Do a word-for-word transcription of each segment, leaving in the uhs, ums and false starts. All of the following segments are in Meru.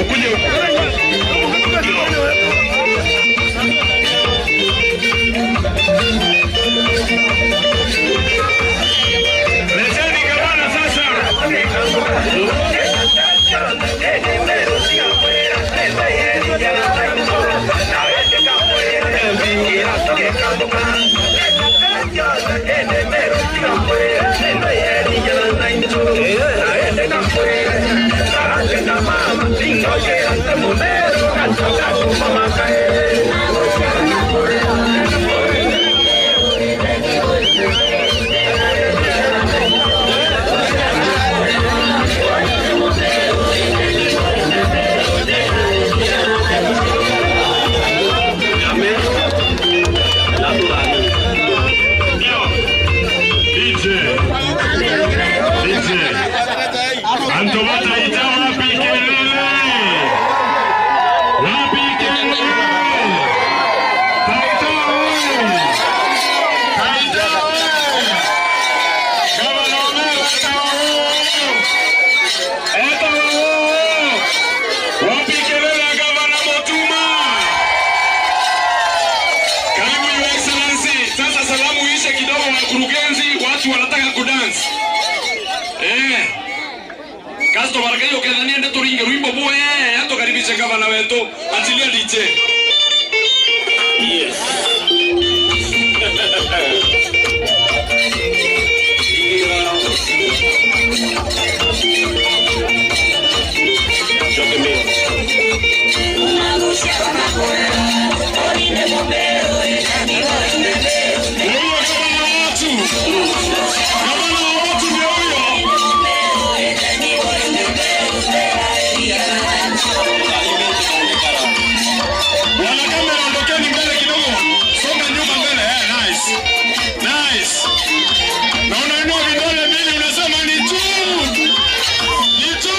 Ukuje huku. Leteni gavana sasa. D J. D J. Antu ba Taita, wapi kelele? Wapi kelele? Taita oye! Taita oye! Gavana Omera eta oo! Eta oo! Wapi kelele ya Gavana Mutuma? Karibu, Your Excellency. Sasa salamu ishe kidogo, wakurugenzi, watu wanataka kudance. Eh. Customer Kaio, kethania nde turinge rwimbo bwega, tukaribishe gavana wetu. Achilia D J. Yes. Choke mbio. Ndio huyo gavana wa watu. Gavana wa watu ndio huyo. Wana kamera, ondokeni mbele kidogo. Songa nyuma mbele. Eh, nice. Nice. Na unainua vidole mbili, unasema ni juu. Ni juu.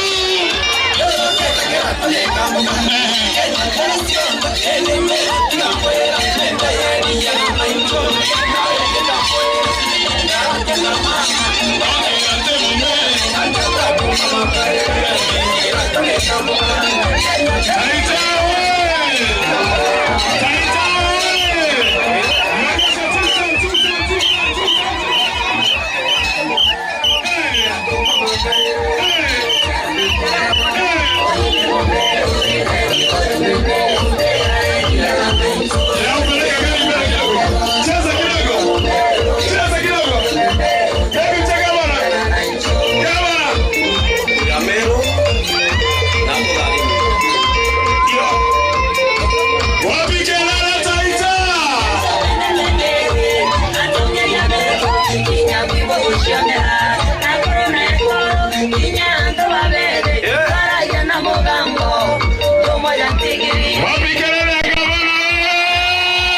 Wapi kelele ya gavana, eh?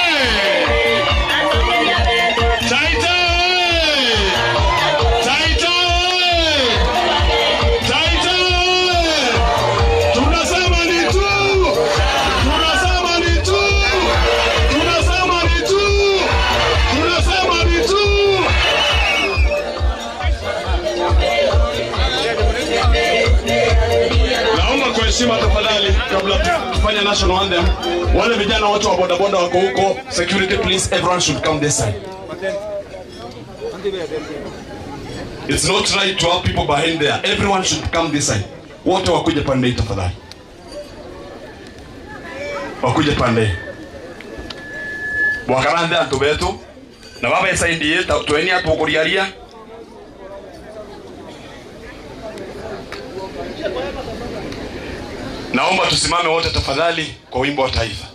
Taita oye! Taita oye! Taita oye! Tunasema ni tu! Tunasema ni tu! Tunasema ni tu! Tunasema ni tu! Naomba kwa heshima tafadhali, kabla tufanye national anthem, wale vijana wote wa bodaboda wako huko, security, please, everyone should come this side. It's not right to have people behind there. Everyone should come this side. Wote wakuje pande hii tafadhali. Wakuje pande hii. Bwakaranthe antu betu. Na baba esaidi yeta, tweni atwokoriaria. Naomba tusimame wote tafadhali kwa wimbo wa taifa.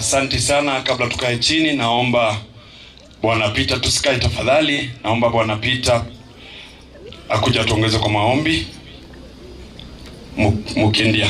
Asante sana. Kabla tukae chini, naomba Bwana Peter, tusikae tafadhali, naomba Bwana Peter akuja tuongeze kwa maombi. Mu-, Mukindia.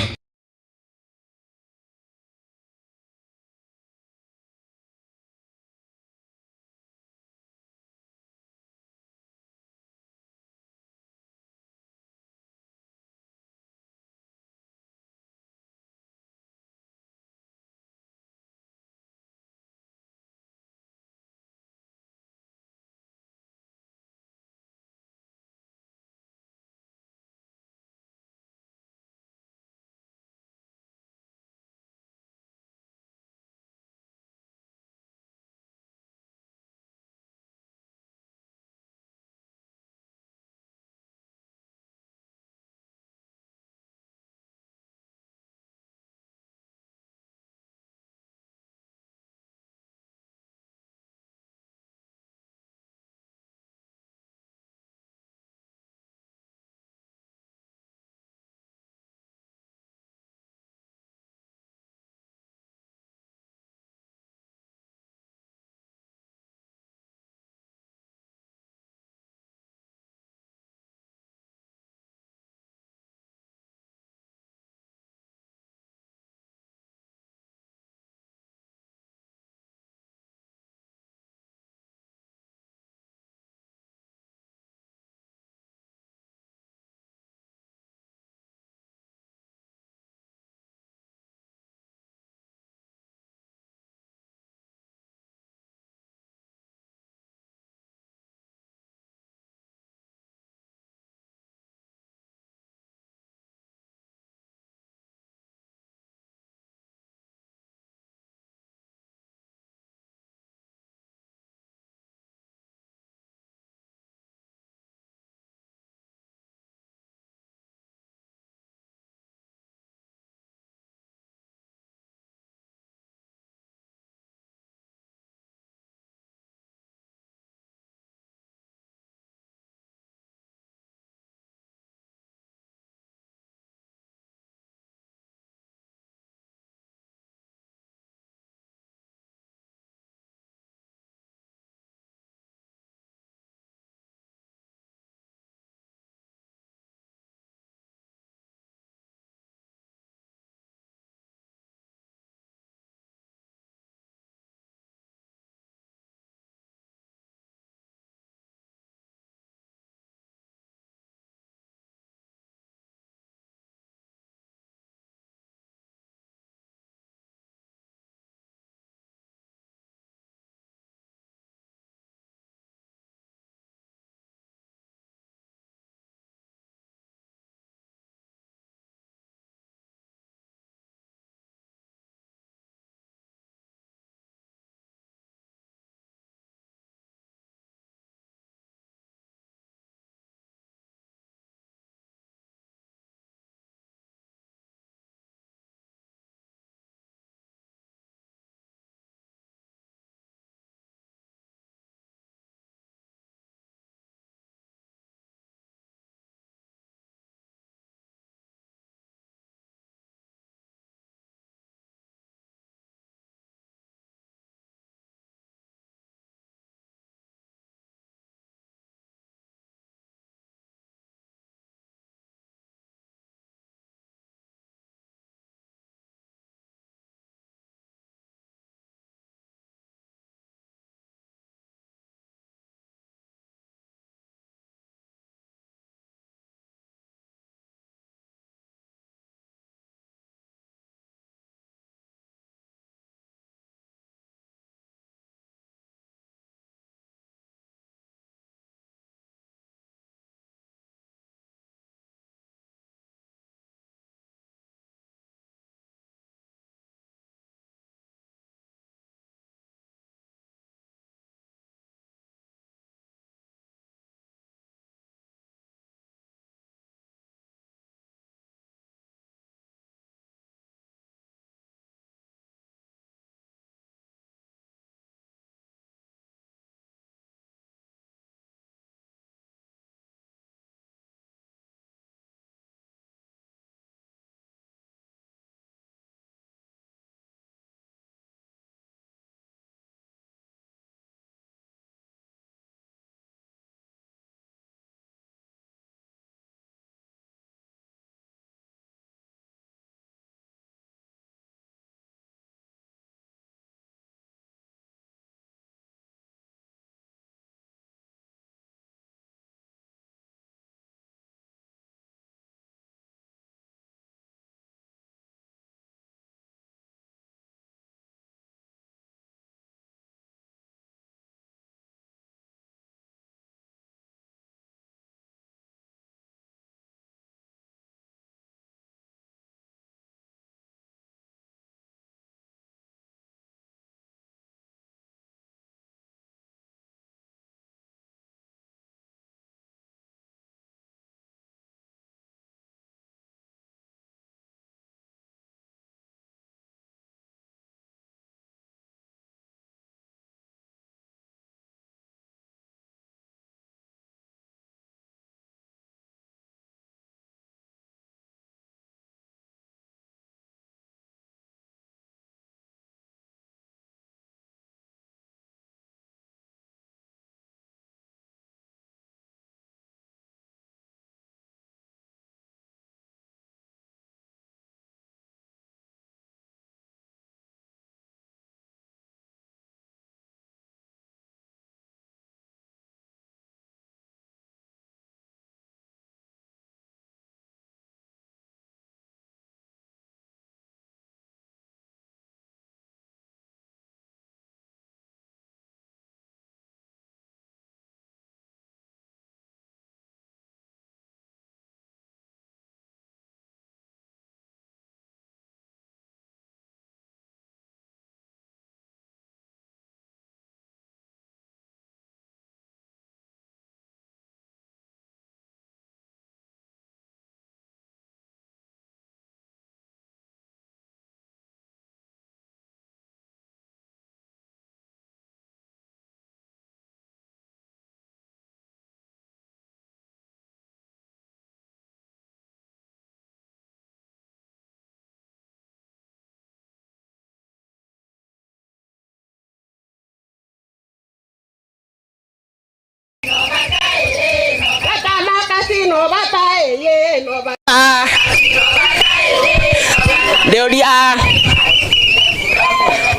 Nduria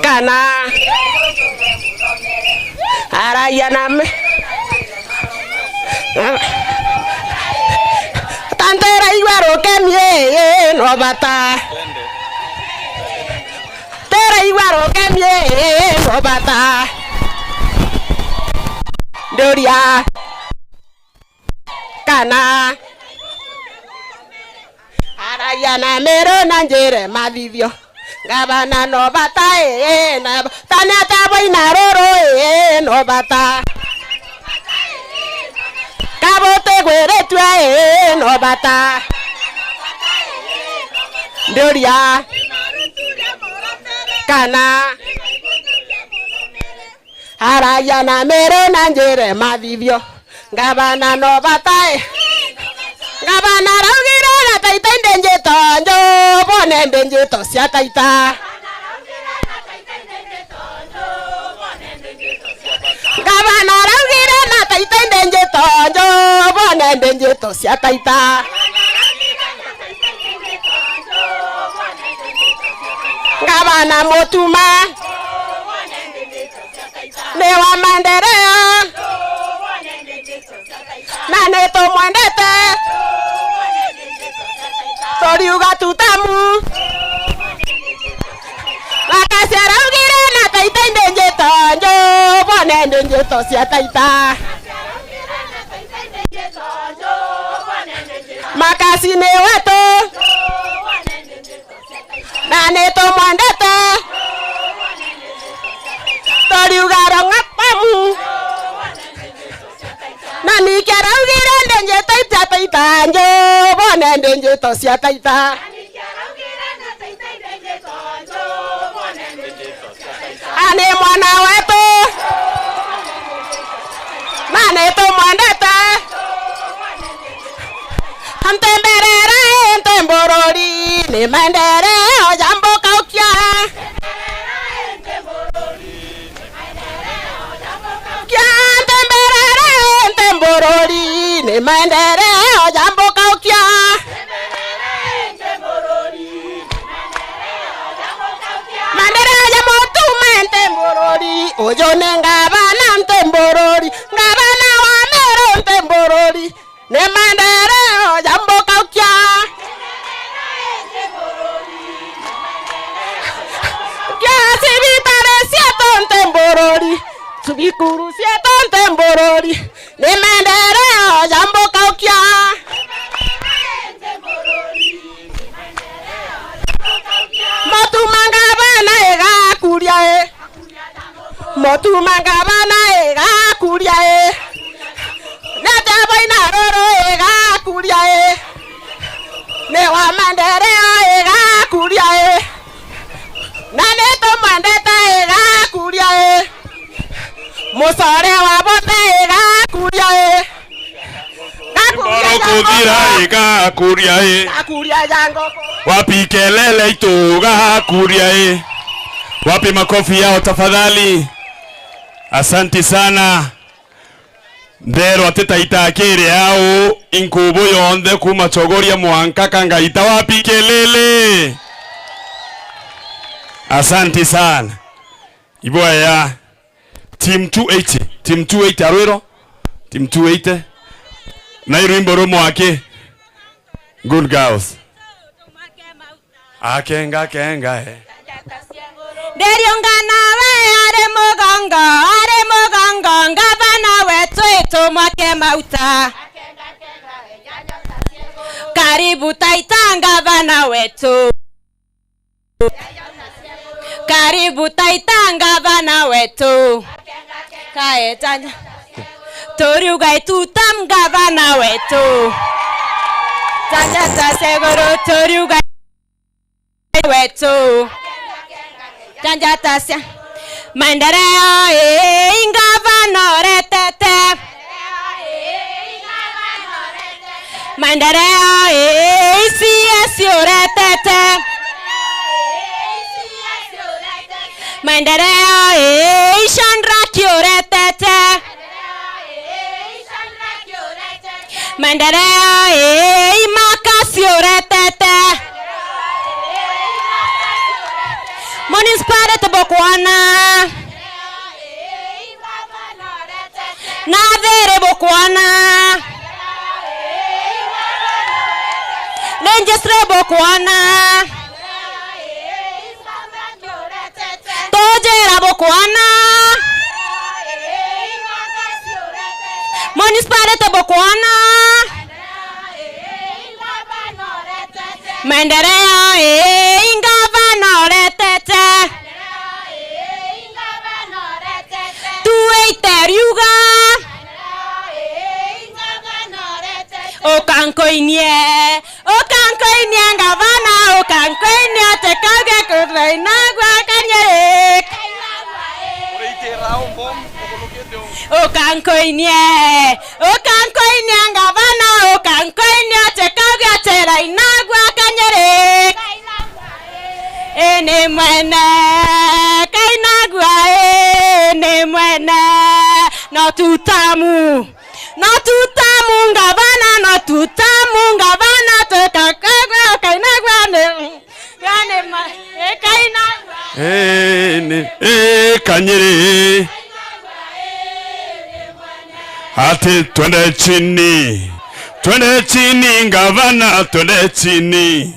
kana aragia na me-, ta ntiraigua rukeni ii no bata. Ntiraigua rukeni ii no bata. Nduria kana aragia na Meru na njire mathithio. Ngavana no bata ii, na tani ata baina ruru ii no bata. Kabutigwiritue ii no bata. Nduria kana aragia na Meru na njire mathithio. Ngavana no bata ii. Ngavana araugire na Taita indi njito nju, bone indi njito cia Taita. Ngavana araugire na Taita indi njito nju, bone indi njito cia Taita. Ngavana Mutuma. Ni wa maendeleo. Na ni tumwendete. Turiuga tutamu. Makasi araugire na Taita indi njito nju, bone indi njito cia Taita. Makasi ni wetu. Na ni tumwendete. Turiuga rong'apamu. Na niki araugire ndi njito cia Taita nju, bone ndi njito cia Taita. Ani mwana wetu. Na ni tumwendete. Ntemberere ntemborori, ni maendeleo jambo kaukia. Kia ntemberere ntemborori, ni maendeleo jambo kaukia. Maendeleo ja Mutuma ntemborori, uju ni ngavana ntemborori, ngavana wa Meru ntemborori. Ni maendeleo jambo kaukia. Kia cibitari cietu ntemborori, cibikuru cietu ntemborori. Ni maendeleo jambo kaukia. Mutuma ngavana igakuria ii. Mutuma ngavana igakuria ii. Ni atia baina ruru igakuria ii. Ni wa maendeleo igakuria ii. Na ni tumwendete igakuria ii. Mucore wa bote igakuria ii. Mboro kuthira igakuria ii. Wapi kelele itu gakuria ii. Wapi makofi yao tafadhali? Asanti sana. Nderwa ti Taita akiri au, inkubu yonthe kuma Chogoria mwanka Kangaita. Wapi kelele? Asanti sana. Ibwaya. Team two eighty. Team two eighty, Arwiro. Team two eighty. Na irwimbo rumwe aki. Good girls. Akenga, kenga, eh. Ndiriungana we ari mugongo, ari mugongo, ngavana wetu itu mwake mauta. Karibu Taita, ngavana wetu. Karibu Taita, ngavana wetu. Kae janja. Turiuga ituta ngavana wetu. Janja ta segoro turiuga wetu. Janja ta sia. Maendeleo, eh, ngavana uretete. Maendeleo, eh, C S uretete. Maendeleo, eh, Shadrack uretete. Maendeleo, eh, Makasi uretete. Municipality bukwana. Nathiri bukwana. Registry bukwana. Tujira bukwana. Municipality bukwana. Maendeleo, ii, ngavana uretete. Tuite riuga. Ukankoinie, ukankoinie ngavana, ukankoinie ati kauge kurainagwa kanyiri. Ukankoinie, ukankoinie ngavana, ukankoinie ati kauge ati rainagwa kanyiri. Ii ni mwene, Kainagwa, ii ni mwene, no tutamu. No tutamu ngavana, no tutamu ngavana, tukakagwa Kainagwa ni, ni ma, ii Kainagwa. Ii ni, ii Kanyiri. Ati twende chini, twende chini ngavana, twende chini.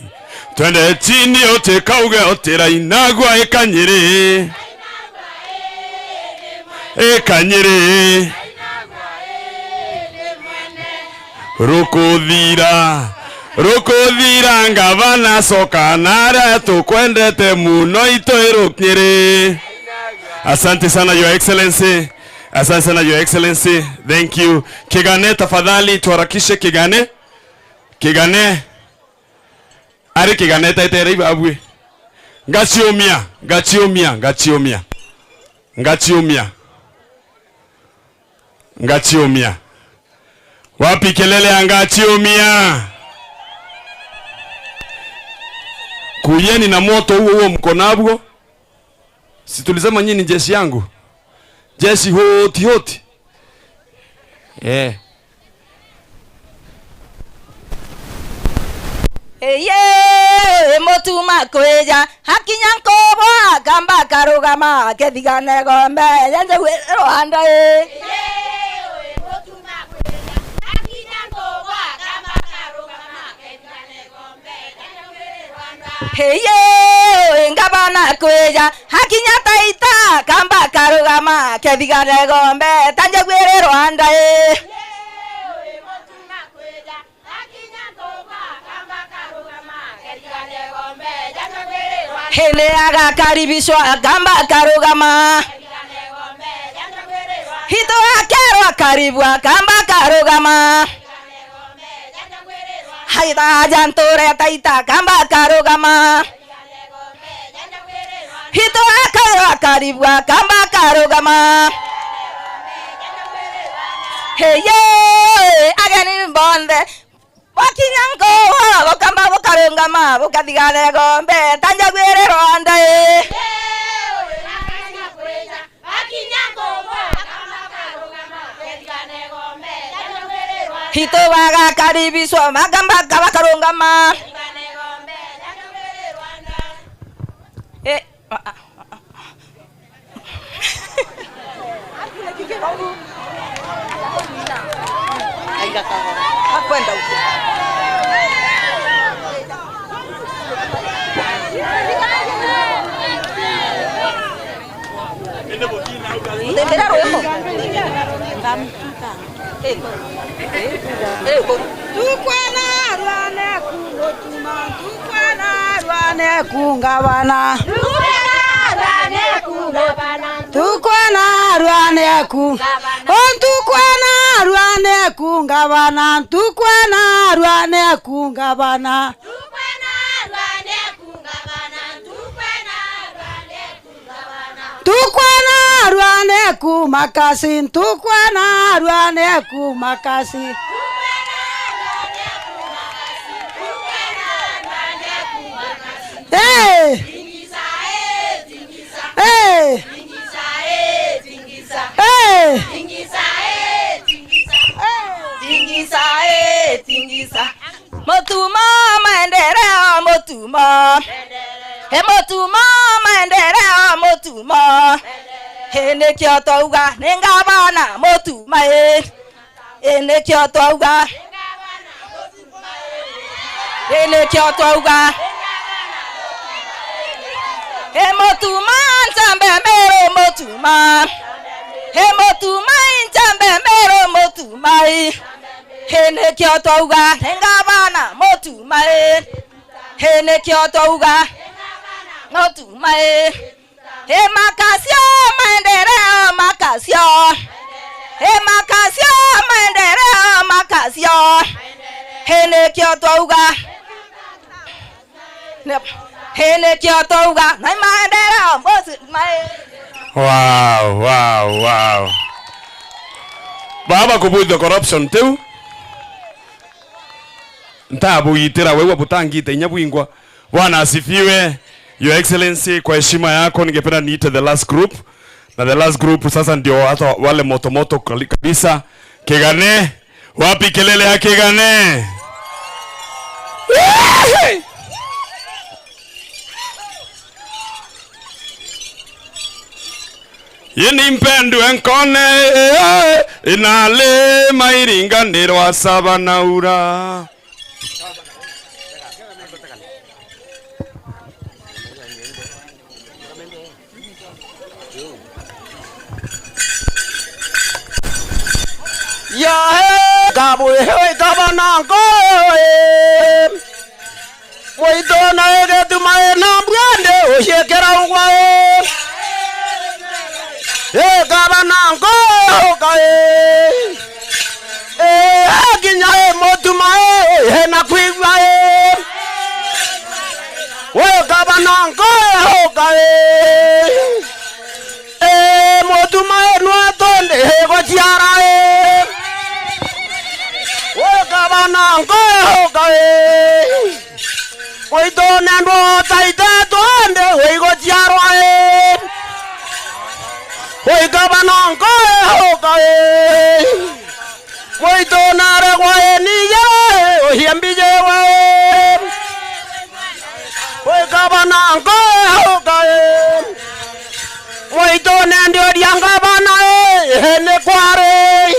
Twende chini utikauge uti Rainagwa ii Kanyiri. Ii Kanyiri. Rukuthira, rukuthira ngavana, coka naria tukwendete muno itwi Runyiri. Asante sana, Your Excellency. Asante sana, Your Excellency. Thank you. Kigane, tafadhali, tuharakishe Kigane. Kigane. Ari Kigane etetere ibabui. Ngachiumia, ngachiumia, ngachiumia. Ngachiumia. Ngachiumia. Wapi kelele ya ngachiumia? Kuyeni na moto huo huo mko nabwo. Si tulisema nyinyi ni jeshi yangu? Jeshi hoti hoti. Eh. Eye, mutuma kwija, akinya nkubwa, akamba akarugama, akethigana igombe, ya njagu iri rwanda ii. Hei, ngavana kwija, akinya taita, kamba karugama, kethigana igombe, ta njagu iri rwanda ii. Hende agakaribishwa, kamba karugama. Hito akerwa karibwa, kamba karugama. Haitha aja nture taita, kamba karugama. Hito akairwa karibwa, kamba karugama. Heye, ageni bonthe, bwakinya nkuwa, bukamba bukarungama, bukathigana igombe, ta njagu iri rwanda ii. Hito bagakaribishwa, makamba bakarungama. Eh, ah, ah, ah, ah. Aiga kahora. Akwenda ucio. Ndendera rwimbo. Ngam-, eh, eh, eh, ko-, Tukwenarua neku ngavana. Tukwenarua neku ngavana. Tukwenarua neku. O ntukwenarua neku ngavana. Tukwenarua neku ngavana. Tukwenarua neku ngavana. Tukwenarua neku. Tukwenarua neku makasi, tukwenarua neku makasi. Eh. Eh. Eh. Tingisa, eh, tingisa. Mutumo, maendeleo, mutumo. E Mutuma, maendeleo Mutuma. Ii nikio twauga ni ngavana Mutuma ii. Ii nikio twauga. Ii nikio twauga. Ii Mutuma, Njambe Meru Mutuma. Ii Mutuma, Njambe Meru Mutuma ii. Ii nikio twauga ni ngavana Mutuma ii. Ii nikio twauga Mutuma ii. Ii makasio maendeleo makasio. Ii makasio maendeleo makasio. Ii nikio twauga. Ii nikio twauga na maendeleo Mutuma ii. Wow, wow, wow. Baba kubwithia corruption tiu. Ntabugitira wewe butangite inya bwingwa. Bwana asifiwe. Your Excellency, kwa heshima yako ningependa niite the last group. Na the last group sasa ndio hata wale moto moto kali-, kabisa. Kigane. Wapi kelele ya Kigane? Yee! Ini mpendwe nkone, inalima iringanirwa saba na ura. Yahe, kabwe, hoi, kabana nkoe. Mwitu na igituma ina mbwende uciikira ugwa ii. Ii kabana nkoe uka ii. Ii kinya ii mutuma ii ina kwigua ii. Wi kabana nkoe uka ii. Ii mutuma ii nwatonde iguciara ii. Wi kabana nkoe uka ii. Mwitu nendwa utaite twende wiguciarwa ii. Wi kabana nkoe uka ii. Mwitu naregwa ii nije ii ucie mbijiwa ii. Wi kabana nkoe uka ii. Mwitu nendiuria ngavana ii ni kwari.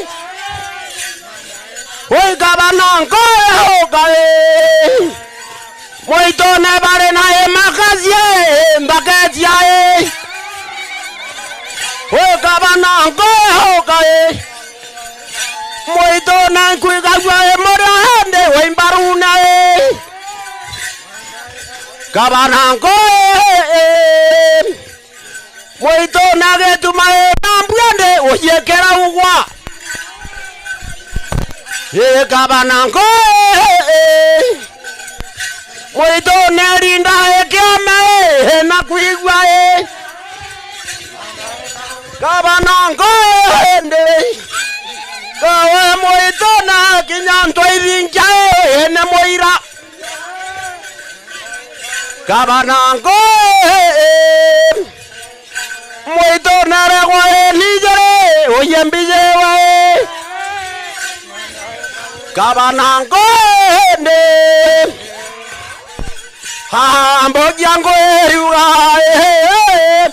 Wi ngavana nkoe uka ii. Mwitu ne bari na imakacia ii mbakecia ii. Wi ngavana nkoe uka ii. Mwitu ne nkwigagua ii muria indi wi mbarune ii. Ngavana nkoe ii. Mwitu na gituma ii na mbwende uciikira ugwa. Ii kabana nkoe ii. Mwitu ne rinda ikiame ii na kwigua ii. Kabana nkoe indi. Kawe mwitu na kinya ntwa ithingia ii ni muira. Kabana nkoe ii. Mwitu naregwa ii nije ii ucie mbijiwa ii. Kabana nkoe indi. Aa mbogia ngwiriuga ii.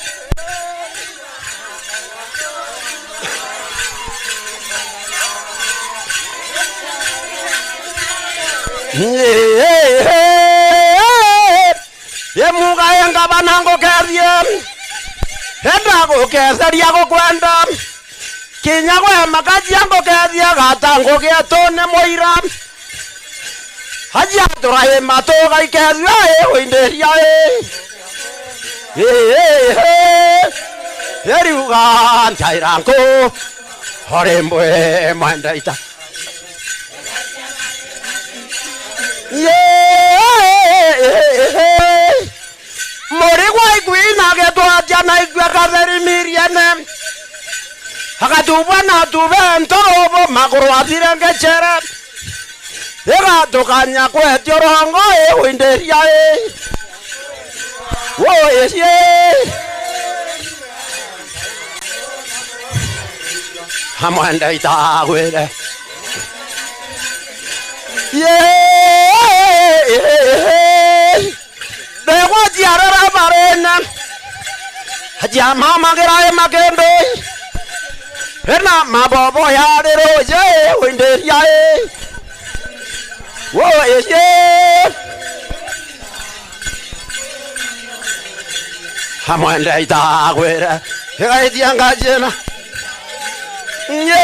Imuga ii ngavana ngukethie, enda guketheria gukwenda. Kinya gwe makajia ngukethie gata ngugi etune muira. Aja turaima tugaikethua ii windiria ii. Ii, ii, ii. Iriuga ntaira nku ori mbwe mwenda ita. Ii, ii, ii, ii. Murigwa ikwina gitwatia na ikua katheri miriene. Agatubwa na tube nturubu maguru athirengecere. Igatukanya kwetio rongo ii windiria ii. Woi ii. Amwenda itagwire. Yee. Ndegwa ciarara Ena. Aja mama gira e makendo. Ena mabobo ya rero ye windiria e. Wo ye. Amwende itagwire. Igaithia ngajena. Ye.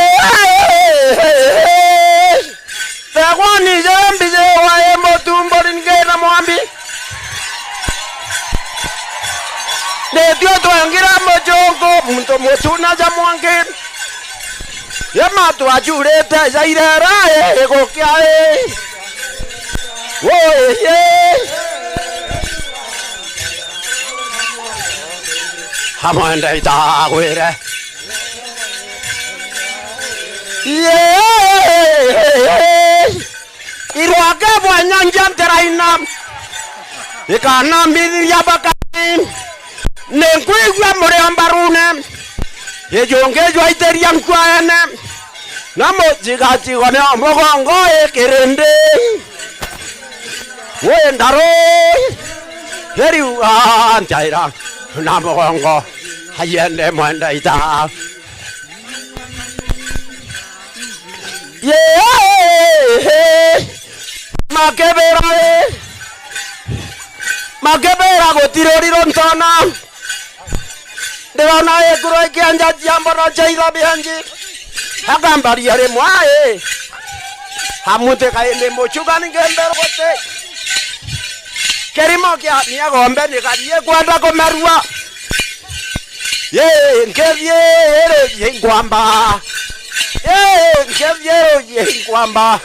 Tegwani je mbije wa e mutumburi ngina mwambi. Nitio twengira mucungu, muntu mutuna ja mwangi. Ye matu ajurite jairera, e, gukia, e. Woi, e. Amwende itagwire. Ye. Irwake bwa nyanja nteraina. Ikanambithiria bakari. Ninkwigua murio mbarune. Ijungi jwaitiria nkwaene. Na mujigajigo ni o mugongo ikirindi. Wi ndaru. Iriu, ah, njaira. Na mugongo. Ayende mwenda ita. Yee! Makebera, ee! Makebera gutiruriro ntona. Ndirona ikuru ikianja cia mbono cia itho bianji. Akambaria rimwe, ee! Amutika indi muchuga ni ngembero guti. Kirimo kia miagombe ni karie kwenda kumerua. Yee, nkethi iruji nkwamba. Yee, nkethi iruji nkwamba.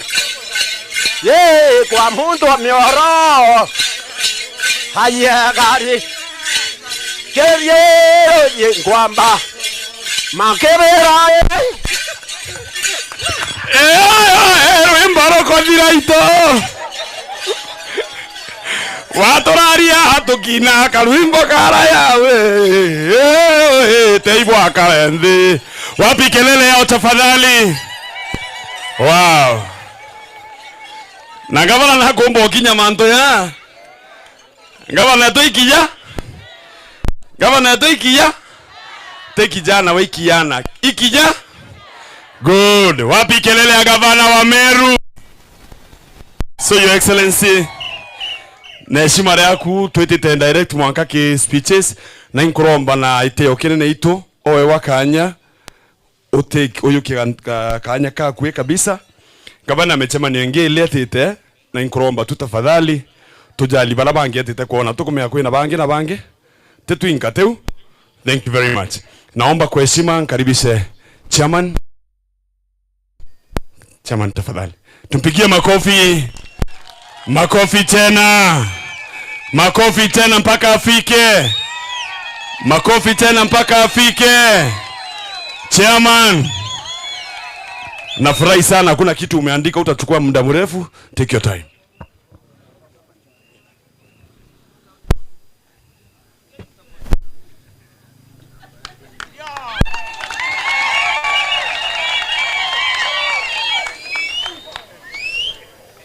Yee, kwa muntu wa mioro. Aye gari. Nkethi iruji nkwamba. Makebera, ee. Ee, ee, rwimbo rukothira ito. Waturaria tukina karwimbo karaya we. Ee, teibwa kare nthi. Wapi kelele yao tafadhali? Wow. Na gavana nakumba ukinya mantu ya. Gavana etu ikinya. Gavana etu ikinya. Te kijana we ikiana. Ikinya. Good. Wapi kelele ya gavana wa Meru? So, Your Excellency, na heshima riaku, twitite direct mwanka ki speeches, na inkuromba na itio kinene itu, oe wa kanya, utake, uyukie ga-, ga-, kanya kaku kabisa. Gavana, micemanio ingi ilietite, na inkuromba tu tafadhali, tujali bara bangi etite kwona, tukumenya kwina bangi na bangi, ti twinka tiu. Thank you very much. Naomba kwa heshima nkaribishe chairman. Chairman, tafadhali. Tumpigie makofi. Makofi tena. Makofi tena mpaka afike. Makofi tena mpaka afike. Chairman. Nafurahi sana, hakuna kitu umeandika, utachukua muda mrefu. Take your time.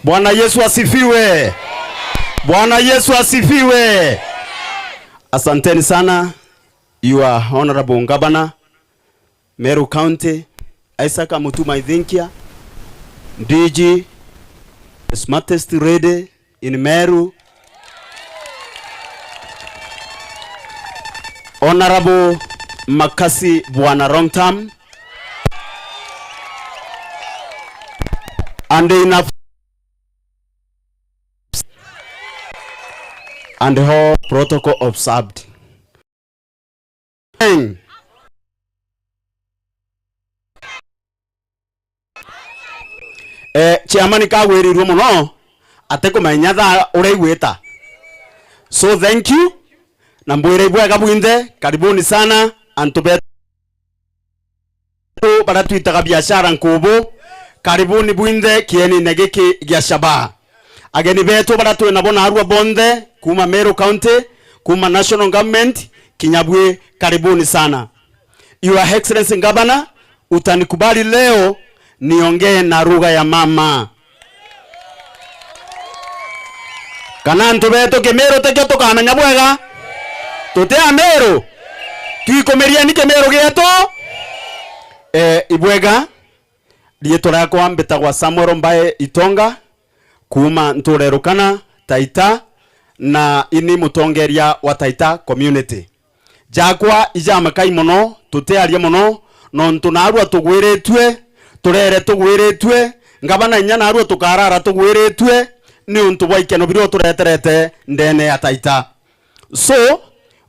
Bwana Yesu asifiwe. Bwana Yesu asifiwe. Asanteni sana, Your Honorable Governor. Meru County, Isaac Mutuma Ithinkia, D G, the smartest lady in Meru, Honorable Makasi Bwana Rongtam, and enough, and all protocol observed. Amen. Eh, chairman kagwirirwe muno, atikumenya thaa uria igwita. So thank you, na mbwire ibwega bwinthe, karibuni sana, antu betu. Antu baria twitaga biashara nkubu, karibuni bwinthe kienine giki gia Shabaha. Ageni betu baria twi nabo naarua bonthe, kuuma Meru County, kuuma National Government, kinya bwi, karibuni sana. Your Excellency Governor, utanikubali leo niongee na lugha ya mama. Kana antu betu Kimiru tikio tukamenya bwega? Tuti Ameru? Twikumirieni Kimiru gietu. Eh, ibwega, riitwa riakwa mbitagwa Samuel Mbae Itonga, kuuma ntuura ya Rukana, Taita, na ini mutongeria wa Taita community. Jakwa ijamakai mono, tutiaria mono, nontu naarua tugwiritue, turere tugwiritue, ngavana inya naarua tukarara tugwiritue, niuntu bwa ikeno biria utureterete ndene ya Taita. So,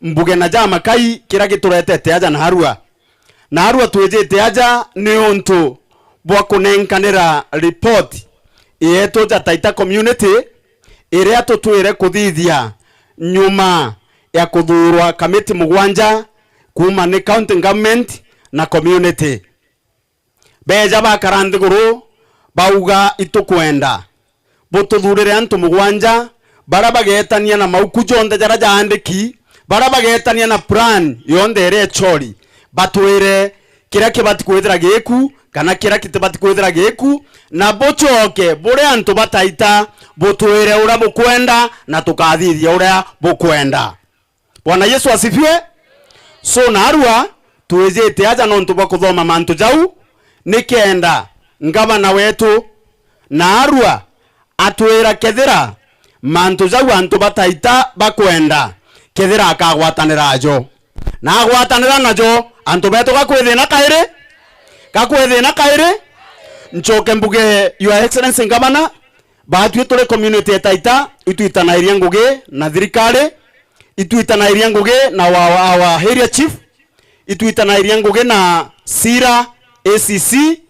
mbuge na jamakai kiria gituretete aja naarua. Naarua twijite aja niuntu bwa kunenkanira report yetu ja Taita community, iria tutwire kuthithia nyuma ya kuthuurwa kamiti mugwanja kuuma ni county government na community. Beeja bakara nthiguru, bauga, "Itukwenda bututhuurire antu mugwanja baria bageetania na mauku jonthe jaria jaandiki, baria bageetania na plan yonthe iria ichori, batwire kiria kibati kwithira giiku kana kiria kitibati kwithira giiku, na bucoke buri antu ba Taita butwire uria bukwenda na tukathithia uria bukwenda." Bwana Yesu asifiwe. So, naarua twijite aja nontu bwa kuthoma mantu jau, nikenda ngavana wetu naarua atwira kethira mantu jau antu ba Taita bakwenda, kethira akagwatanira ajo. Na agwatanira najo, antu betu gakwithina kairi? Gakwithina kairi? Ncoke mbuge, Your Excellency Ngavana, batwi turi community ya Taita, itwitanairia ngugi na thirikari, itwitanairia ngugi na our, our area chief, itwitanairia ngugi na CIRA, A C C,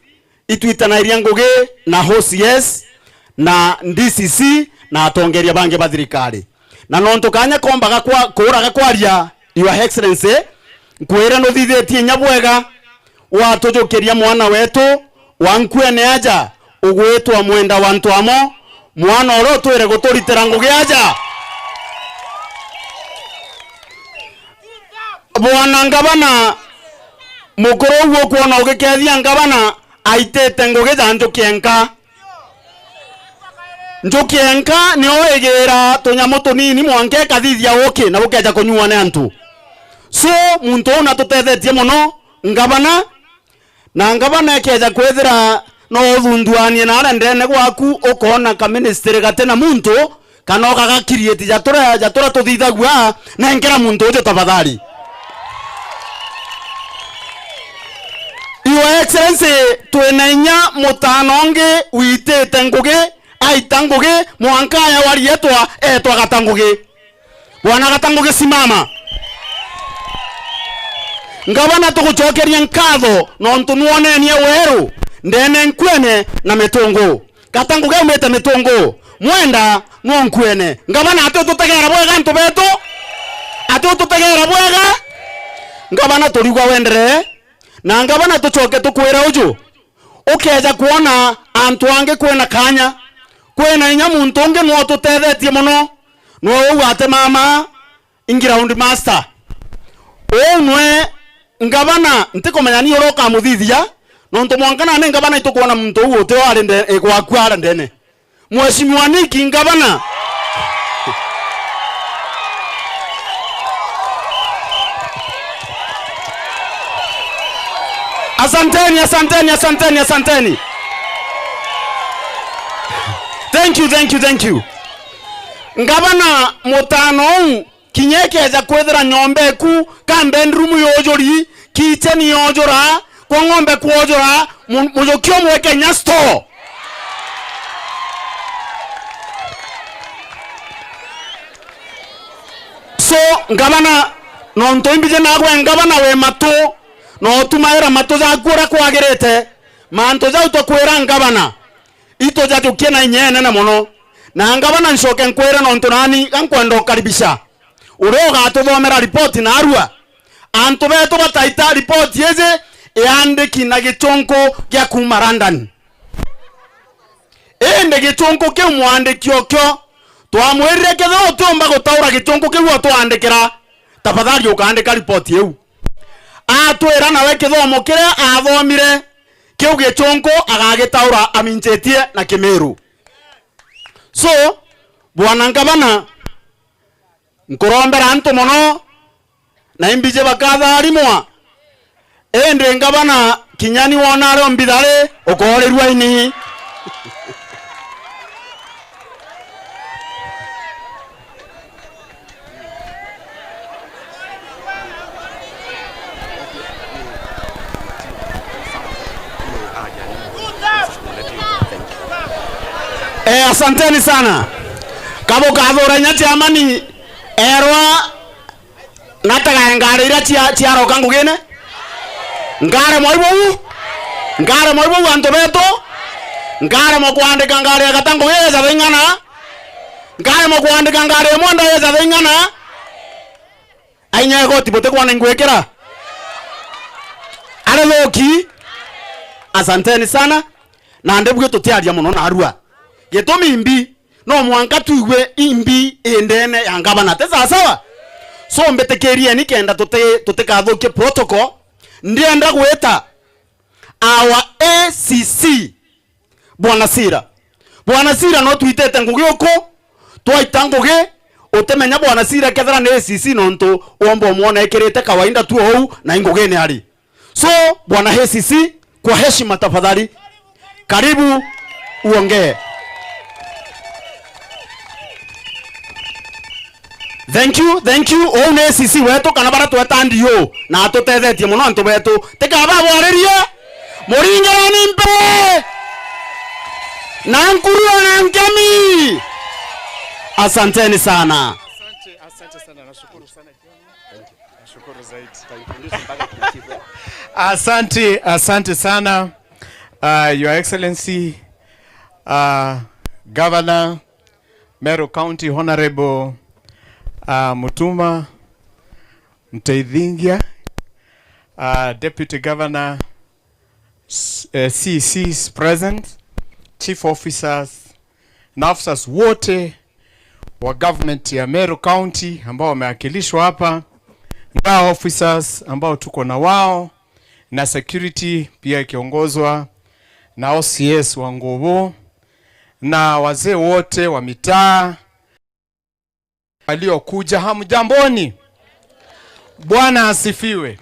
itwitanairia ngugi na O C S, na D C C, na atongeria bangi ba thirikari. Na nontu kanya kombaga kwa, kuuraga kwaria, Your Excellency, nkwire nuthithitie inya bwega, watujukiria mwana wetu wa nkuene aja ugwitwa Mwenda wa Ntwamo, mwana uria utwire guturitira ngugi aja. Bwana Ngavana, mukuru uu ukwona ugikethia ngavana aitite ngugi ja njuki enka. Njuki enka nio igira tunyamu tunini mwanka ikathithia uki na bukeja kunyua ni antu. So, muntu uu natutethetie mono, ngavana, na ngavana ekeja kwithira no uthunduanie naria ndene gwaku, ukoona ka ministry gati na muntu, kana ukagakirieti ja turia, ja turia tuthithagua, nenkera muntu uju tafadhali. Your Excellency, twina inya mutano ungi witite ngugi, aita ngugi, mwanka aya wa rietwa etwa Gata Ngugi. Bwana Gata Ngugi, simama. Ngavana, tugucokeria nkatho nontu nwonenie weru ndene nkuene na mitungu. Gata Ngugi aumite mitungu, Mwenda nwo nkuene. Ngavana, ati ututegera bwega antu betu? Ati ututegera bwega? Ngavana, turiuga wenderee. Na ngavana, tucoke tukwira uju, ukeja kwona antu angi kwina kanya, kwina inya muntu ungi nwo ututethetie mono, nwo uu ati mama, Ingi round master. Uu nwe ngavana, ntikumenya ni uria ukamuthithia, nontu mwanka nani ngavana itukwona muntu uu uti o ari nde-, e, gwaku ara ndene. Mheshimiwa Nick, ngavana. Asanteni, asanteni, asanteni, asanteni. Thank you, thank you, thank you. Ngavana, mutano uu kinya ikeja kwithira nyomba eku ka bedroom yujuri, kitchen yujura, kwa ng'ombe kwujura, mu-, mujuki umwe kinya store. So, ngavana, nontu imbiji nagwe ngavana wi matu, na utumaira matu jaku uria kwagirite, mantu jau tukwira ngavana, itujajukie na inya inene mono. Na ngavana, ncoke nkwire nontu nani gankwenda ukaribisha uria ugatuthomera ripoti narua. Antu betu bataita ripoti iji iandiki na gichunku gia kuuma London. Indi gichunku kiu mwandiki okio twamwirire, kethira utiumba gutaura gichunku kiu utwandikira, tafadhali ukaandika ripoti iu. Atwira nawe kithomo kiria athomire kiu gichunku agagitaura aminchitie na Kimiru. So, bwana ngavana, nkurombera antu mono, na imbiji bakatharimwa. Indi ngavana, kinya ni wona ari o mbithari, ukoorirua ini. Eh, asanteni sana. Kabukathura inya chairman, erwa natagae ngari iria cia-, ciaroka ngugine. Nkaremwa ibou. Nkaremwa ibou antu betu. Nkaremwa kwandika ngari ya gata ngugi yeja thaa ing'ana. Nkaremwa kwandika ngari imwe nda yeja thaa ing'ana. Ainya igoti butikwona ingwikira. Ari thuki. Asanteni sana. Na ndibui tutiaria mono narua. Gitumi imbi, no mwanka tuigue imbi indene ya ngavana. Ti sawasawa? So mbitikirieni kenda tuti-, tutikathukie protocol. Ndienda gwita our A C C, Bwana Sira. Bwana Sira, no twitite ngugi uku, twaita ngugi, utimenya Bwana Sira kethira ni A C C nontu womba umwona ekirite kawaida tu ou na ingugine ari. So, Bwana A C C, kwa heshima tafadhali, karibu uongee. Thank you, thank you. Uu ni A C C wetu, kana baria tweta D O, na atutethetie mono antu betu. Tikaba bwaririe, muringireni mpe na nkurua na nkemi. Asanteni sana. Asante, asante sana, nashukuru sana. Nashukuru zaidi. Asante, asante sana. Uh, Your Excellency, uh, Governor, Meru County, Honorable, uh, Mutuma Mteithingia, uh, Deputy Governor, s-, eh, C Cs present, chief officers, na officers wote wa government ya Meru County ambao wamewakilishwa hapa, na officers ambao tuko na wao, na security pia ikiongozwa na O C S wa Nguvu, na wazee wote wa mitaa, waliokuja, hamjamboni? Bwana asifiwe.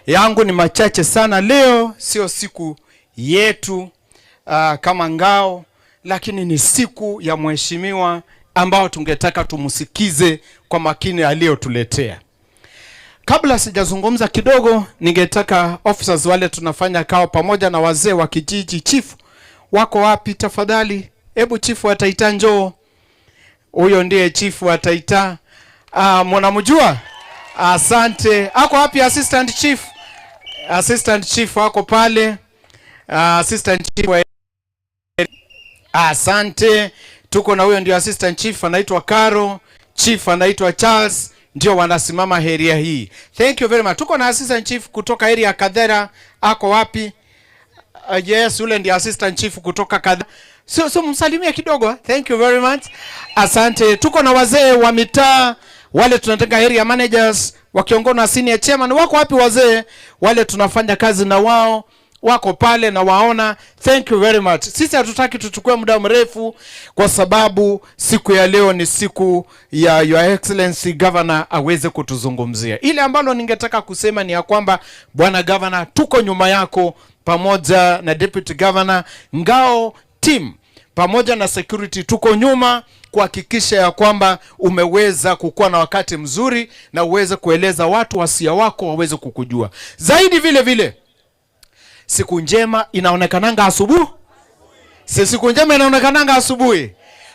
Yangu ni machache sana. Leo sio siku yetu, ah, kama ngao, lakini ni siku ya mheshimiwa ambao tungetaka tumsikize kwa makini aliyotuletea. Kabla sijazungumza kidogo, ningetaka officers wale tunafanya kao pamoja na wazee wa kijiji, chief, wako wapi tafadhali? Hebu chief wa Taita njoo. Huyo ndiye chief wa Taita. Ah, mnamjua? Asante. Ako wapi assistant chief? Assistant chief ako pale. Ah, assistant chief wa, asante. Tuko na huyo ndio assistant chief anaitwa Caro, chief anaitwa Charles, ndio wanasimama area hii. Thank you very much. Tuko na assistant chief kutoka area ya Kathera. Ako wapi? Uh, yes, ule ndiye assistant chief kutoka Kathera. So, so msalimie kidogo. Thank you very much. Asante. Tuko na wazee wa mitaa, wale tunatenga area managers, wakiongozwa na senior chairman. Wako wapi wazee? Wale tunafanya kazi na wao, wako pale na waona. Thank you very much. Sisi hatutaki tuchukue muda mrefu kwa sababu siku ya leo ni siku ya Your Excellency Governor aweze kutuzungumzia. Ile ambalo ningetaka kusema ni ya kwamba, Bwana Governor, tuko nyuma yako pamoja na Deputy Governor, ngao team, pamoja na security, tuko nyuma kuhakikisha ya kwamba umeweza kukuwa na wakati mzuri na uweze kueleza watu, wasia wako waweze kukujua. Zaidi vile vile, siku njema inaonekananga asubuhi. Si siku njema inaonekananga asubuhi?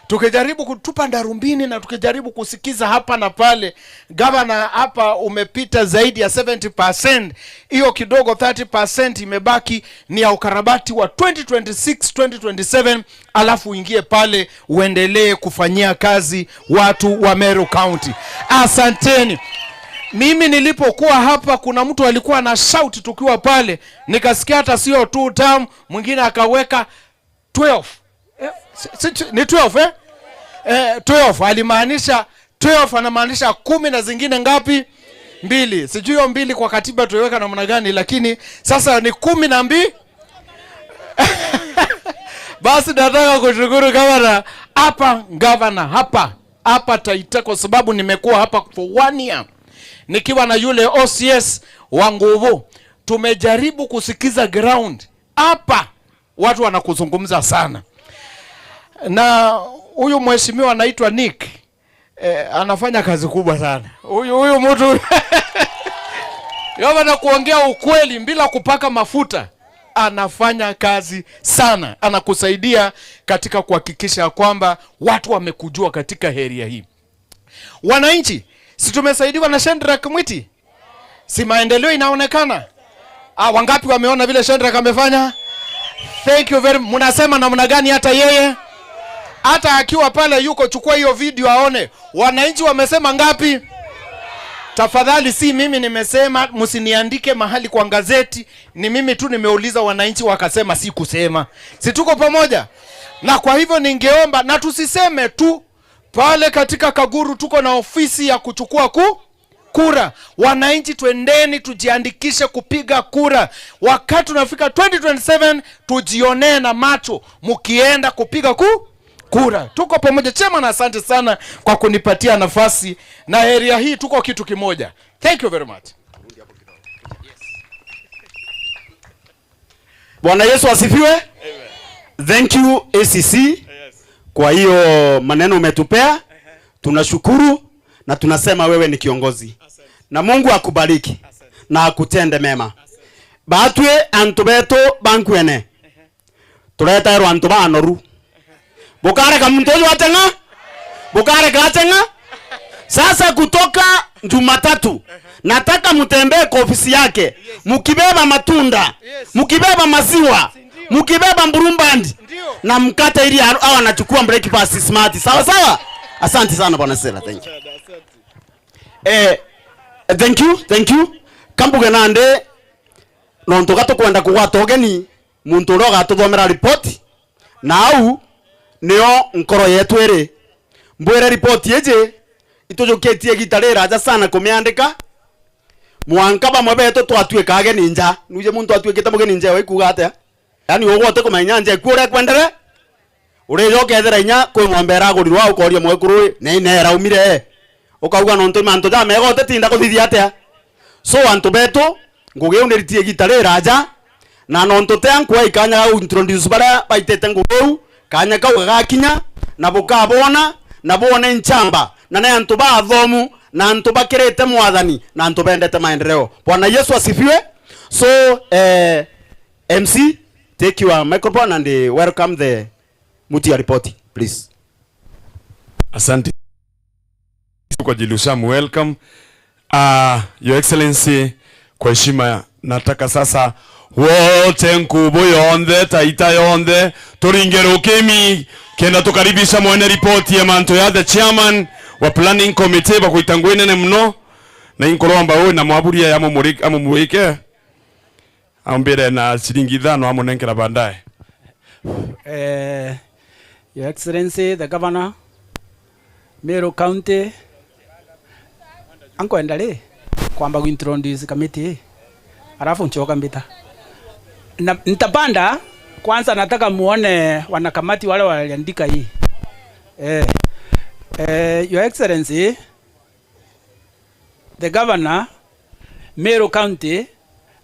Tukijaribu kutupa darubini na tukijaribu kusikiza hapa na pale, gavana, hapa umepita zaidi ya seventy percent. Hiyo kidogo, thirty percent imebaki ni ya ukarabati wa twenty twenty-six, twenty twenty-seven, alafu uingie pale uendelee kufanyia kazi watu wa Meru County. Asanteni. Mimi nilipokuwa hapa, kuna mtu alikuwa ana shout tukiwa pale, nikasikia hata sio two term, mwingine akaweka twelve. Eh, si, si, ni twelve, eh? Eh, twelve, alimaanisha twelve, anamaanisha kumi na zingine ngapi? Mbili. Sijui hiyo mbili kwa katiba tuiweka namna gani, lakini sasa ni kumi na mbili. Basi nataka kushukuru gavana hapa, gavana hapa, hapa Taita, kwa sababu nimekuwa hapa for one year. nikiwa na yule O C S wa Nguvu, tumejaribu kusikiza ground. Hapa watu wanakuzungumza sana. Na huyu mheshimiwa anaitwa Nick, eh, anafanya kazi kubwa sana. Huyu, huyu mtu gavana, kuongea ukweli bila kupaka mafuta, anafanya kazi sana. Anakusaidia katika kuhakikisha kwamba watu wamekujua katika area hii. Wananchi, si tumesaidiwa na Shadrack Mwiti? Si maendeleo inaonekana? Ah, wangapi wameona vile Shadrack amefanya? Thank you very, mnasema namna gani hata yeye? Hata akiwa pale yuko, chukua hiyo video aone. Wananchi wamesema ngapi? Tafadhali, si mimi nimesema, msiniandike mahali kwa gazeti. Ni mimi tu nimeuliza wananchi wakasema, si kusema. Si tuko pamoja? Na kwa hivyo ningeomba, na tusiseme tu, pale katika Kaguru tuko na ofisi ya kuchukua ku-, kura. Wananchi, twendeni tujiandikishe kupiga kura. Wakati unafika twenty twenty-seven, tujionee na macho mkienda kupiga ku-, kura. Tuko pamoja. Chairman, asante sana kwa kunipatia nafasi. Na area hii tuko kitu kimoja. Thank you very much. Bwana Yesu asifiwe. Amen. Thank you, A C C, yes, kwa hiyo maneno umetupea. Ehe. Tunashukuru na tunasema wewe ni kiongozi. Asante. Na Mungu akubariki, asante, na akutende mema. Asante. Batwi antu betu ba Nkuene, ehe, tureterwa antu banoru. Bukareka muntu uyu ateng'a? Bukareka ateng'a? Sasa kutoka Jumatatu, nataka mutembee kwa ofisi yake, mukibeba matunda, mukibeba maziwa, mukibeba mburumbandi, na mkate ili a-, awe anachukua breakfast smart. Sawa sawa? Asante sana, Bwana Sela. Thank you. Eh, thank you, thank you. Kambuge nandi, nontu gatukwenda kugwata ugeni, muntu uria ugatuthomera ripoti, na au nio nkoro yetu iri. Mbwire ripoti iji, itujukitie igita riraja sana kumiandika. Mwanka bamwe betu twatuika ageni nja. Nuje muntu atuikite mugeni nja, we ikuuga atia? Yaani, ugwe utikumenya nja iku uria ikwendere? Urija ukethira inya kwi ng'ombe iragurirwa, ukoria mwekuru, "Ii, ni ina iraumire?" Ukauga, "Nontu ni mantu jamega, utitinda kuthithia atia?" So, antu betu, ngugi iu niritie igita riraja, na nontu tia nkua ikanya ga introduce baria baitite ngugi iu, kanya kau gagakinya, na bukabona, na bwone nchamba, na ni antu baathomu, na antu bakirite Mwathani, na antu bendete maendeleo. Bwana Yesu asifiwe. So, eh, M C, take your microphone and, eh, welcome the Mutia report, please. Asante. Kwa Jerusalem, welcome. Ah, Your Excellency, kwa heshima, nataka sasa wote, Nkubu yonthe, Taita yonthe, turinge rukimi, kenda tukaribisha mwene report ya mantu ya the chairman wa planning committee, bakwita ngui nene muno, na inkuromba uyu na mwaburia ya mumurike, amumwike. Aumbire na ciringi ithano amunenkera baadaye. Eh, Your Excellency, the Governor, Meru County, ankwenda ri kwamba kuintroduce committee, alafu nchoka mbita. Na, nitapanda, kwanza nataka muone wanakamati wale waliandika hii. Eh, eh, Your Excellency, the Governor, Meru County,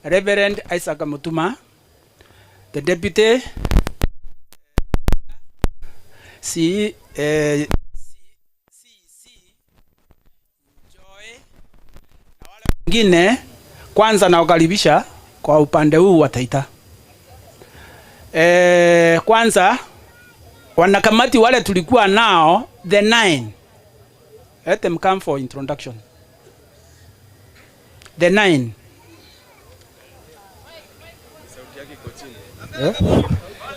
Reverend Isaac Mutuma, the Deputy C E, eh, C E C Joy, na wale wengine, kwanza nawakaribisha kwa upande huu wa Taita. Eh, kwanza, wanakamati wale tulikuwa nao, the nine, let them come for introduction. The nine. Eh?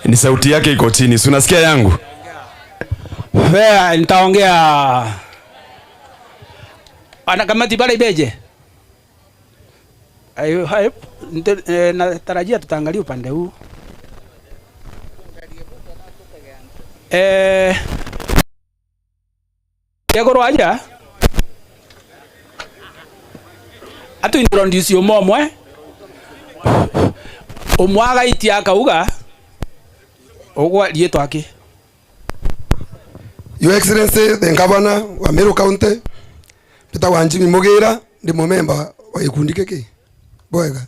Ni sauti yake iko chini. Si unasikia yangu? Wea, nitaongea. Wanakamati pale Ibeje. Ayo, hayo, nte-, eh, natarajia tutaangalia upande huu. Eh, Kegoro aja, atu introduce umwe umwe. Umwe agaitia akauga, ugwa riitwa aki? Your Excellency, the Governor wa Meru County, mbitagwa Jimmy Mugira, ndi mumemba wa gikundi giki. Bwega.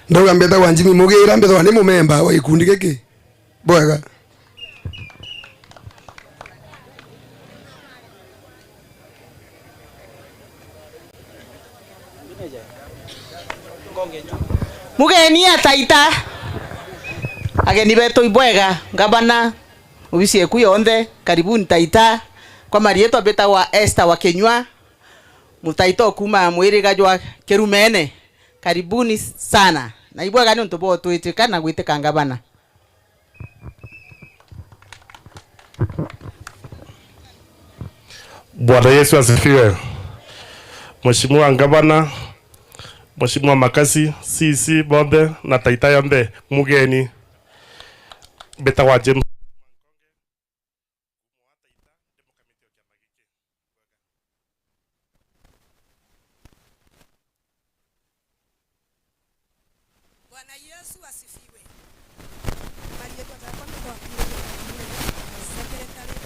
Ndauga mbetagwa Jimmy Mugira, mbethagwa ni mumemba wa gikundi giki. Bwega. Mugeni ataita. Ageni betu ibwega, ngavana, obisi eku yonthe, karibuni taita. Kwa marietwa mbitagwa Esther wa Kinyua, mutaita okuma mwiriga jwa Kirumene. Karibuni sana. Na ibwega niuntu bwa utwitika na gwitika ngavana. Bwana Yesu asifiwe. Mheshimiwa Ngavana, Mheshimiwa Makasi, C C bonthe na taita yonthe, mugeni. Mbitagwa James. Bwana Yesu asifiwe. Marietwa jakwa ni kwa Secretary.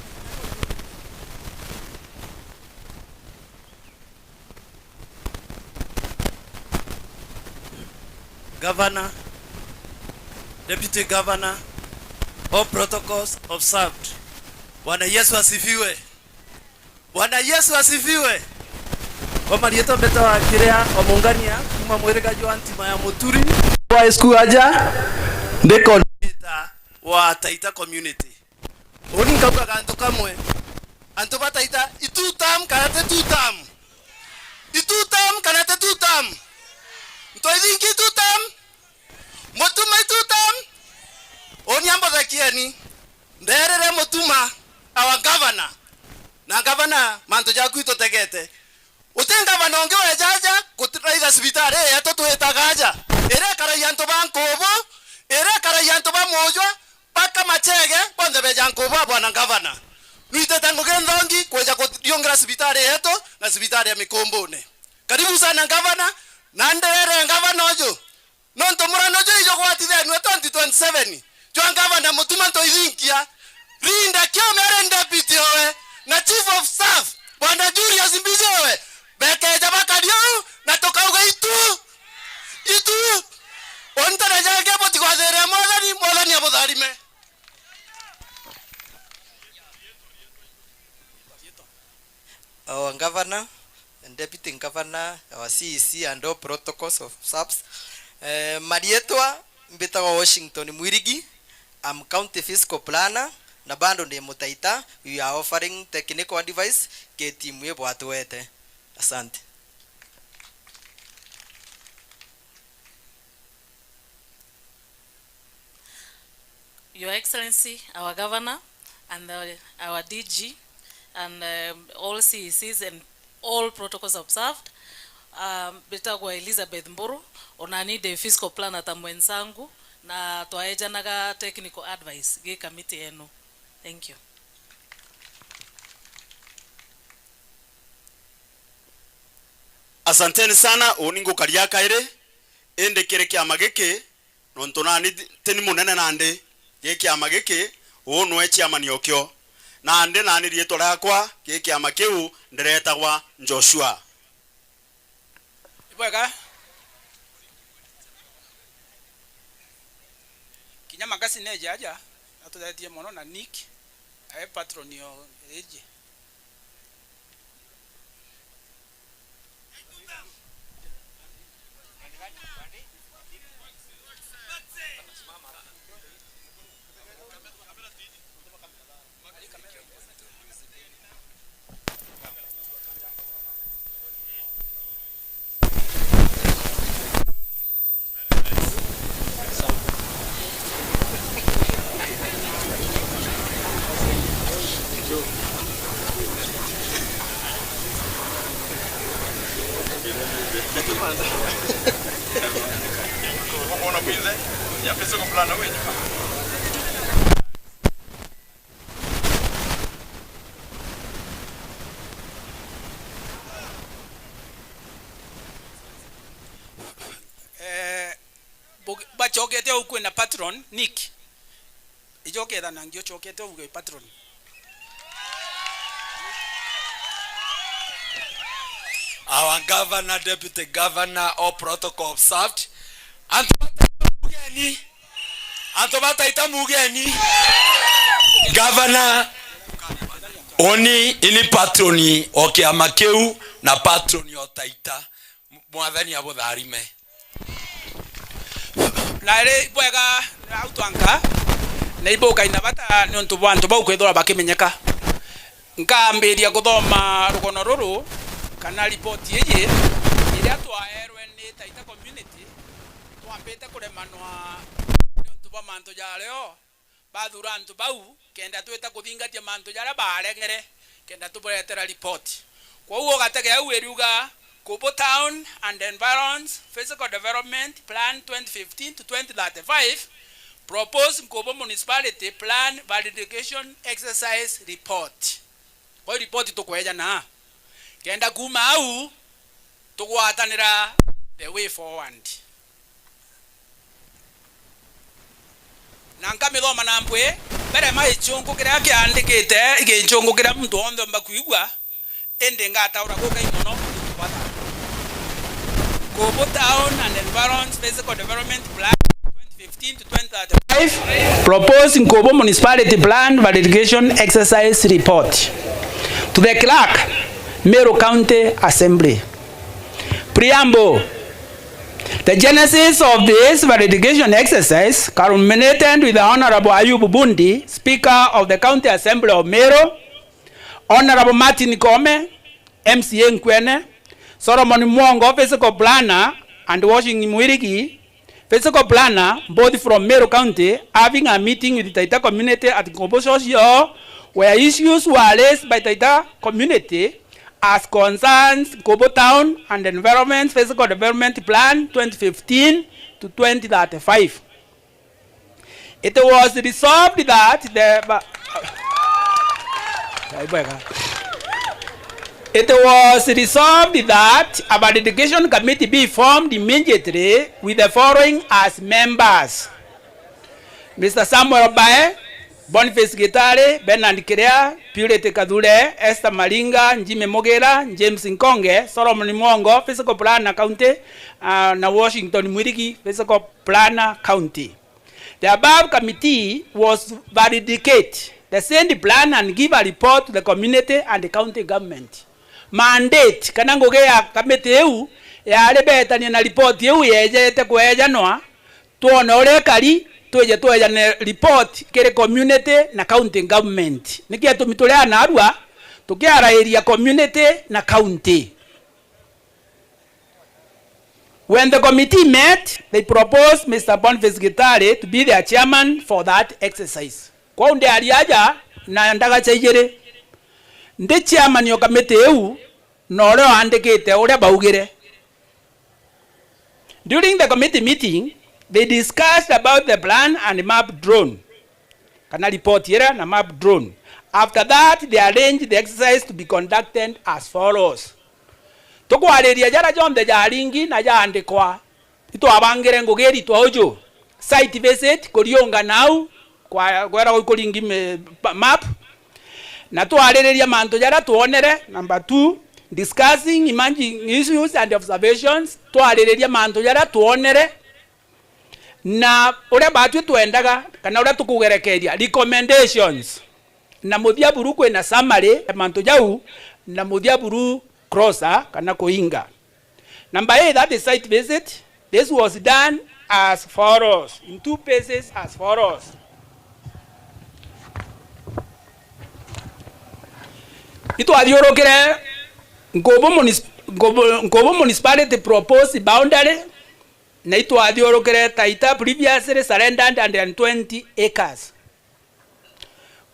Governor, Deputy Governor, all protocols observed. Bwana Yesu asifiwe. Bwana Yesu asifiwe. Kwa marietwa mbetagwa Kiria wa Mungania, kuma mwiriga jwa ntima ya Muturi. Kwa school aja, ndi coordinator wa Taita community. Uni nkauga gantu kamwe, antu ba Taita, i two term kana ti two term? I two term kana ti two term? Ntoithinki i two term? Mutuma i two term? Uni ambothekieni. Nderire Mutuma, our governor. Na ngavana, mantu jaku itutegete. Uti ngavana ungi wejaja kuturaitha cibitari ii yetu twitaga aja, iria ikaragia antu ba Nkubu, iria ikaragia antu ba Mujwa, baka Machege, bonthe beja Nkubu a bwana ngavana. Nwitite ngugi nthongi kwija kuriungira cibitari yetu na cibitari ya Mikumbune. Karibu sana ngavana, na ndirere ngavana uju. Nontu murano juu ijugwatithanue twenty twenty-seven jwa ngavana Mutuma Ntoithinkia, Linda Kiome ari deputy owe, na chief of staff, bwana Julius Mbithi owe, bekeja bakaria uu, na tukauga itu, itu. Onthe na jangi butigwathire Mwathani, Mwathani abutharime. Our governor, deputy governor, our C E C and all protocols of subs. Eh, marietwa mbitagwa Washington Mwirigi, I'm county fiscal planner, na bado ndi mutaita. We are offering technical advice ki timu ii bwatwete. Asante. Your Excellency, our Governor, and the, our D G, and, um, all C E Cs and all protocols observed. Um, mbitagwa Elizabeth Mburu, onani ndi fiscal planner ta mwenzangu, na twaejanaga technical advice gi committee eno. Thank you. Asanteni sana, uuni ngukaria kairi, indi kiri kiama giki, nontu nani ti, tini munene nandi, gi kiama giki, uu nwe chairman okio. Nandi nani riitwa riakwa, gi kiama kiu, ndiretagwa Joshua. Ibwega. Kinya Makasi neeja aja, atuthetie mono na Nick, ae patron o eeji. Eh, bu-, bacokete au kwina patron, Nick. Ijoketha na ngi ucokete au wi patron. our governor, deputy governor, all protocol observed. Antu bataita mugeni. Antu bataita mugeni. Governor, uni ini patron o kiama kiu na patron o Taita. Mwathani abutharime. Na ri bwega, au twanka, na ibukaina bata niuntu bwa antu bau kwithirwa bakimenyeka. Nkambiria kuthoma rugono ruru, kana ripoti iji, iria twaerwe ni Taita Community, twambite kuremanwa niuntu bwa mantu jario, bathura antu bau, kenda twita kuthingatia mantu jaria baaregere, kenda tuburetera ripoti. Kwou ugatege au iriuga, Kubu Town and Environs Physical Development Plan twenty fifteen to twenty thirty-five, Proposed Kubu Municipality Plan Validation Exercise Report. Kwou ripoti tukweja na kenda kuuma au tugwatanira the way forward. Na nkamithoma na mpwi, mbere ma gichungu kiria kiandikite, gichungu kiria muntu wonthe omba kwigua, indi ngataura gukai mono. Kubu Town and Environs Physical Development Plan twenty fifteen to twenty thirty-five, Proposed Kubu Municipality Plan Validation Exercise Report. To the Clerk, Meru County Assembly. Preamble. The genesis of this validation exercise culminated with the Honorable Ayub Bundi, Speaker of the County Assembly of Meru, Honorable Martin Koome, M C A Nkwene, Solomon Mwongo, Physical Planner, and Washing Mwirigi, Physical Planner, both from Meru County, having a meeting with Taita community at Nkubu Social, where issues were raised by Taita community as concerns Nkubu Town and Environment Physical Development Plan twenty fifteen to twenty thirty-five. It was resolved that the, ba-, Ai, bwega. It was resolved that a validation committee be formed immediately with the following as members: Mister Samuel Bae, Boniface Gitari, Bernard Kiria, Purity Kathure, Esther Maringa, Jimmy Mugira, James Nkonge, Solomon Mwongo, Physical Planner County, ah, na Washington Mwirigi, Physical Planner County. The above committee was validicate the said plan and give a report to the community and the county government. Mandate kana ngugi ya kamiti iu yari betanie na ripoti iu yejete kwejanwa, twone uria ikari, twije twejane report kiri community na county government. Niki gitumi turi anarua tukiarairia community na county. When the committee met, they proposed Mister Boniface Gitari to be their chairman for that exercise. Kwou ndiaria aja na ndagacha ijiri, ndi chairman o kamiti iu, na uria waandikite uria baugire. During the committee meeting, they discussed about the plan and map drawn, kana report iria na map drawn. After that, they arranged the exercise to be conducted as follows. Tukwariria jaria jonthe jaringi na jaandikwa, itwabangire ngugi iritwa uju: site visit, kuriunga nau, kwa-, kwera kuringi mi-, pa-, map, na twaririria mantu jaria twonere. Number two, discussing emerging issues and observations, twaririria mantu jaria twonere na uria batwi twendaga kana uria tukugerekeria, recommendations. Na muthia buru kwina summary ya mantu jau, na muthia buru closer kana kuinga. Number eight, that is site visit. This was done as follows, in two phases as follows. Itwathiurukire Nkubu munis-, Nkubu, Nkubu Municipality proposed boundary, na itwathiurukire Taita previously surrendered one hundred and twenty acres.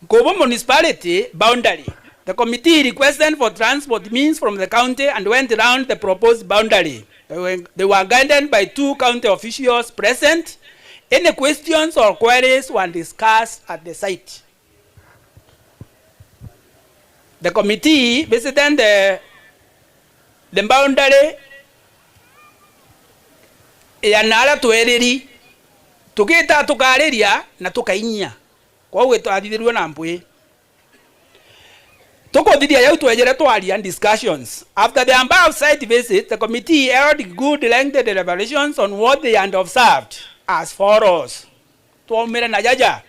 Nkubu Municipality boundary. The committee requested for transport means from the county and went round the proposed boundary. They were, they were guided by two county officials present. Any questions or queries were discussed at the site. The committee visited the, the boundary ya naria tweriri, tugita tukariria na tukainyia. Kwou gitwathithirue na mpwi. Tukuthithia jau, twejere twaria discussions. After the above site visit, the committee held good lengthy deliberations on what they had observed as follows. Twaumire na jaja.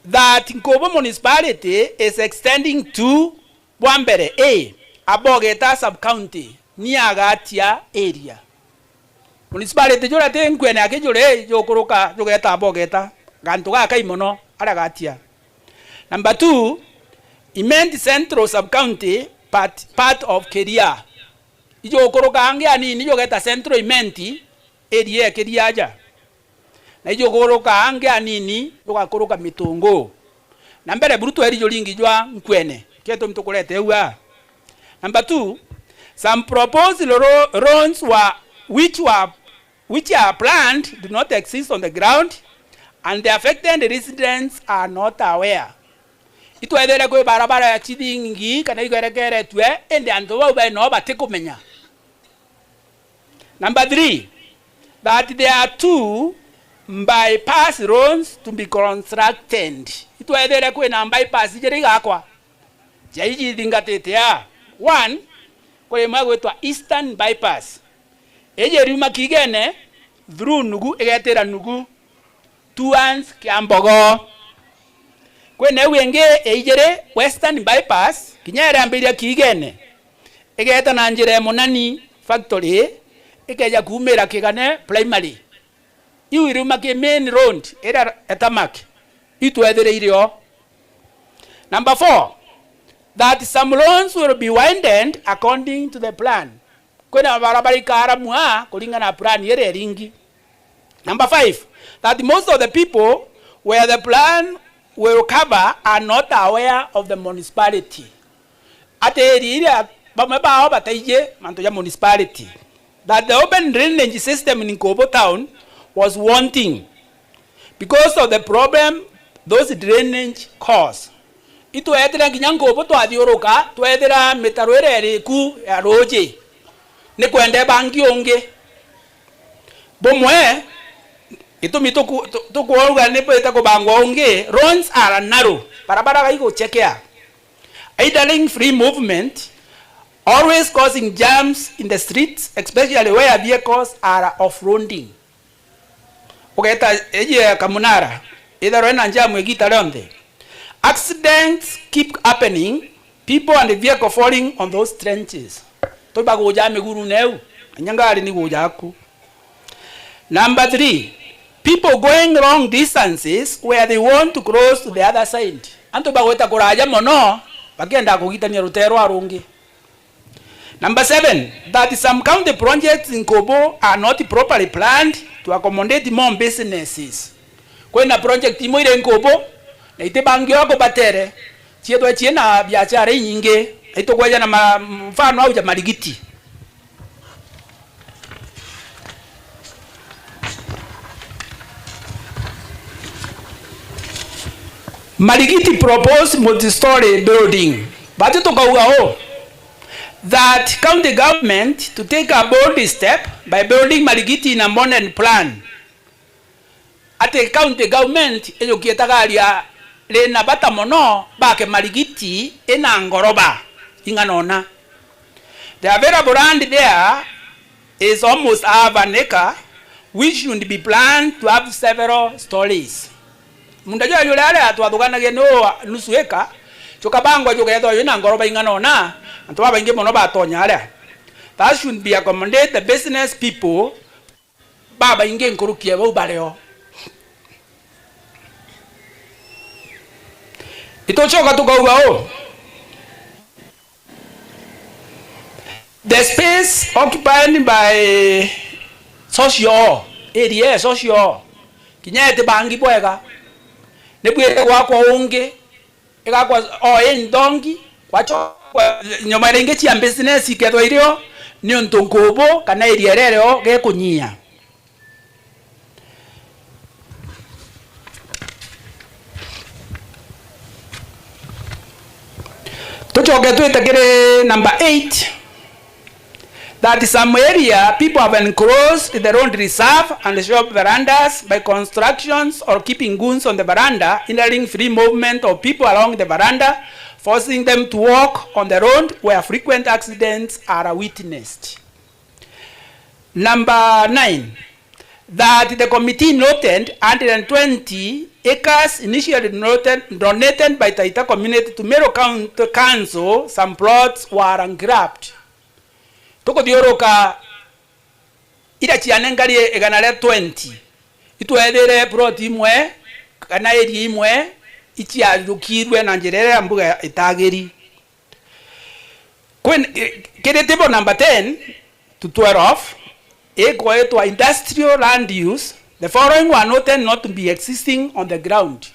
That Nkubu municipality is extending to, bwa mbere, A, Abogeta sub-county, ni Agatia area. Municipality juria ti Nkuene aki juri, jukuruka, jugeta Abogeta, gantu gakai mono, aria Gatia. Number two, Imenti Central sub-county, part, part of Keria. Ijukuruka angi anini, jugeta Central Imenti, area ya Keria aja. Na ijukuruka angi anini, jugakuruka Mitungu. Na mbere buru tweri juringi jwa Nkuene, kio gitumi tukurete au aa. Number two, some proposed ro-, roads were, which were, which are planned do not exist on the ground, and the affected residents are not aware. Itwethere kwi barabara ya chithingi kana igwerekeretue, indi antu bau beno batikumenya. Number three, that there are two bypass roads to be constructed. Itwethere kwina bypass ijiri igakwa. Ja iji ithingatite aa. One, kuri imwe gwitwa Eastern Bypass. Iji iriuma Kiigene through Nugu igetira Nugu towards Kiambogo. Kwina iu ingi ya ijiri Western Bypass, kinya iriambiria Kiigene, igeeta na njira ya Munani Factory, ikeja kuumira Kigane Primary. Iu iriuma ki main road iria ya tarmac, itwethire irio. Number four, that some roads will be widened according to the plan. Kwina mabarabara ikaramua kuringana na plan iria iringi. Number five, that most of the people where the plan will cover are not aware of the municipality. Ati area iria bamwe bao bataiji mantu ja municipality. That the open drainage system in Nkubu town was wanting. Because of the problem those drainage cause. Itwethira kinya Nkubu twathiuruka, twethira mitaro iria iriku ya ruuji, ni kwenda ibangi ungi. Bumwe, gitumi tuku-, tu-, tukwauga ni bwite kubangwa ungi, roads are narrow, barabara gaiguchekea. Hindering free movement, always causing jams in the streets, especially where vehicles are off-roading. Ugeeta iji ya Kamunara, itharwe na njamu igita rionthe. Accidents keep happening, people and vehicle falling on those trenches. Tubaguja migurune iu, na inya ngari ni guja aku. Number three, people going long distances where they want to cross to the other side. Antu bagwita kuraja mono, bakienda kugitania ruteere rwa rungi. Number seven, that some county projects in Nkubu are not properly planned to accommodate more businesses. Kwina project imwe iri Nkubu, na itibangiwa kubatere, ciethwe ciina biashara inyingi, na itukweja na ma-, mfano au ja Marigiti. Marigiti proposed multi-story building. Bati tukauga uu, that county government to take a bold step by building Marigiti in a modern plan. Ati county government ijukie tagaria rina bata mono bake Marigiti ina ngoroba ing'ana una. The available land there is almost half an acre, which should be planned to have several stories. Munda juria juria aria twathuganagia ni wa nusu acre, jukabangwa jukeethwa jwina ngoroba ing'ana una, antu babaingi mono batonya aria. That should be accommodate the business people babaingi nkuruki ya bau bario. Itucoka tukauga uu, the space occupied by social hall, area ya social hall, kinya itibangi bwega, nibwire gwakwa ungi, igakwa o i nthongi, kwacoka nyomera ingi cia business ikethwa irio, niuntu Nkubu kana area iria irio gikunyia. Tucoke twite kiri number eight. That some area people have encroached the road reserve and shop verandas by constructions or keeping goons on the veranda, hindering free movement of people along the veranda forcing them to walk on the road where frequent accidents are witnessed. Number nine, that the committee noted one hundred and twenty acres initially donated, donated by Taita community to Meru County Council, some plots were grabbed. Tukuthiuruka iria cianengari igana ria twenty, itwethire plot imwe kana area imwe iciathukirwe na njira iria mbuga itagiri. Kwin-, kiri table number ten to twelve, ikwetwa industrial land use, the following were noted not to be existing on the ground.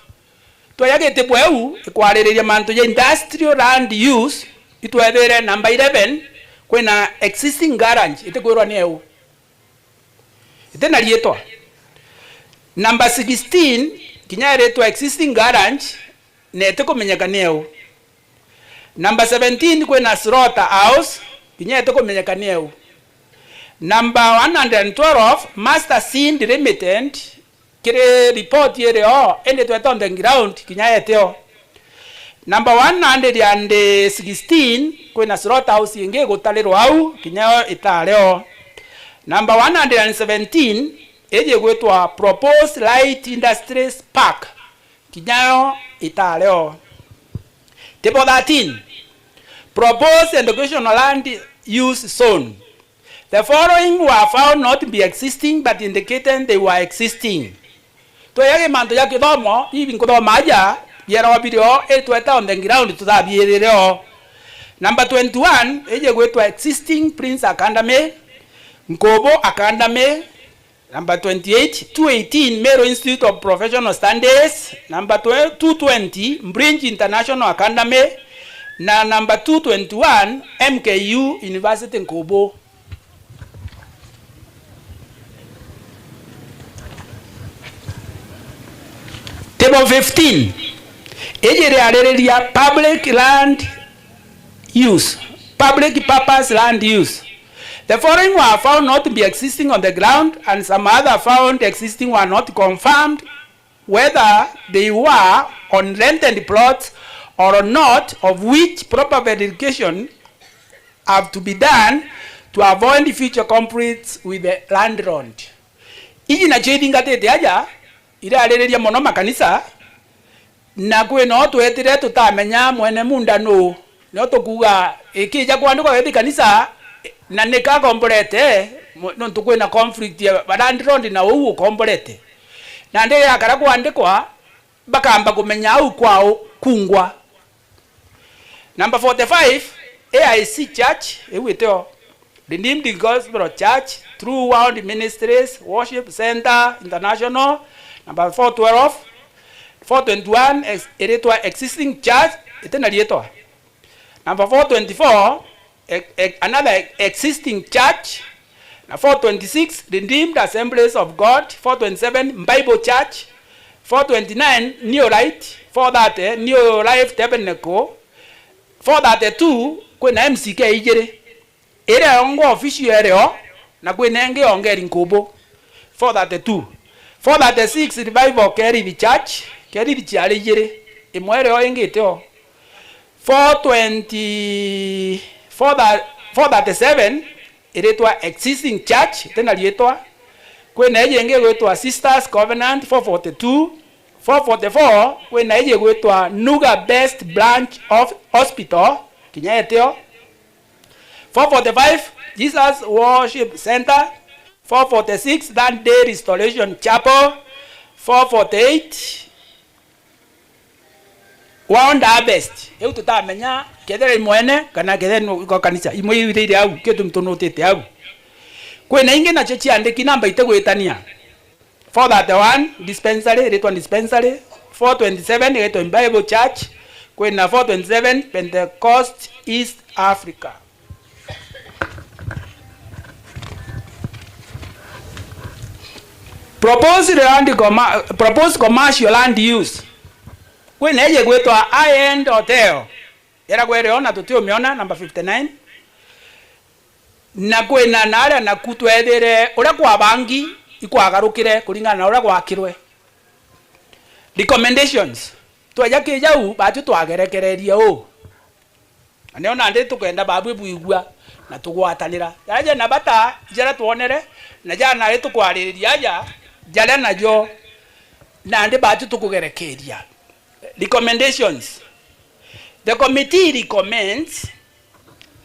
Twaya gitibwa iu ikwaririria mantu ja industrial land use, itwethire number eleven, kwina existing garage, itikwirwa ni eu. Iti na riitwa. Number sixteen, kinya iritwa existing garage, na itikumenyeka ni eu. Number seventeen, kwina slaughter house, kinya itikumenyeka ni eu. Number one hundred and twelve, Master Seed Limited, kiri report irio, indi tweta on the ground, kinya etio. Number one hundred and sixteen, kwina slaughter house ingi igutarirwa au, kinya yo itario. Number one hundred and seventeen, iji igwitwa Proposed Light Industries Park, kinya yo itario. Table thirteen, Proposed Educational Land Use Zone. The following were found not to be existing but indicated they were existing. Tweyage mantu ja kithomo, bibi nkuthoma aja, biarwa birio, itweta on the ground, tuthabiirire o. Number twenty-one, iji gwitwa existing Prince Academy, Nkubu Academy. Number twenty-eight, two eighteen, Meru Institute of Professional Studies. Number twelve, two twenty, Mbridge International Academy. Na number two twenty-one, M K U University Nkubu. Table fifteen. Iji iriaririria public land use, public purpose land use. The following were found not to be existing on the ground, and some other found existing were not confirmed whether they were on rented plots or not, of which proper verification have to be done to avoid future conflicts with the landlord. Iji nacio ithingatite aja, iraririria mono makanisa, na kwina o twetire tutamenya mwene munda nuu. Nio tukuuga, ikija kwandikwa gethi kanisa, na nika akomborete, mu-, nontu kwina conflict ya landlord na uu ukomborete. Nandi yakara kwandikwa, bakamba kumenya au kwao kungwa. Number forty-five, A I C Church, iu itio. Redeemed Gospel Church through World Ministries Worship Center International. Number four twelve, four twenty-one, ex-, iritwa existing church, itina riitwa. Number four twenty-four, e-, e-, another existing church. Na four twenty-six, Redeemed Assemblies of God. Four twenty-seven, Bible Church. Four twenty-nine, New Light. Four thirty, New Life Tabernacle. Four thirty-two, kwina M C K ijiri. Iria yongwa official irio, na kwina ingi yongeri Nkubu. Four thirty-two. Four thirty-six, Revival Kerithi Church. Kerithi ciari ijiri. Imwe irio ingi itio. Four twenty, four thirty, four thirty-seven, iritwa Existing Church, itina riitwa. Kwina iji ingi igwitwa Sisters Covenant, four forty-two. Four forty-four, kwina iji igwitwa Nuga Best Branch of Hospital, kinya itio. Four forty-five, Jesus Worship Center. Four forty-six, That Day Restoration Chapel. Four forty-eight, World Harvest. Iu tutamenya kethira i mwene kana kethira ni iko kanisa. Imwe iu iri au, kio tuntu nutite au. Kwina ingi nacio ciandiki namba itigwitania. Four thirty-one, dispensary, iritwa dispensary. Four twenty-seven, igetwa Bible Church. Kwina four twenty-seven, Pentecost East Africa. Proposed land commer-, proposed commercial land use. Kwina iji igwitwa High End Hotel. Iragwa irio na tutiumiona, number fifty-nine. Na kwina na aria naku twethire uria kwabangi ikwagarukire kuringana na uria gwakirwe. Recommendations. Tweja kija u, batu twagerekererie u. Na nio nandi tukenda babu ibwigua na tugwatanira. Jaja na bata jaria twonere, na jana ri tukwaririria aja, jaria najo nandi batu tukugerekeria. Recommendations. The committee recommends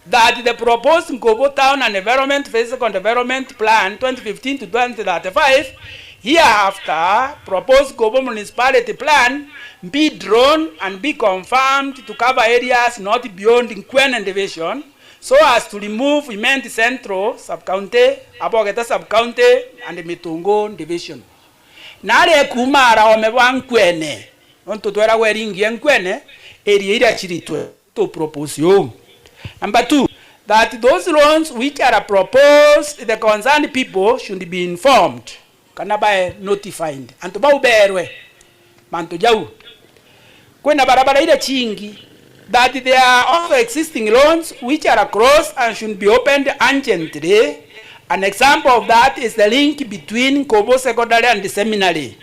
that the proposed Nkobo Town and Environment Physical Development Plan twenty fifteen to twenty thirty-five, hereafter proposed Nkobo Municipality Plan, be drawn and be confirmed to cover areas not beyond Nkwene Division, so as to remove Imenti Central Sub-County, Abogeta Sub-County and Mitungu Division. Naria kuuma araome bwa Nkwene, nontu tweragwa iringi ya Nkwene, area iria ciritwe. To propose uu. Number two, that those roads which are proposed, the concerned people should be informed, kana bae notified. Antu bau beerwe mantu jau. Kwina barabara iria cingi, that there are also existing roads which are closed and should be opened urgently. An example of that is the link between Nkobo Secondary and the Seminary.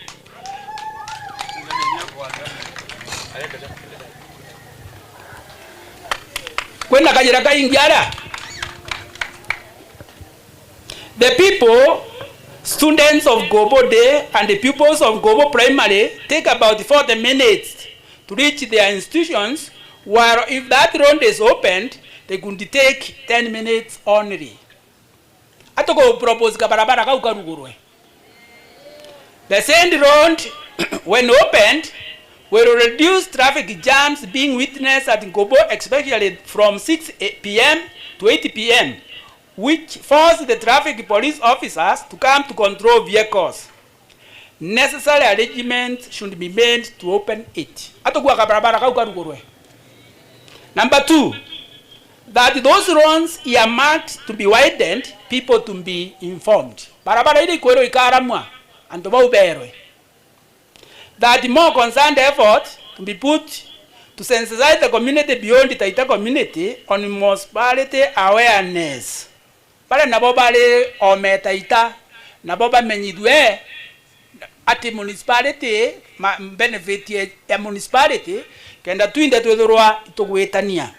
Kwina kajira kaingi aria. The people, students of Nkobo Day and the pupils of Nkobo Primary take about forty minutes to reach their institutions, while if that road is opened, they could take ten minutes only. Atuku propose kabarabara kau karugurwe. The said road, when opened, will reduce traffic jams being witnessed at Nkobo, especially from six p m to eight p m, which force the traffic police officers to come to control vehicles. Necessary arrangements should be made to open it. Atukua kabarabara kau karugurwe. Number two, that those roads earmarked to be widened, people to be informed. Barabara iria ikwirwo ikaramwa, antu bau beerwe. That more concerned effort to be put to sensitize the community beyond Taita community on municipality awareness. Baria nabo bari oome Taita, nabo bamenyithue ati municipality, ma-, benefit ya, ya municipality, kenda twinthe twithirwa itugwitania.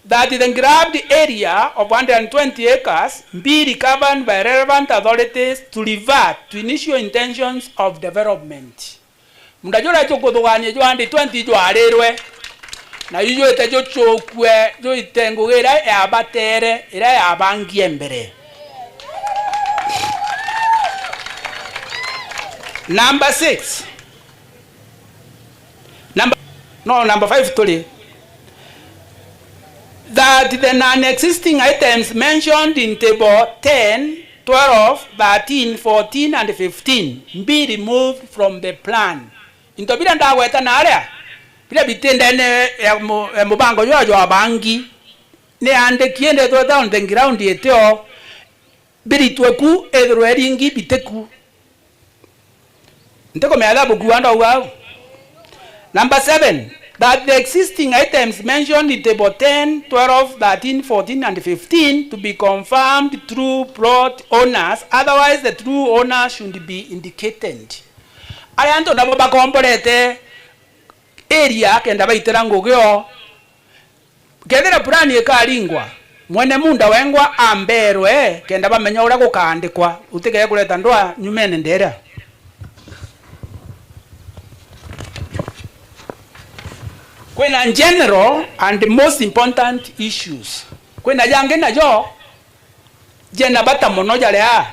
That the grabbed area of hundred and twenty acres be recovered by relevant authorities to revert to initial intentions of development. Munda juria jukuthugania jwa hundred twenty jwarirwe, na ju jwite jucukue, juite ngugi iria yabatere, iria yabangie mbere. Number six. Number, no, number five turi. That the non-existing items mentioned in table ten, twelve, thirteen, fourteen and fifteen be removed from the plan. Into biria ndagweta naria, biria biti ndene ya mu-, ya mubango jwa jwa bangi, ni andiki indi tweta on the ground itio, biritwe ku, ithirwe iringi biti ku. Ntikumenya thabu kuua ndauga au. Number seven, that the existing items mentioned in table ten, twelve, thirteen, fourteen and fifteen to be confirmed through plot owners, otherwise the true owner should be indicated. Aria antu nabo bakomborete area kenda baitira ngugi o. Kethira purani ikaringwa, mwene munda wengwa amberwe kenda bamenya uria gukaandikwa, utikee kureta ndwaa nyumene nderia. Kwina general and most important issues. Kwina jangi najo jena bata mono jaria,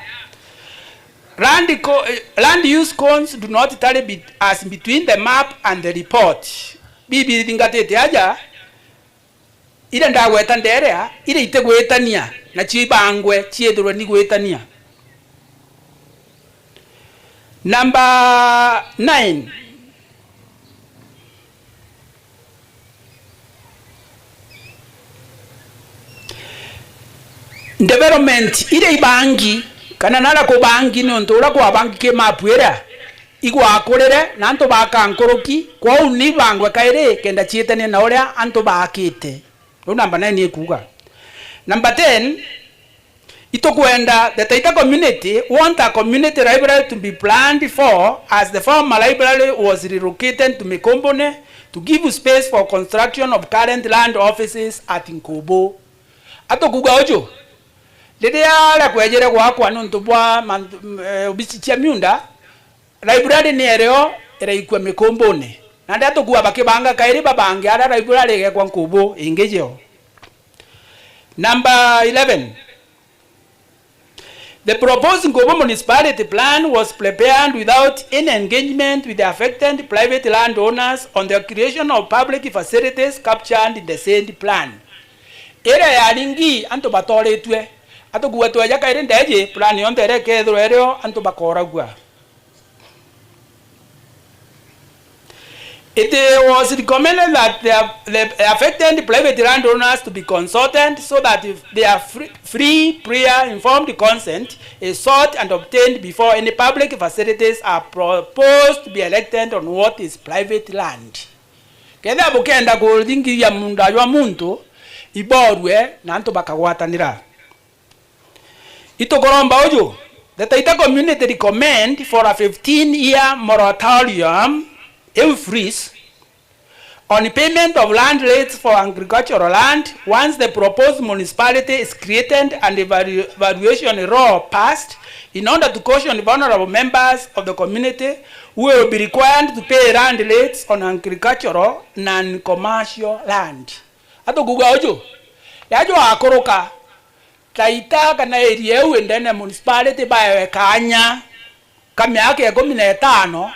land co-, eh, land use cones do not tally be-, as between the map and the report. Bibi ithingatite aja, iria ndagweta nderea, iria itigwitania, na ciibangwe ciithirwe ni gwitania. Number nine. Development iria ibangi, kana naria kubangi, ni untu uria kwabangi ki mapu iria igwakurire, na antu baka nkuruki, kwou ni ibangwe kairi kenda ciitanie na uria antu baakite. Riu namba nine ikuuga. Number ten, itukwenda the Taita community want a community library to be planned for, as the former library was relocated to Mikombone to give space for construction of current land offices at Nkubu. Atukuga uju, riria aria kwejire gwakwa nontu bwa man-, m-, eh, obisi cia miunda, library ni erio iraikua Mikumbune. Na riria tukua bakibanga kairi babange aria library igekwa Nkubu ingi jeo. Number eleven. The proposed Nkubu municipality plan was prepared without any engagement with the affected private landowners on the creation of public facilities captured in the said plan. Iria yaringi antu batoritue, atukua tweja kairi ndeji, plan yonthe iria ikethirwa irio antu bakoragua. It was recommended that the, the affected private landowners to be consulted so that if their free, free prior informed consent is sought and obtained before any public facilities are proposed to be erected on what is private land. Kethira bukenda kuthingithia munda jwa muntu, iborue na antu bakagwatanira. Itukuromba uju, the Taita community recommend for a fifteen year moratorium, eu freeze, on payment of land rates for agricultural land once the proposed municipality is created and evalu-, evaluation law passed, in order to caution vulnerable members of the community who will be required to pay land rates on agricultural, non-commercial land. Atukuga uju, riria jwakuruka, Taita kana area iu indene municipality baewe kaanya ka miaka ikumi na itano,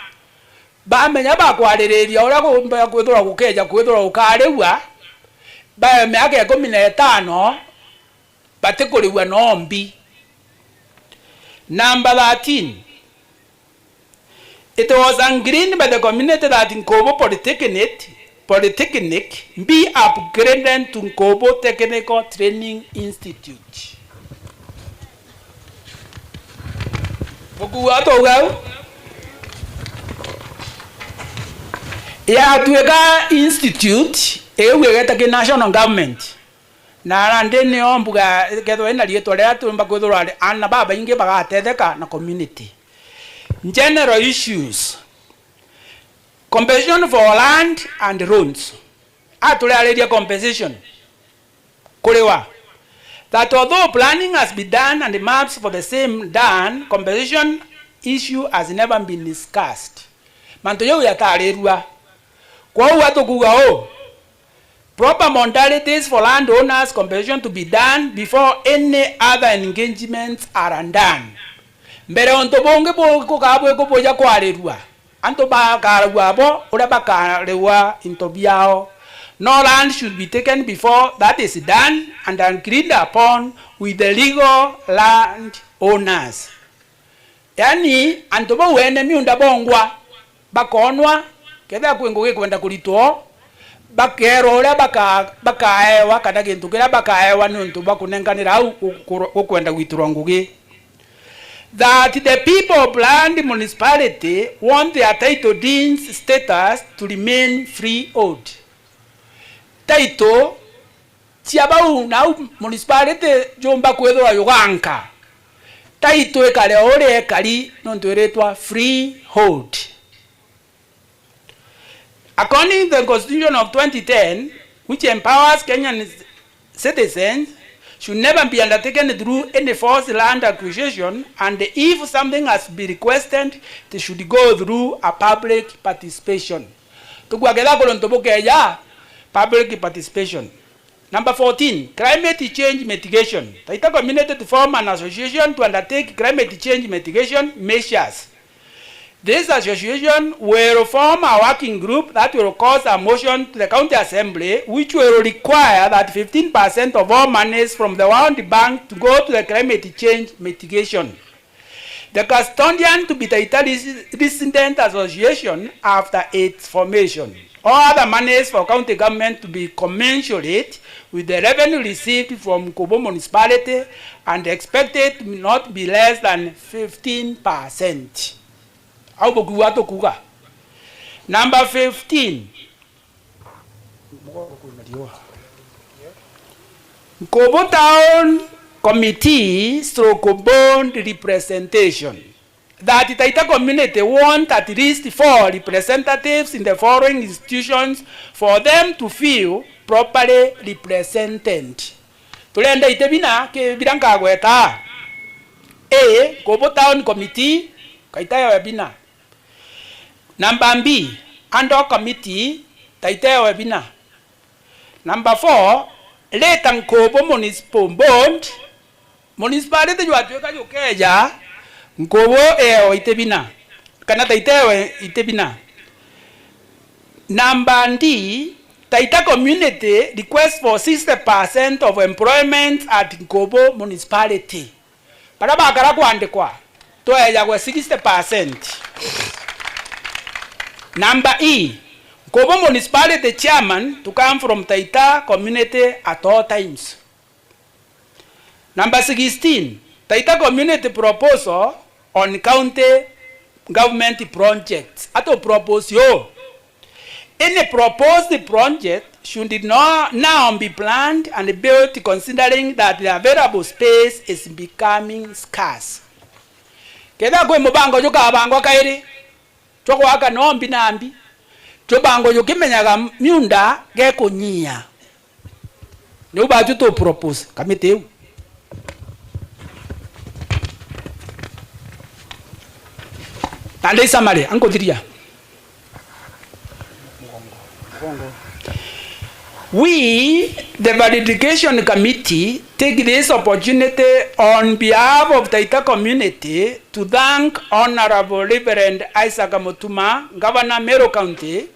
bamenya bakwaririria uria kumbea kwithirwa gukeja kwithirwa gukariua, baewe miaka ikumi na itano, batikuriua nombi. Number thirteen. It was agreed by the community that Nkubu Polytechnic, Polytechnic be upgraded to Nkubu Technical Training Institute. Bukua twauga u? Yatuika institute, iu igeta ki national government. Na nandi nio mbuga kethirwa ina riitwa riria tumba kwithirwa ari ana babaingi bagatetheka na community. General issues. Compensation for land and roads. Aturiariria compensation. Kuriwa. That although planning has been done and maps for the same done, compensation issue has never been discussed. Mantu jau yatarirua. Kwou atukuga uu, proper modalities for landowners compensation to be done before any other engagements are done. Mbere untu bungi bu-, bukaa bwikubuja kwarirua, antu bakaragua abo uria bakarigwa into biao. No land should be taken before that is done and agreed upon with the legal land owners. Yaani, antu bau ene miunda bongwa bakoonwa, kethira kwi ngugi ikwenda kuritwa, bakeerwa uria baka-, bakaewa kana gintu kiria bakaewa niuntu bwa kunenkanira au gu-, gu-, gukwenda gwitirwa ngugi. That the people of land municipality want their title deeds status to remain freehold. Title cia bau nau municipality jumba kwithirwa yuganka, title ikare o uria ikari, nontu iritwa freehold. According to the Constitution of twenty ten, which empowers Kenyan citizens, should never be undertaken through any forced land acquisition, and if something has been requested, it should go through a public participation. Tukua ketha kuri untu bukeja public participation. Number fourteen, climate change mitigation. Taita community to form an association to undertake climate change mitigation measures. This association will form a working group that will cause a motion to the County Assembly, which will require that fifteen percent of all monies from the World Bank to go to the climate change mitigation. The custodian to be Taita Resi-, Resident Association after its formation. All other monies for county government to be commensurate with the revenue received from Nkubu Municipality and expected to not be less than fifteen percent. Au bukiuga tukuga. Number fifteen. Nkubu Town Committee stroke board representation. that Taita community want at least four representatives in the following institutions for them to feel properly represented. Turenda iti bina ki biria nkagweta. A, Nkubu Town Committee, kaita yo bina. Number B, Ad hoc Committee, taita ewe bina. Number four, Late Nkubu Municipal Board, municipality jwatwika jukeja, Nkubu ewe iti bina, kana taita ewe iti bina. Number D, Taita community request for sixty percent of employment at Nkubu Municipality. Baria bakara kwandikwa, twejagwe sixty percent. Number E, Nkubu Municipality Chairman to come from Taita community at all times. Number sixteen, Taita community proposal on county government projects. Atu propose yo. Any proposed project should no-, now be planned and built, considering that the available space is becoming scarce. Kethira kwi mubango jukabangwa kairi, jwa gwaka no mbi na mbi, jubango jukimenyaga miunda gekunyia. Niu baju tu propose kamiti iu. Na ndi summary, ankuthiria. We, the Verification Committee, take this opportunity on behalf of Taita community to thank Honourable Reverend Isaac Mutuma, Governor Meru County,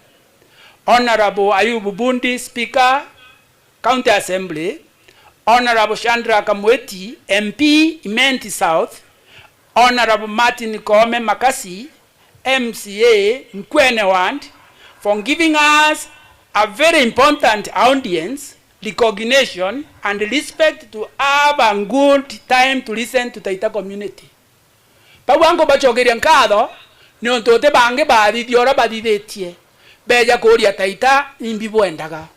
Honourable Ayubu Bundi, Speaker, County Assembly, Honourable Shadrack Mweti, M P, Imenti South, Honourable Martin Koome Makasi, M C A, Nkwene Ward, for giving us a very important audience, recognition and respect to have a good time to listen to Taita community. Bau ankubacokeria nkatho niuntu uti bangi baathithia uria bathithitie, beeja kuuria Taita, imbi bwendaga?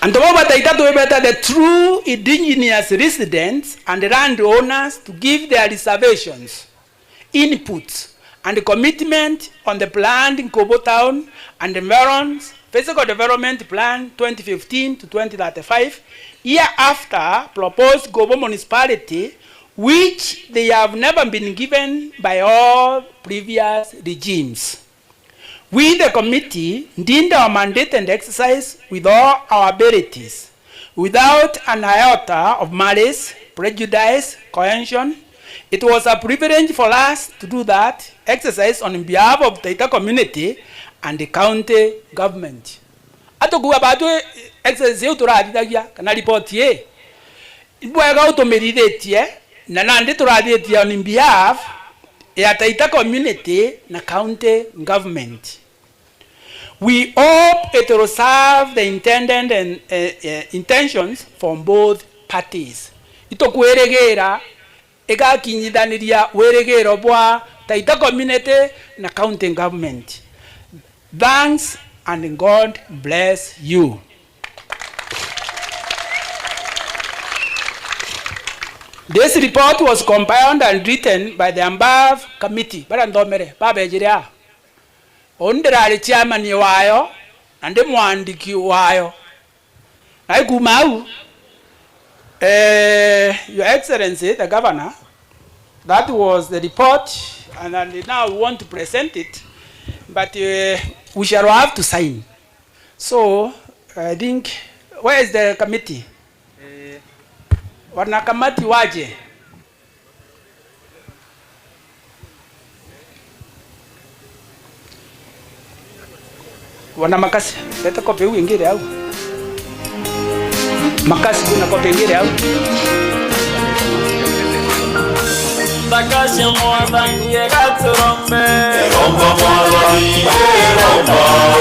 Antu bau ba Taita twibeeta the true indigenous residents and land owners to give their reservations, inputs and commitment on the planned Nkubu Town and Meron's Physical Development Plan twenty fifteen to twenty thirty-five, hereafter proposed Nkubu Municipality, which they have never been given by all previous regimes. We, the committee, did our mandate and exercise with all our abilities, without an iota of malice, prejudice, coercion. It was a privilege for us to do that exercise on behalf of Taita community and the county government. Atukuga batu exercise iu turathithagia, kana ripoti ii, ibwega utumirithitie, na nandi turathithitie on behalf ya Taita community na county government. We hope it will serve the intended and, eh, eh, intentions from both parties. Itukwirigira igakinyithaniria wirigiro bwa Taita community na county government. Thanks and God bless you. This report was compiled and written by the above committee. Baria nthomere, babejire aa. Uu ndirari chairman wayo, na ndi mwandiki wayo. Na ikuuma au, eh, Your Excellency, the Governor, that was the report, and, and now we want to present it, but, eh, we shall have to sign. So, I think, where is the committee? Eh. Wanakamati waje. Wana Makasi, leta kopi iu ingi iri au. Makasi, kwina kopi ingi iri au. Thaka cia Mwathani, ega turombe. Romba Mwathani, eh, romba.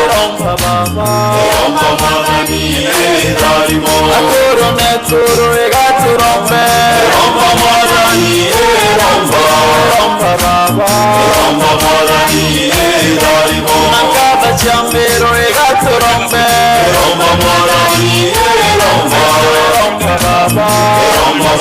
Romba Baba. Romba Mwathani, eh, tharimo. Akuru na ekuru, ega turombe. Romba Mwathani, eh, romba. Romba Baba. Romba Mwathani, eh, tharimo. Na nkatha cia mbiro, ega turombe. Romba Mwathani, eh, romba. Romba Baba. Romba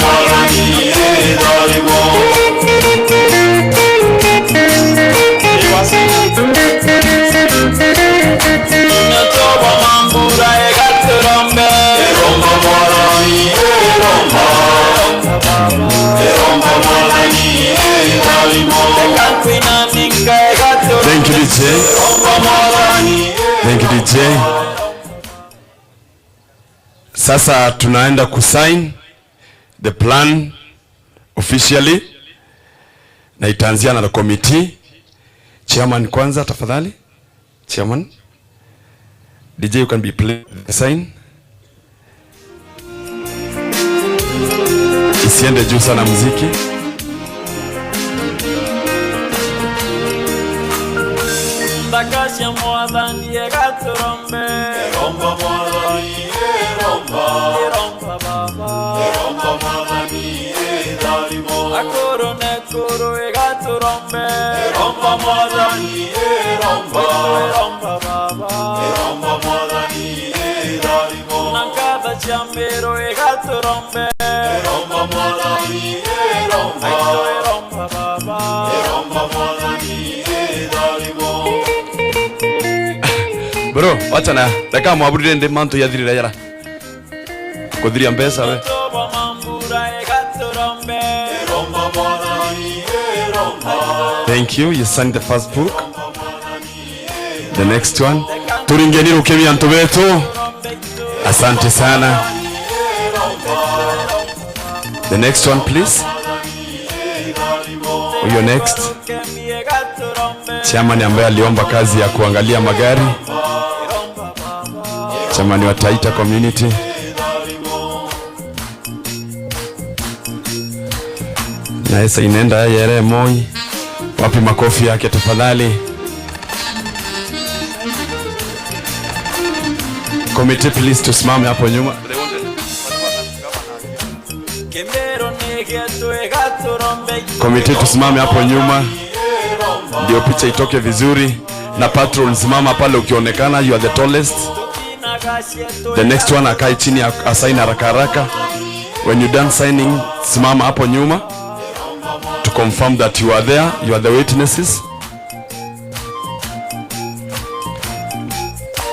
Thank you, D J. Sasa tunaenda kusign the plan officially, na itaanzia na the committee. Chairman kwanza, tafadhali. Chairman. D J, you can be playing the sign. Isiende juu sana muziki. Nthaka cia Mwathani igaturombe. Iromba Mwathani, iromba. Iromba Baba. Iromba Mwathani, itharimo. Akuru na ekuru igaturombe. Iromba Mwathani, iromba. Iromba Baba. Iromba Mwathani, itharimo. Na nkatha cia Meru igaturombe. Iromba Mwathani, iromba. Iromba Baba. Iromba Mwathani, itharimo. Bro, wacha na, reka mwaburire ndi mantu yathirire yara. Kuthiria mbeca we. Thank you. You signed the first book. The next one. Turingeni rukimi antu betu. Asante sana. The next one, please. Huyo next. Chairman ambaye aliomba kazi ya kuangalia magari. Chairman wa Taita Community. Na esa inenda yere Moi. Wapi makofi yake tafadhali? Committee, please, tusimame hapo nyuma. Committee, tusimame hapo nyuma. Ndio picha itoke vizuri. Na patrol, simama pale ukionekana, you are the tallest. The next one akae chini, a-, asign haraka haraka. When you done signing, simama hapo nyuma to confirm that you are there, you are the witnesses.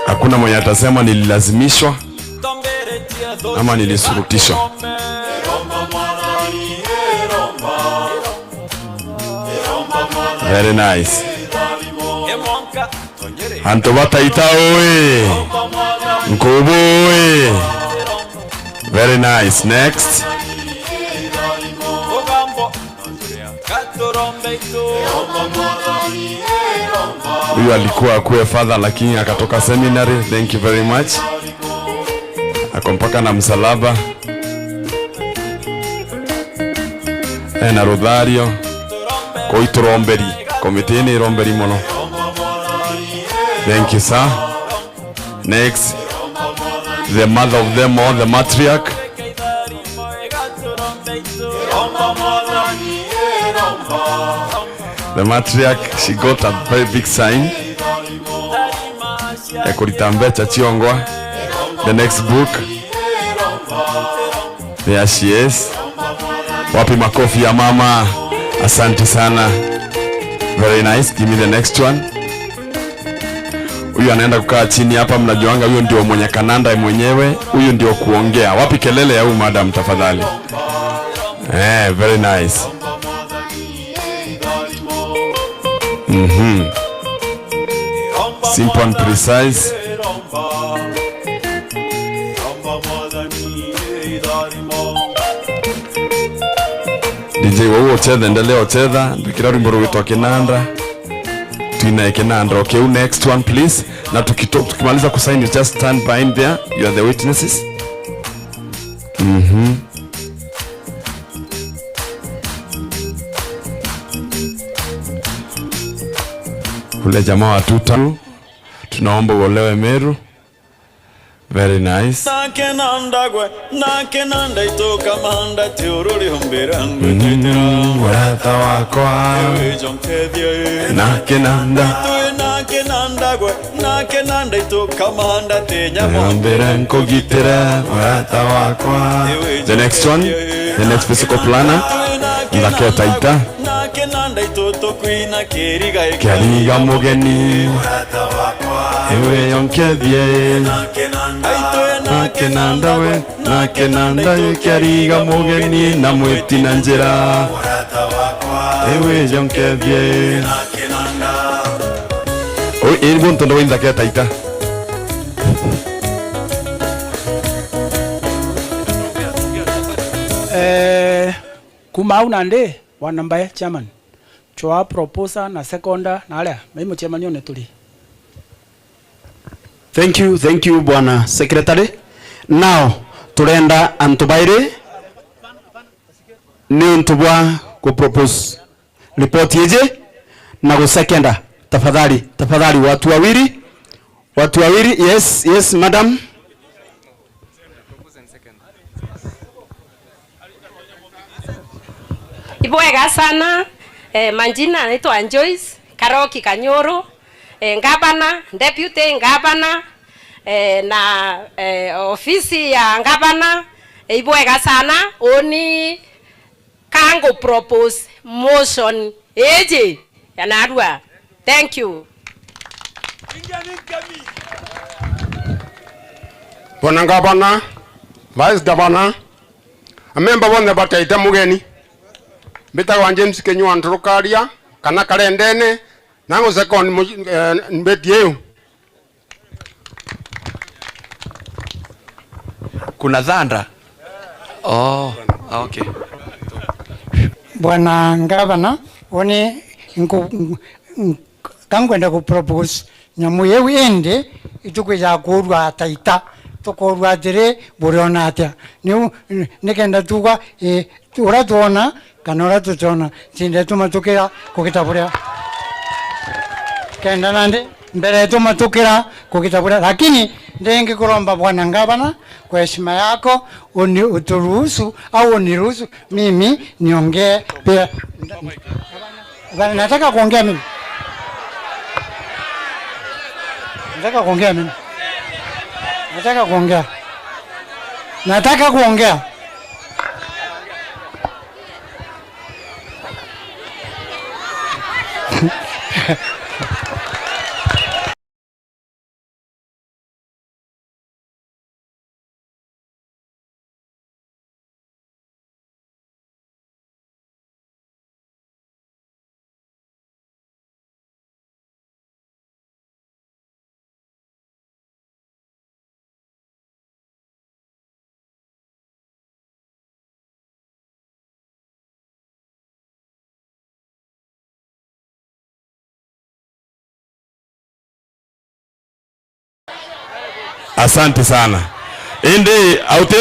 Hakuna mwenye atasema nililazimishwa ama nilisurutishwa. Very nice. Antu ba Taita oi! Nkubu oi! Very nice. Next. Huyu alikuwa akuwe father lakini akatoka seminary. Thank you very much. Ako mpaka na msalaba. Ena ruthario. Kuu ituromberi. Komitini iromberi mono. Thank you, sir. Next, the mother of them all, the matriarch. The matriarch, she got a very big sign. Ekurita mbecha ciongwa. The next book. There she is. Wapi makofi ya mama? Asante sana. Very nice. Give me the next one. Huyu anaenda kukaa chini hapa, mnajuanga huyo ndio mwenye kananda mwenyewe, huyu ndio kuongea. Wapi kelele ya huyu madam tafadhali? Eh, very nice. Mhm. Simple and precise. D J wau uchethe, endelea uchetha, ndikira rwimbo rwitwa Kinanda. Twina Kinanda. Okay, next one please. Na tukito-, tukimaliza kusign, you just stand behind there. You are the witnesses. Mhm. Ule jamaa wa tuta, tunaomba uolewe Meru. Very nice. Nake na ndagwe, nake na ndaitũ kamanda ti ũrũrĩ ũmbĩra ngwĩtĩtĩra. Mm, murata wakwa. Ewe jonkethia ĩ. Nake na nda. Twĩ nake na ndagwe, nake na ndaitũ kamanda ti nyamũ. Mbere nkugitire, murata wakwa. Ewe jonkethia ĩ. The next one, the next physical planner. Twĩ nake na ndagwe. Nake na ndaitũ tũkwina kĩriga. Kĩriga mũgeni. Ewe yonkethie. Aitwe nake na ndawe, nake na ndawe kĩriga mũgeni na mwĩti na njĩra. Ewe yonkethie. Oi, iri guntu ndo inthaketa ita. Eh, kuma au nandi, bwana Mbae, chairman. Chwa proposer na seconder na aria, mai muchemanione turi. Thank you, thank you, bwana secretary. Now, turenda antu bairi niuntu bwa ku propose report iji na gu seconder. Tafadhali, tafadhali, watu wawili. Watu wawili, yes, yes, madam. Ibwega sana. Eh, majina naitwa Joyce Karoki Kanyuru. Eh, ngavana, deputy ngavana, eh, na, eh, ofisi ya ngavana. Eh, ibwega sana. Uni kangu propose motion iji ya narua. Thank you. Bwana ngavana, vice governor, amemba bonthe bataite mugeni. Mbitagwa James Kinyua Nturukaria, kana Karendene, nangu second mu-, eh, mbeti iu. Kuna thunder? Oh, okay. Bwana Ngavana, uni nku-, nku-, ka nkwenda ku propose nyamu iu, indi itukwija kuurua Taita, tukoorua atiri, buriona atia? Niu nikenda tuuga, ii, uria twona kana uria tutiona, ntindetu matukira kugita buria. Kenda nandi mbere yetu matukira kugita buria, lakini ndingi kuromba bwana ngavana, kwa heshima yako, uni-, uturuhusu au uniruhusu mimi niongee pia. Bwana, nataka kuongea mimi. Nataka kuongea mimi. Nataka kuongea. Nataka kuongea. Asante sana. Indi aute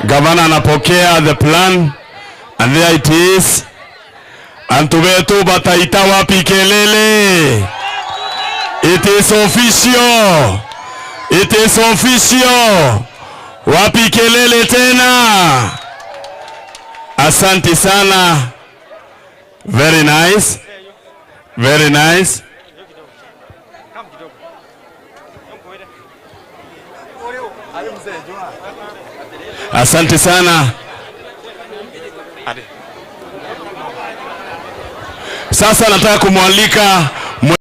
Gavana anapokea the plan, and there it is. Antu betu ba Taita, wapi kelele? It is official. It is official. Wapi kelele tena? Asante sana. Very nice. Very nice. Asante sana. Sasa nataka kumwalika mwe-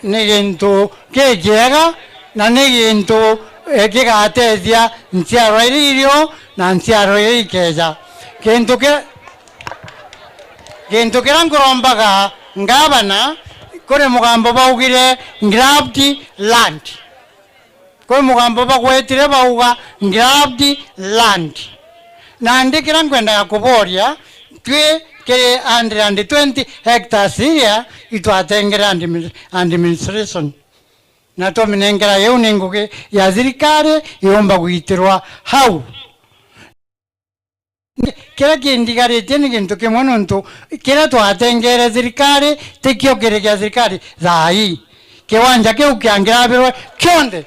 ni gintu gikiega na ni gintu, eh, gigatethia nchiarwa iria irio na nchiarwa iria ikeja. Gintu ki-, gintu kiria nkurombaga ngavana, kuri mugambo baugire grabbed land. Kwi mugambo bagwetire bauga, "Grabbed land." Nandi kiria nkwendaga kuboria, twi kiri hundred and twenty hectares iria itwatengere admi-, administration, na twaminengera iu ni ngugi ya thirikari iumba gwitirwa hau. Kiria kindigaritie ni gintu kimwe, nontu kiria twatengere thirikari tikio kiri gia thirikari thaa ii. Kiwanja kiu kiangirabirwe kionthe.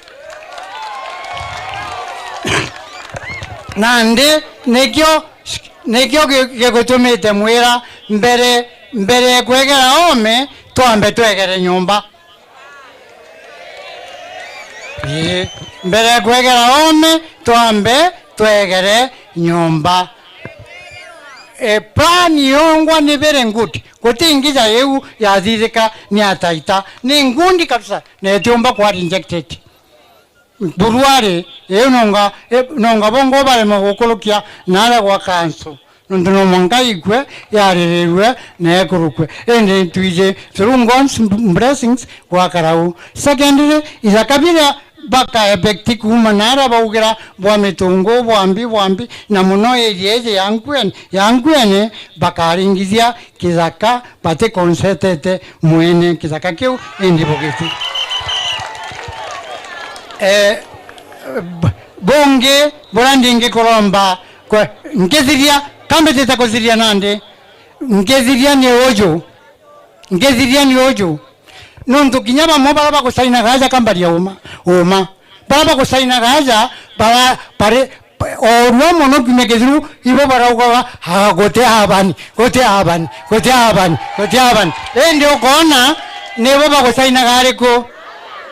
Nandi nikio, nikio gi-, gigutumite mwira mbere, mbere ya kwegera oome, twambe twegere nyomba. Ii, mbere ya kwegera oome, twambe twegere nyomba. E, plan yongwa ni very good. Guti ngija iu yathithika ni ataita. Ni ngundi kabisa, na itiumba kwa rejected. Buruari, iu nonga, e, nonga bongo barema gukurukia naria gwa kanso. Nontu no mwanka ikue, yaririrue, na ekurukue. Indi twiji, through God's blessings, gwakara uu. Secondly, ithaka biria baka evict kuuma naria baugira bwa Mitungu, bwa mbi, bwa mbi, na muno area iji ya Nkuene, ya Nkuene, bakaringithia kithaka bati consultete mwene kithaka kiu, indi bugiti. Eh, b-, bungi buria ndingikuromba Kwe-, nkithiria, ka mbitite kuthiria nandi? Nkithiria ni uju. Nkithiria ni uju. Nontu kinya bamwe baria bagucainaga aja ka mbaria uma, uma. Baria bagucainaga aja, bara-, bari, orua mono kiumia kithiru, ibo baraugaga, "Ah, guti abani, guti abani, guti abani, guti abani." Indi ukoona, nibo bagucainaga ariku?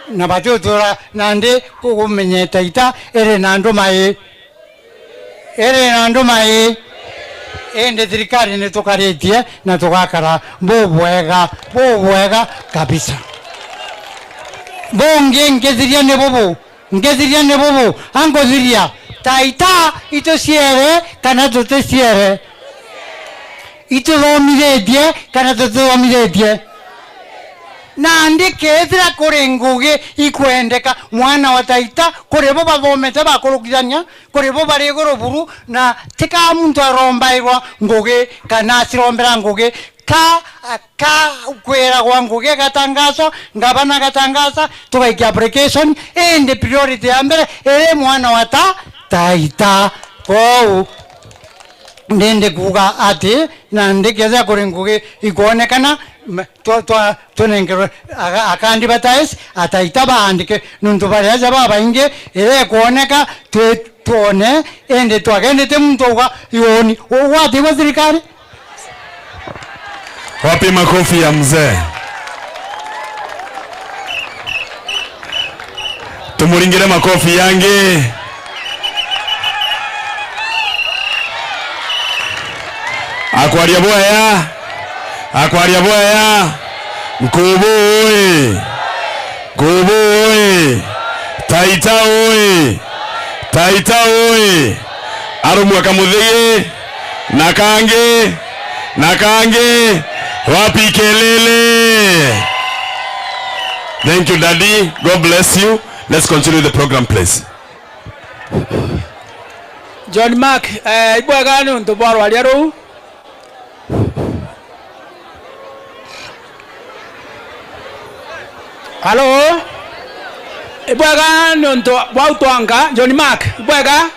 Na batiutura nandi kugumenyete ita iri na andu mai. Iri na andu mai, indi thirikari nitukaritie na tugakara bubwega, bubwega kabisa. Bungi nkithiria ni bubu, nkithiria ni bubu, ankuthiria, Taita ituciere kana tuticiere? Ituthomithitie kana tutithomithitie? Nandi kethira kuri ngugi ikwendeka, mwana wa Taita, kuri bo bathomete bakurukithania, kuri bo bari iguru buru, na ti ka muntu arombairwa ngugi kana acirombera ngugi, ka, ka kwiragwa ngugi igatangaswa, ngavana agatangasa, tugaikia application, indi priority ya mbere iri mwana wa Ta-, Taita. Kwou, ndindi kuuga ati, nandi kethira kuri ngugi ikwonekana, m-, twa, twa, tunenkerwe aga-, aka advertise, Ataita baandike, nontu bari aja babaingi, iria ikwoneka, twi-, twone, indi twagendete muntu auga, "Yoni, ugwatiwe thirikari?" Wapi makofi ya mzee? Tumuringire makofi yangi. Akwaria bwaya. Akwaria bwaya. Nkubu oi. Nkubu oi. Taita oi. Taita oi. Arumwa kamuthigi. Na kangi, na kangi, wapi kelele? Thank you, Daddy. God bless you. Let's continue the program, please. John Mark, eh, ibwega ni untu bwa rwaria ruu. Halo? Ibwega ni untu bwa utwanga, John Mark, ibwega?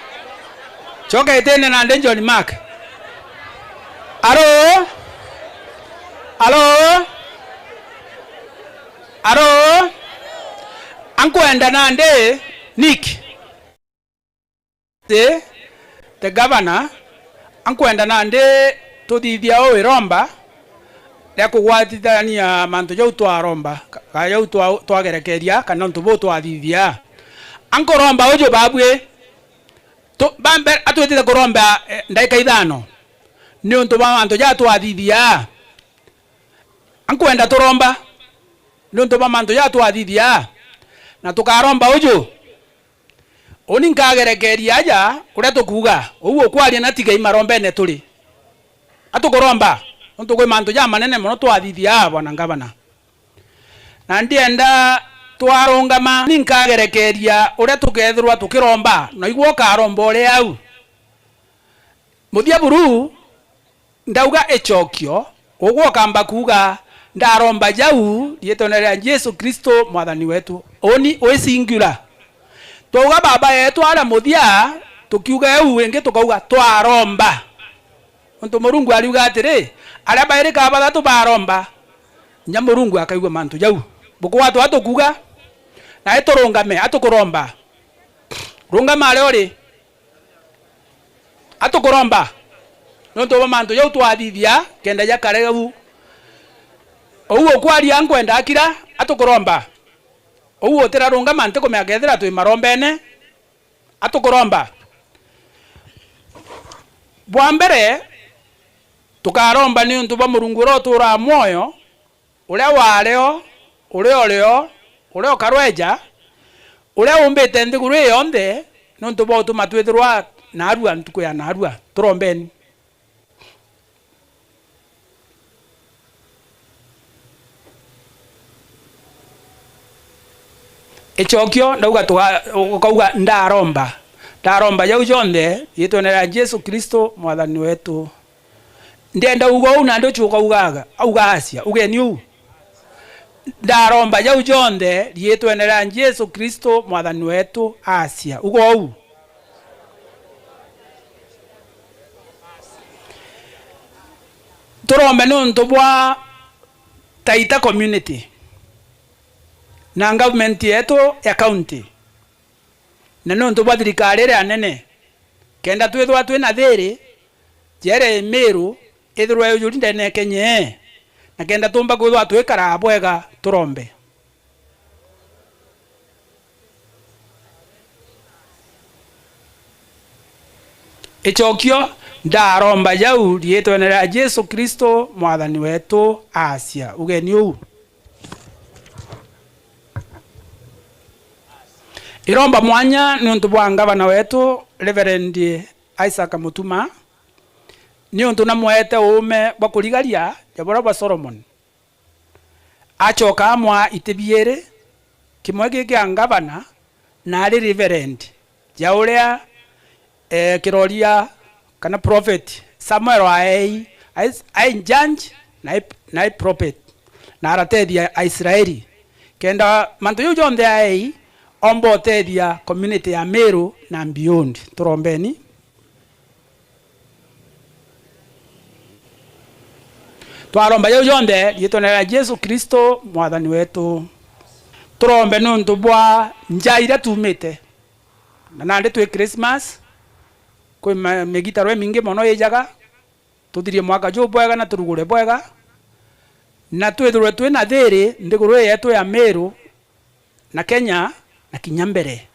Coka itine nandi John Mark. Alo? Alo? Alo? Ankwenda nandi Nick. Ti, the governor, ankwenda nandi tuthithia uu iromba ria kugwatithania mantu jau twaromba, ka-, ka jau twa-, twagerekeria, kana untu buu twathithia. Ankuromba uju babui, Tu-, ba mbere, atwitite kuromba, eh, ndaika ithano. Niuntu bwa mantu ja twathithia. Ankwenda turomba. niuntu bwa mantu jaa twathithia, na tukaromba uju. Uni nkagerekeria aja uria tukuuga, uu ukwaria na tigei marombene turi. Atukuromba, niuntu kwi mantu jamanene mono twathithia, Bwana Ngavana. Na ndienda twarungama, ni nkagerekeria uria tukethirwa tukiromba, na igwe ukaromba uri au. Muthia buru, ndauga icokio, ugwe ukamba kuuga, ndaromba jau riitwene ria Jesu Kristo Mwathani wetu. Uni wi singular. Twauga Baba yetu aria muthia, tukiuga eu ingi tukauga twaromba. Nontu Murungu ariuga atiri, aria bairi ka bathatu baromba, inya Murungu akaigua mantu jau. Bukugwatwa atukuuga, nae turungame, atukuromba. Rungama aria uri. Atukuromba. Nontu bwa mantu jau twathithia, kenda jakare au. Uu ukwaria nkwenda akira, atukuromba. Uu utirarungama ntikumenya kethira twi marombene. Atukuromba. Bwa mbere, tukaromba niuntu bwa Murungu uria uturaa mwoyo, uria wario, uria urio, uria ukarweja, uria umbite nthiguru ii yonthe, niuntu bwa utuma twithirwa naarua ntuku ya naarua. Turombeni. Icokio, ndauga tuga-, ukauga, ndaromba. Ndaromba jau jonthe, riitwene ria Jesu Kristo, Mwathani wetu. Ndienda uga uu, nandi ucio ukaugaga, auga acia, ugeni uu. Ndaromba jau jonthe, riitwene ria Jesu Kristo, Mwathani wetu, acia. Uga uu. Turombe niuntu bwa Taita community na government yetu ya county, na niuntu bwa thirikari iria nene, kenda twithirwa twina thiiri, njera ya Meru ithirwe yujuri ndene ya Kenya, na kenda tumba kwithirwa twikaraa bwega, turombe. Icokio, ndaromba jau riitwene ria Jesu Kristo, Mwathani wetu, acia. Ugeni uu. Iromba mwanya niuntu bwa ngavana wetu, Reverend Isaac Mutuma, niuntu namwete uume bwa kurigaria ja buria bwa Solomon. Acoka amwaa iti biiri, kimwe gi kia ngavana na ari reverend, ja uria, eh, kiroria kana prophet Samuel aei, ai, ai judge na ai, na ai prophet, na aratethia Aisraeli. Kenda mantu jau jonthe aei, omba utethia community ya Meru na beyond. Turombeni. Twaromba jau jonthe riitwene ria Jesu Kristo, Mwathani wetu. Turombe niuntu bwa njaa iria tuumite. Na nandi twi Christmas, kwi ma-, migitaro imingi mono ijaga. Tuthirie mwaka juu bwega na turugure bwega, na twithirwe twina thiiri nthiguru ii yetu ya Meru, na Kenya, na kinya mbere.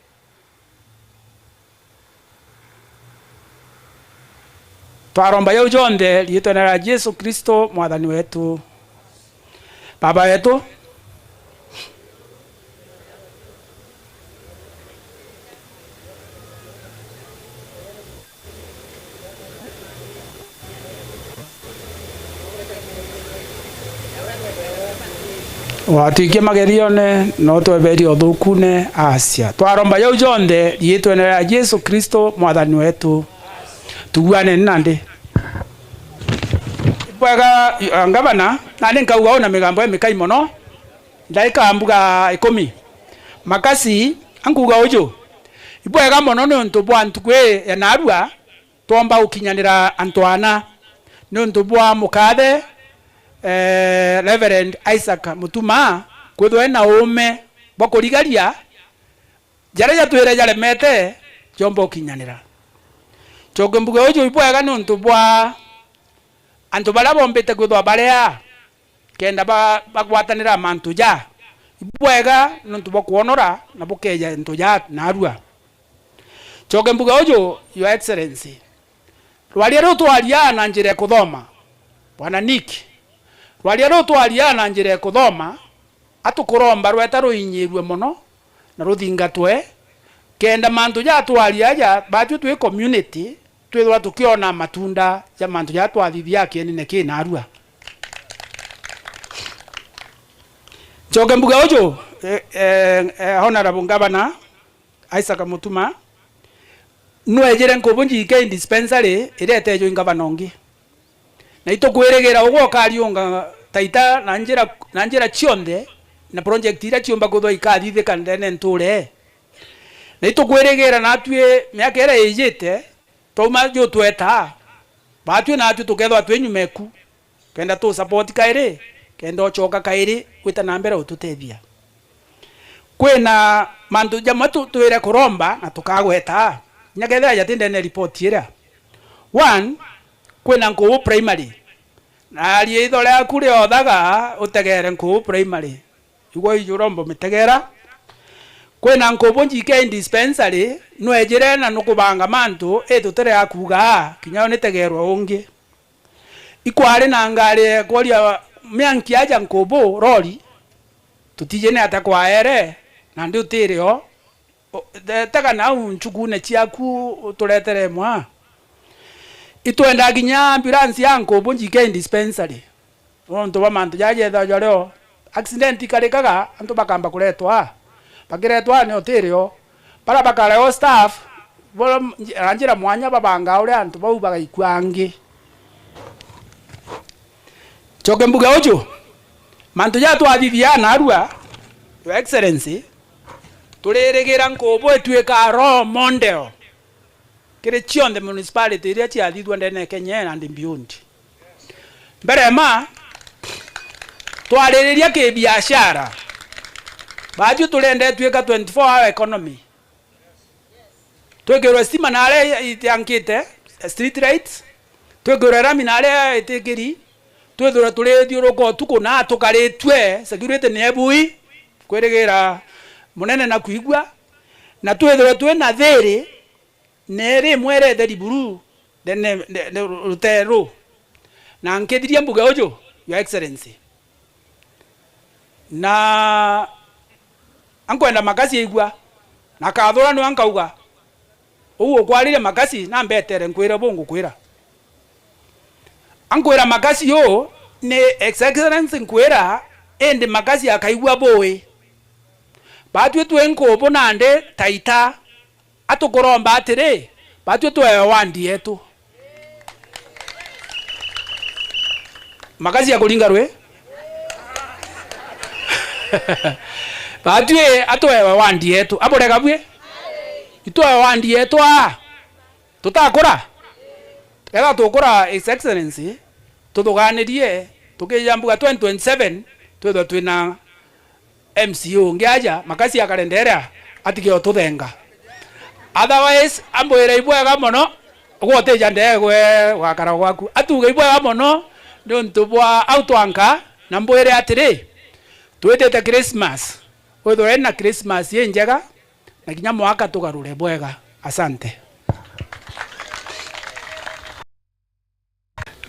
Twaromba jau jonthe riitwene ria Jesu Kristo, Mwathani wetu. Baba wetu, watwikia magerione, na utweberie uthukune, acia. Twaromba jau jonthe riitwene ria Jesu Kristo, Mwathani wetu. Tuguaneni nandi. Ibwega, eh, ngavana, nandi nkauga uu na migambo imikai mono, ndaika mbuga ikumi. Makasi, ankuuga uju, ibwega mono niuntu bwa ntuku ii ya naarua, twomba gukinyanira antu ana, niuntu bwa mukathe, eh, Reverend Isaac Mutuma, kwithirwa ena uume bwa kurigaria jaria jatwire jaremete, joomba gukinyanira. Ncoke mbuge uju ibwega niuntu bwa antu baria boombite kwithirwa baria kenda ba-, bagwatanira mantu ja. Ibwega niuntu bwa kwonora na bukeeja antu ja naarua. Ncoke mbuge uju, Your Excellency, rwaria ruu twaria na njira ya kuthoma, Bwana Nick, rwaria ruu twaria na njira ya kuthoma, Atukuromba rweta ruinyirue mono na ruthingatwe, kenda mantu jatwaria aja, batwi twi community, twithirwa tukiona matunda ja mantu jaa twathithia akienine ki narua. Ncoke mbuge uju, eh, eh, eh, Honorable Governor Isaac Mutuma, nwejire Nkubu G K dispensary iria etejwe i ngavana ungi. Na itukwirigira ugwe ukariunga Taita na njira, na njira cionthe, na project iria ciumba kwithirwa ikathithika ndene nture. Na itukwirigira natwi miaka iria ijite, twauma ju tweta, batwi natwi tukethirwa twi nyuma eku, kenda tu support kairi, kenda ucoka kairi gwita na mbere ututethia. Kwina mantu jamwe tu-, twire kuromba na tukagweta, kinya kethira jati ndene ya ripoti iria. One, kwina Nkubu Primary. Na riitho riaku riothaga utegere Nkubu Primary. Igwe iju uromba umitegera. Kwina Nkubu G K dispensary, nwejire na nukubanga mantu, ii tutire akuuga, kinya yo nitegerwe ungi. Ikwari na ngari ekworia mianki aja Nkubu, rori, tutiji ni atia kwaere, nandi utiri o. O, te-, tega nau ncukune ciaku uturetere imwe. Itwenda kinya ambulance ya Nkubu G K dispensary. Nontu bwa mantu jaja jethagwa jario, accident ikarikaga, antu bakamba kuretwa. Bakiretwa ni utiri o. Bara bakareo staff, bo-, na njira mwanya babangaa uria antu bau bagaikua angi. Coke mbuge uju, mantu ja twathithia narua, Your Excellency, turirigira Nkubu itwika role model kiri cionthe municipality iria ciathithua ndene ya Kenya and beyond. Mbere ma, twaririria kibiashara, baaju turenda itwika twenty-four hour economy. Twikirwe stima na aria itiankite, street lights, twikirwe rami na aria itikiri, twithirwe turithiuruka utuku na tukaritue, security ni ebui, kwirigira munene na kwigua, na twithirwe twina thiri, na iri imwe ira itheri buru, ndene, nde-, nde-, ruteru. Na nkithiria mbuge uju, Your Excellency, na ankwenda makasi aigua, na kathura niwe ankauga, uu ukwaririe makasi, na mbetere nkwire buu ngukwira. Ankwira makasi uu ni His Excellency nkwira, indi makasi akaigua bui. Batwi twi Nkubu nandi Taita, atukuromba atiri, batwi twewe wandi yetu. Makasi ya kuringa rwi. Batwi atwewe wandi yetu. Aburega bwi? Itwewe wandi yetu aa. Tutakura? Kethira tukura, His Excellency, tuthuganirie, tukija mbuga twenty twenty-seven, twithwe twina M C A ungi aja, makasi akare nderea, atige ututhenga. Otherwise, ambwire ibwega mono, gwe utija ndegwe gwakara gwaku. Atuge ibwega mono, niuntu bwa au twanka, na mbwire atiri, twitite Christmas, withwe na Christmas injega, na kinya mwaka tugarure bwega. Asante.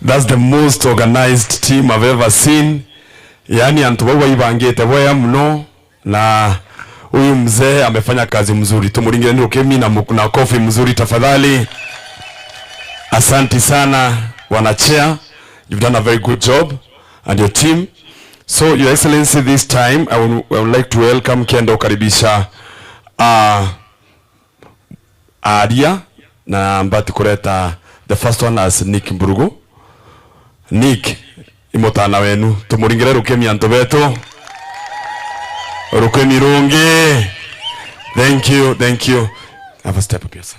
That's the most organized team I've ever seen. Yaani, antu bau baibangite bwega muno, na huyu mzee amefanya kazi mzuri. Tumuringireni rukimi na mu-, na kofi mzuri tafadhali. Asanti sana, wanachea. You've done a very good job and your team. So, Your Excellency, this time, I would, I would like to welcome, kenda ukaribisha, uh, aria, na mbati kureta the first one as Nick Mburugu. Nick, i mutana wenu, tumuringire rukimi antu betu. Rukimi rungi. Thank you, thank you. Have a step up here, sir.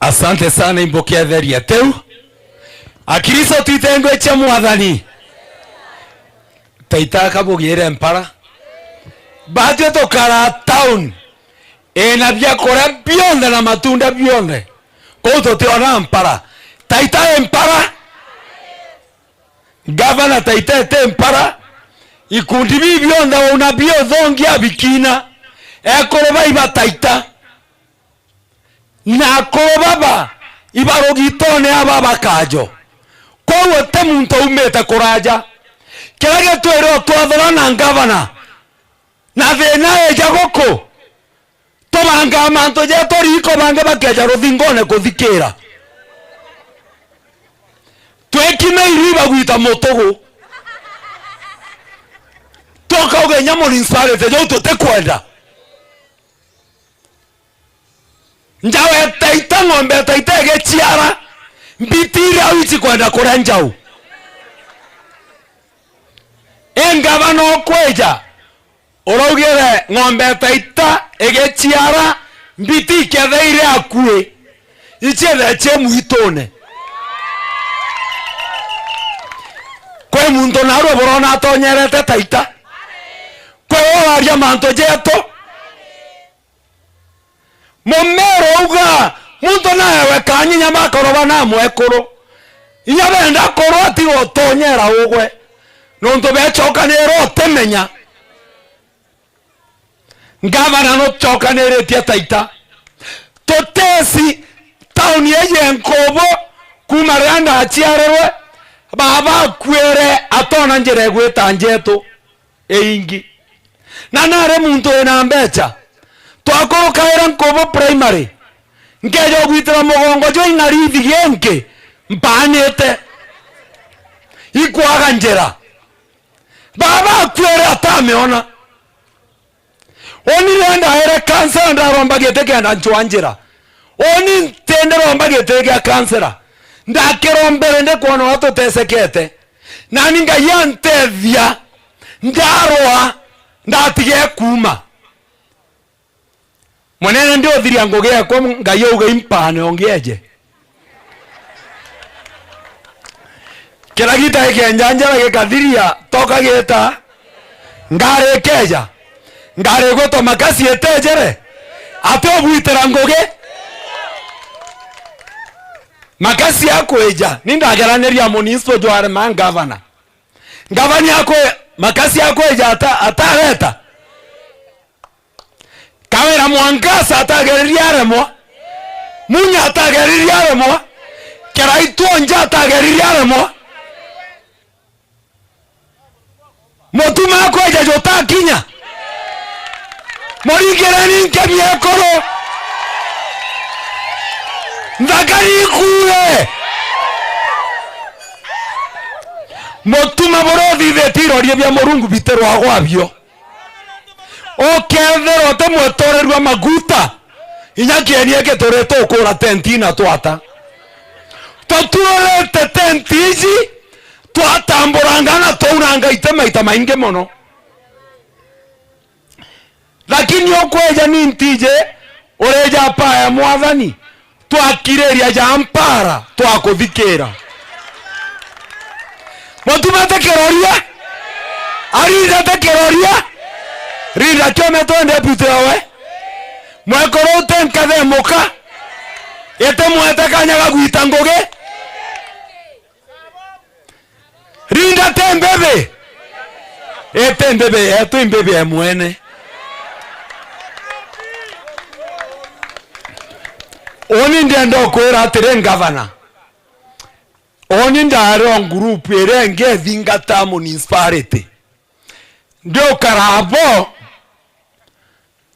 Asante sana, imbukia theria teu. Akristo twitengwe cia Mwathani. Taita kabugire mpara. Batwi tukara town. Ina biakuria bionthe na matunda bionthe. Kuu tutiona mpara. Taita i mpara. Gavana Taita ete mpara. Ikundi bii bionthe wauna bio thongia bikina. Ekuru bai ba Taita. Na akuru baba iba rugitone aba bakajo. Kwou ti muntu aumite kuraja. Kiria gitwirwo twathura na ngavana, na thina ija guku, tubangaa mantu jetu riiko, bangi bakeja ruthingone kuthikira. Twikime iru ibagwita mutugu. Tukauga inya municipality jau tutikwenda. Njau etaita, ng'ombe etaita igiciara, mbiti iria au icikwenda kuria njau. I ngavana ukwija, uraugire ng'ombe etaita igiciara, mbiti ikethe iri akui, iciethe ci mwitune. Kwi muntu narua burona atonyerete taita? Kwi uraria mantu jetu? Mumero auga, muntu naewe kanyinya makoroba na mwekuru. Inya benda kurwa tiga utonyera ugwe. Nontu becokanira utimenya. Ngavana nucokaniritie taita. Tutesi tauni eye nkubu kuma riria ndaciarirwe, baba akuire atona njira igwita njetu. Iingi. Na nari muntu wina mbeca. Twakurukaira Nkubu Primary, nkeja ugwitira mugongo jwa ing'arithi gingi, mpanite. Ikwaga njira. Baba akuire atamiona. Uni riria ndaire kansela, ndaromba giti kenda ncwa njira. Uni ntindiromba giti gia kansela. Ndakirombere ndikwona uria tutesekete. Nani Ngai antethia, ndarwa, ndatiga kuuma. Munene ndiuthiria ngugi ekwa, Ngai auga impane ongieje. Kira gita gikenjanjara gikathiria, toka gita, ngari ikeja, ngari igwitwa makasi itejere, ati ubwitira ngugi. Makasi akwija, ni ndageraniria municipal jware ma ngavana. Ngavani akwe, makasi akwija ata-, atareta. Kawira Mwangaza atageririe aremwa. Munya atageririe aremwa. Kiraitu Onja atageririe aremwa. Mutuma akweja jutakinya. Muringireni nkemi ekuru. Nthakari ikue. Mutuma buria uthithitie iroria bia Murungu bitirwa gwabio. Ukethirwa uti mwetorerua maguta, inya kieni giki turi tukura tenti na twata. Tutururite tenti iji, twatamburanga na twaunanga iti maita maingi mono. Lakini ukweja ni ntiji, urija paya Mwathani, twakiriria ja mpara, twakuthikira. Mutuma ti kiroria, arinda ti kiroria, rinda kiume twende deputy owe. Mwekuru uti nkathe muka, iti mwete kanya ga gwita ngugi. Rinda ti mbibi. Iti mbibi yetu, i mbibi e mwene. Uni ndienda ukwira atiri, ngavana. Uni ndari o group iria ingi ithingata municipality. Ndiukara bo,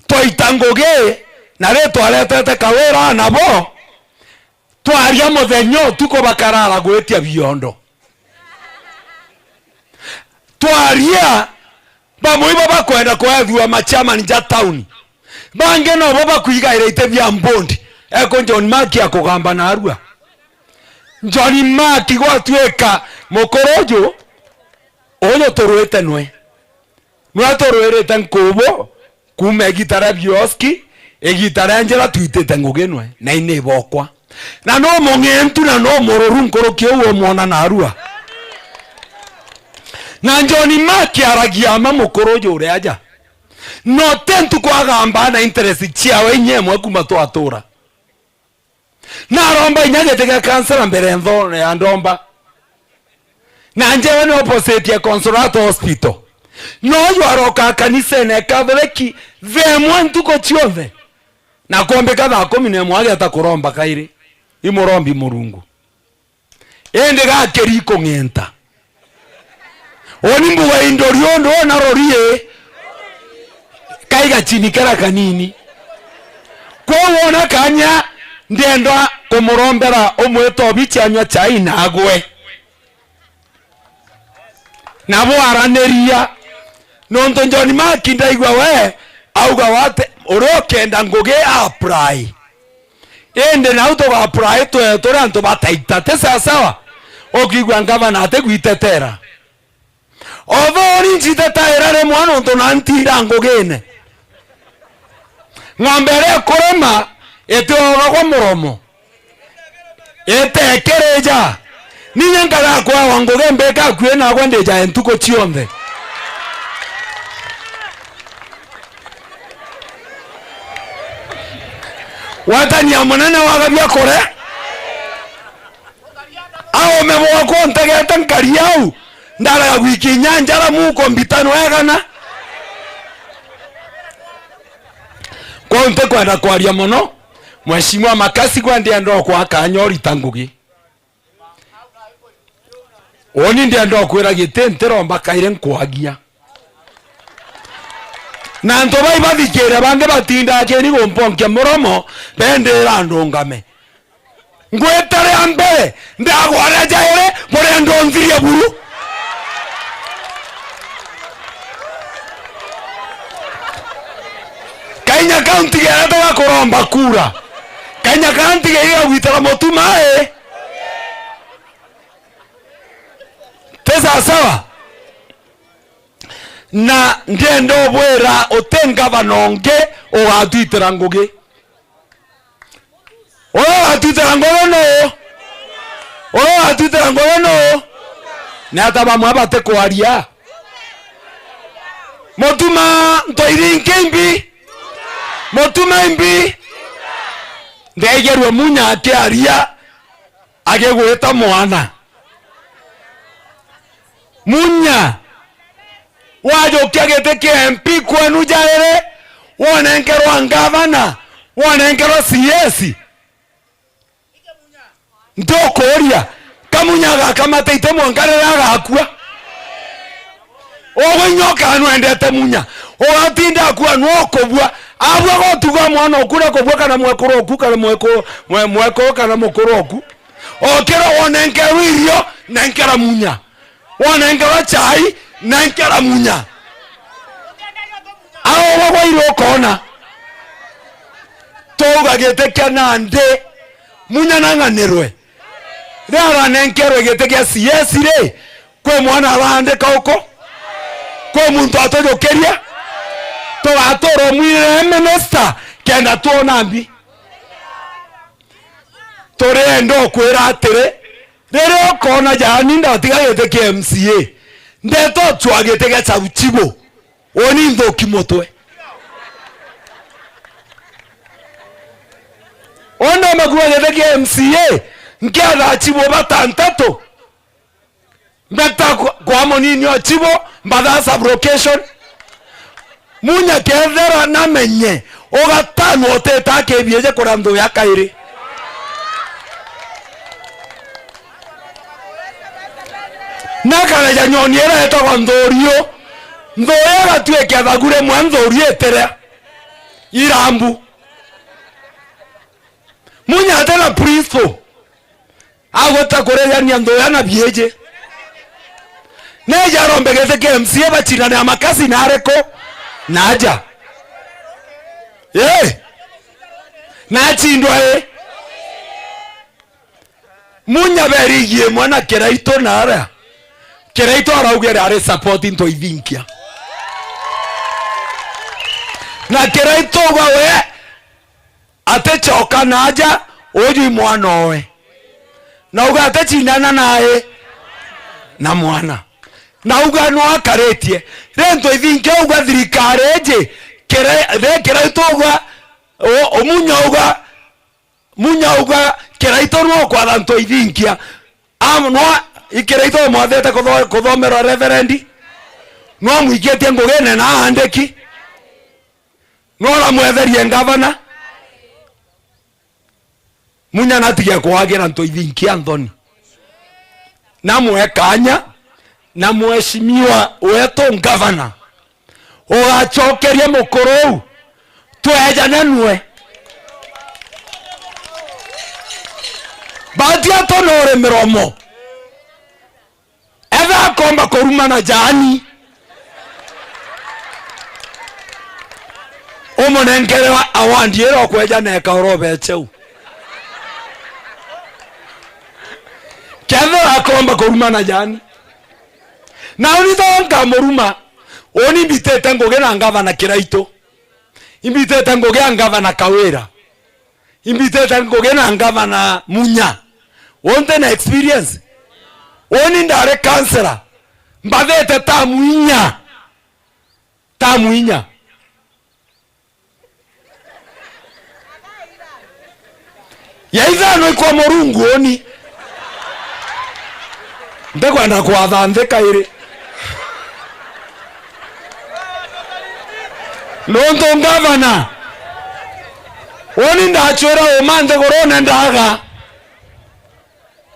twaita ngugi, na ri twaretete Kawira nabo, twaria muthenya utuku bakarara gwitia biondo. Twaria, bamwe ibo bakwenda kwethua ma chairman ja town. Bangi nobo bakwigaira iti bia mbondi. Eko John Mark akugamba narua. John Mark gwatuika mukuru uju, uju turwite nwe. Nwe turwirite nkubu, kuuma igita ria bioski, igita ria njira twitite ngugi nwe, na ini ibokwa. Na no mung'entu na no mururu nkuruki uu umwona narua. Na John Mark aragia ma mukuru uju uri aja. No ti ntuku agamba na interest ciawe inya imwe kuuma twatura. Naromba inya giti gia kansela mbere ntho ya ndomba. Na njewe ni opposite ya Consolata Hospital. No yu aroka kanisene Kathoreki themwe ntuku cionthe. Na kwombika thaa kumi na imwe ageta kuromba kairi. I murombi Murungu. Indi gakiri ikung'enta. Uni mbuga indorio ndu ona rorie. Kaiga chini kara kanini. Kwou wona kanya, ndienda kumurombera umwite obichi anywa chai na agwe. Nabo araniria. Nontu John Mark ndaigua we auga wate, uria ukenda ngugi a apply. Indi nau tuga apply twe turi antu bataita, ti sawasawa? Ukiigua ngavana atigwitetera. Although ni ncitetaira rimwe nontu na ntinda ngugine. Ng'ombe iria ikurema itioragwa muromo, itekirija. Ninya nkagakwagwa ngugi mbika akui nagwe ndijae ntuku cionthe. Gwatania munene waga biakure. Aume bwakwa ntegete nkari au, ndarega gwikinya njara muko mbitano egana. Kwou ntikwenda kwaria mono, Mheshimiwa Makasi, kwa ndienda okwa kanya urita ngugi. Uni ndienda okwira giti ntiromba kairi nkwagia. Na antu bai bathikire bangi batindaa kiri gumponkia muromo, bendira ndungame. Ngwita ria mbere, ndagwa ria jairi, murenda unthirie buru. Kainya kau ntigerete ga kuromba kura. Kainya kau ntigerete ga gwitira mutumai. Ti sawasawa? Na ndienda ubwira uti ngavana ungi ugatwitira ngugi. Uria ugatwitira ngugi nuu? Uria ugatwitira ngugi nuu? Ni ata bamwe batikwaria? Mutuma ntoiri inki imbi? Mutuma imbi? Ndaigerua Munya akiaria, agigwita mwana. Munya, wajukia giti kia M P kwenu jairi, wonenkerwa ngavana, wonenkerwa C S. Ntukuuria, Kamunya agakamata ite mwanka riria agakua? Ugwe inya ukanwendete Munya, ugatinda akua, nwe ukubua. Abua gutuga mwana oku na kubua, kana mwekuru oku, kana mweku-, mwe-, mwekuru kana mukuru oku. Okira wonenkerwa irio, nenkera Munya. Wonenkerwa chai, nenkera Munya. Augwe gwaire ukona. Tuuga giti kia nandi, Munya nang'anirwe. Riria aranenkerwe giti gia C S ri, kwi mwana araandika uku? Kwi muntu atujukirie? Tugatura umwirire minister kenda twona mbi. Turienda ukwira atiri, riria ukoona jaani ndatiga giti kia M C A, ndeta ucwa giti gia Charuchibo, uni nthuki mutwe. Onde makua giti kia M C A, nkiatha Chibo batantatu. Mbeta kwa, kwa munini o Chibo, mbathaa sub-location. Munya kethera namenye, ugatano uteta akibieje kura nthu ya kairi. Nakareja nyoni ira etagwa nthuriu. Nthuriu igatuikia thagu rimwe nthuriu itire. Irambu. Munya atena principle. Agweta kurejania nthuya na biiji. Neja arombe giti kia M C A bacindane na Makasi na ariku? Na aja. Ii. Na achindwa ii. Munya berigie imwe na Kiraitu na aria. Kiraitu araugire ari support into ithinkia. Na Kiraitu uga we aticoka na aja, uju i mwana owe. Na uga aticindana nae na mwana. Na uga no akaritie. Ri ntu ithinkia uga thirikari iji, kire-, ri Kiraitu uga, u-, Umunya uga, Munya uga, Kiraitu no kwatha ntu ithinkia. Am-, no, i Kiraitu umwathite kutho-, kuthomerwa reverendi? No mwikitie ngugine na aandiki? No uramwetherie ngavana? Munya natige kwagira ntu ithinkia nthoni. Namwe kanya, Na mheshimiwa wetu ngavana, ugacokeria mukuru uu, twejane nwe. Batia tunore miromo. Etha akomba kuruma na jani. Umunenkerewa awandi ira ukweja neka urobecheu. Kethira akomba kuruma na jani. Na uni tho nkamuruma. Uni mbitite ngugi na ngavana Kiraitu. Imbitite ngugi na ngavana Kawira. Imbitite ngugi na ngavana Munya. Wonte na experience. Woni ndari kansela. Mbathite tamu inya. Tamu inya. Ya ithano ikwa Murungu uni. Ndikwenda kwatha nthi kairi. Nontu ngavana, uni ndacwira uma nthigurune ndaga.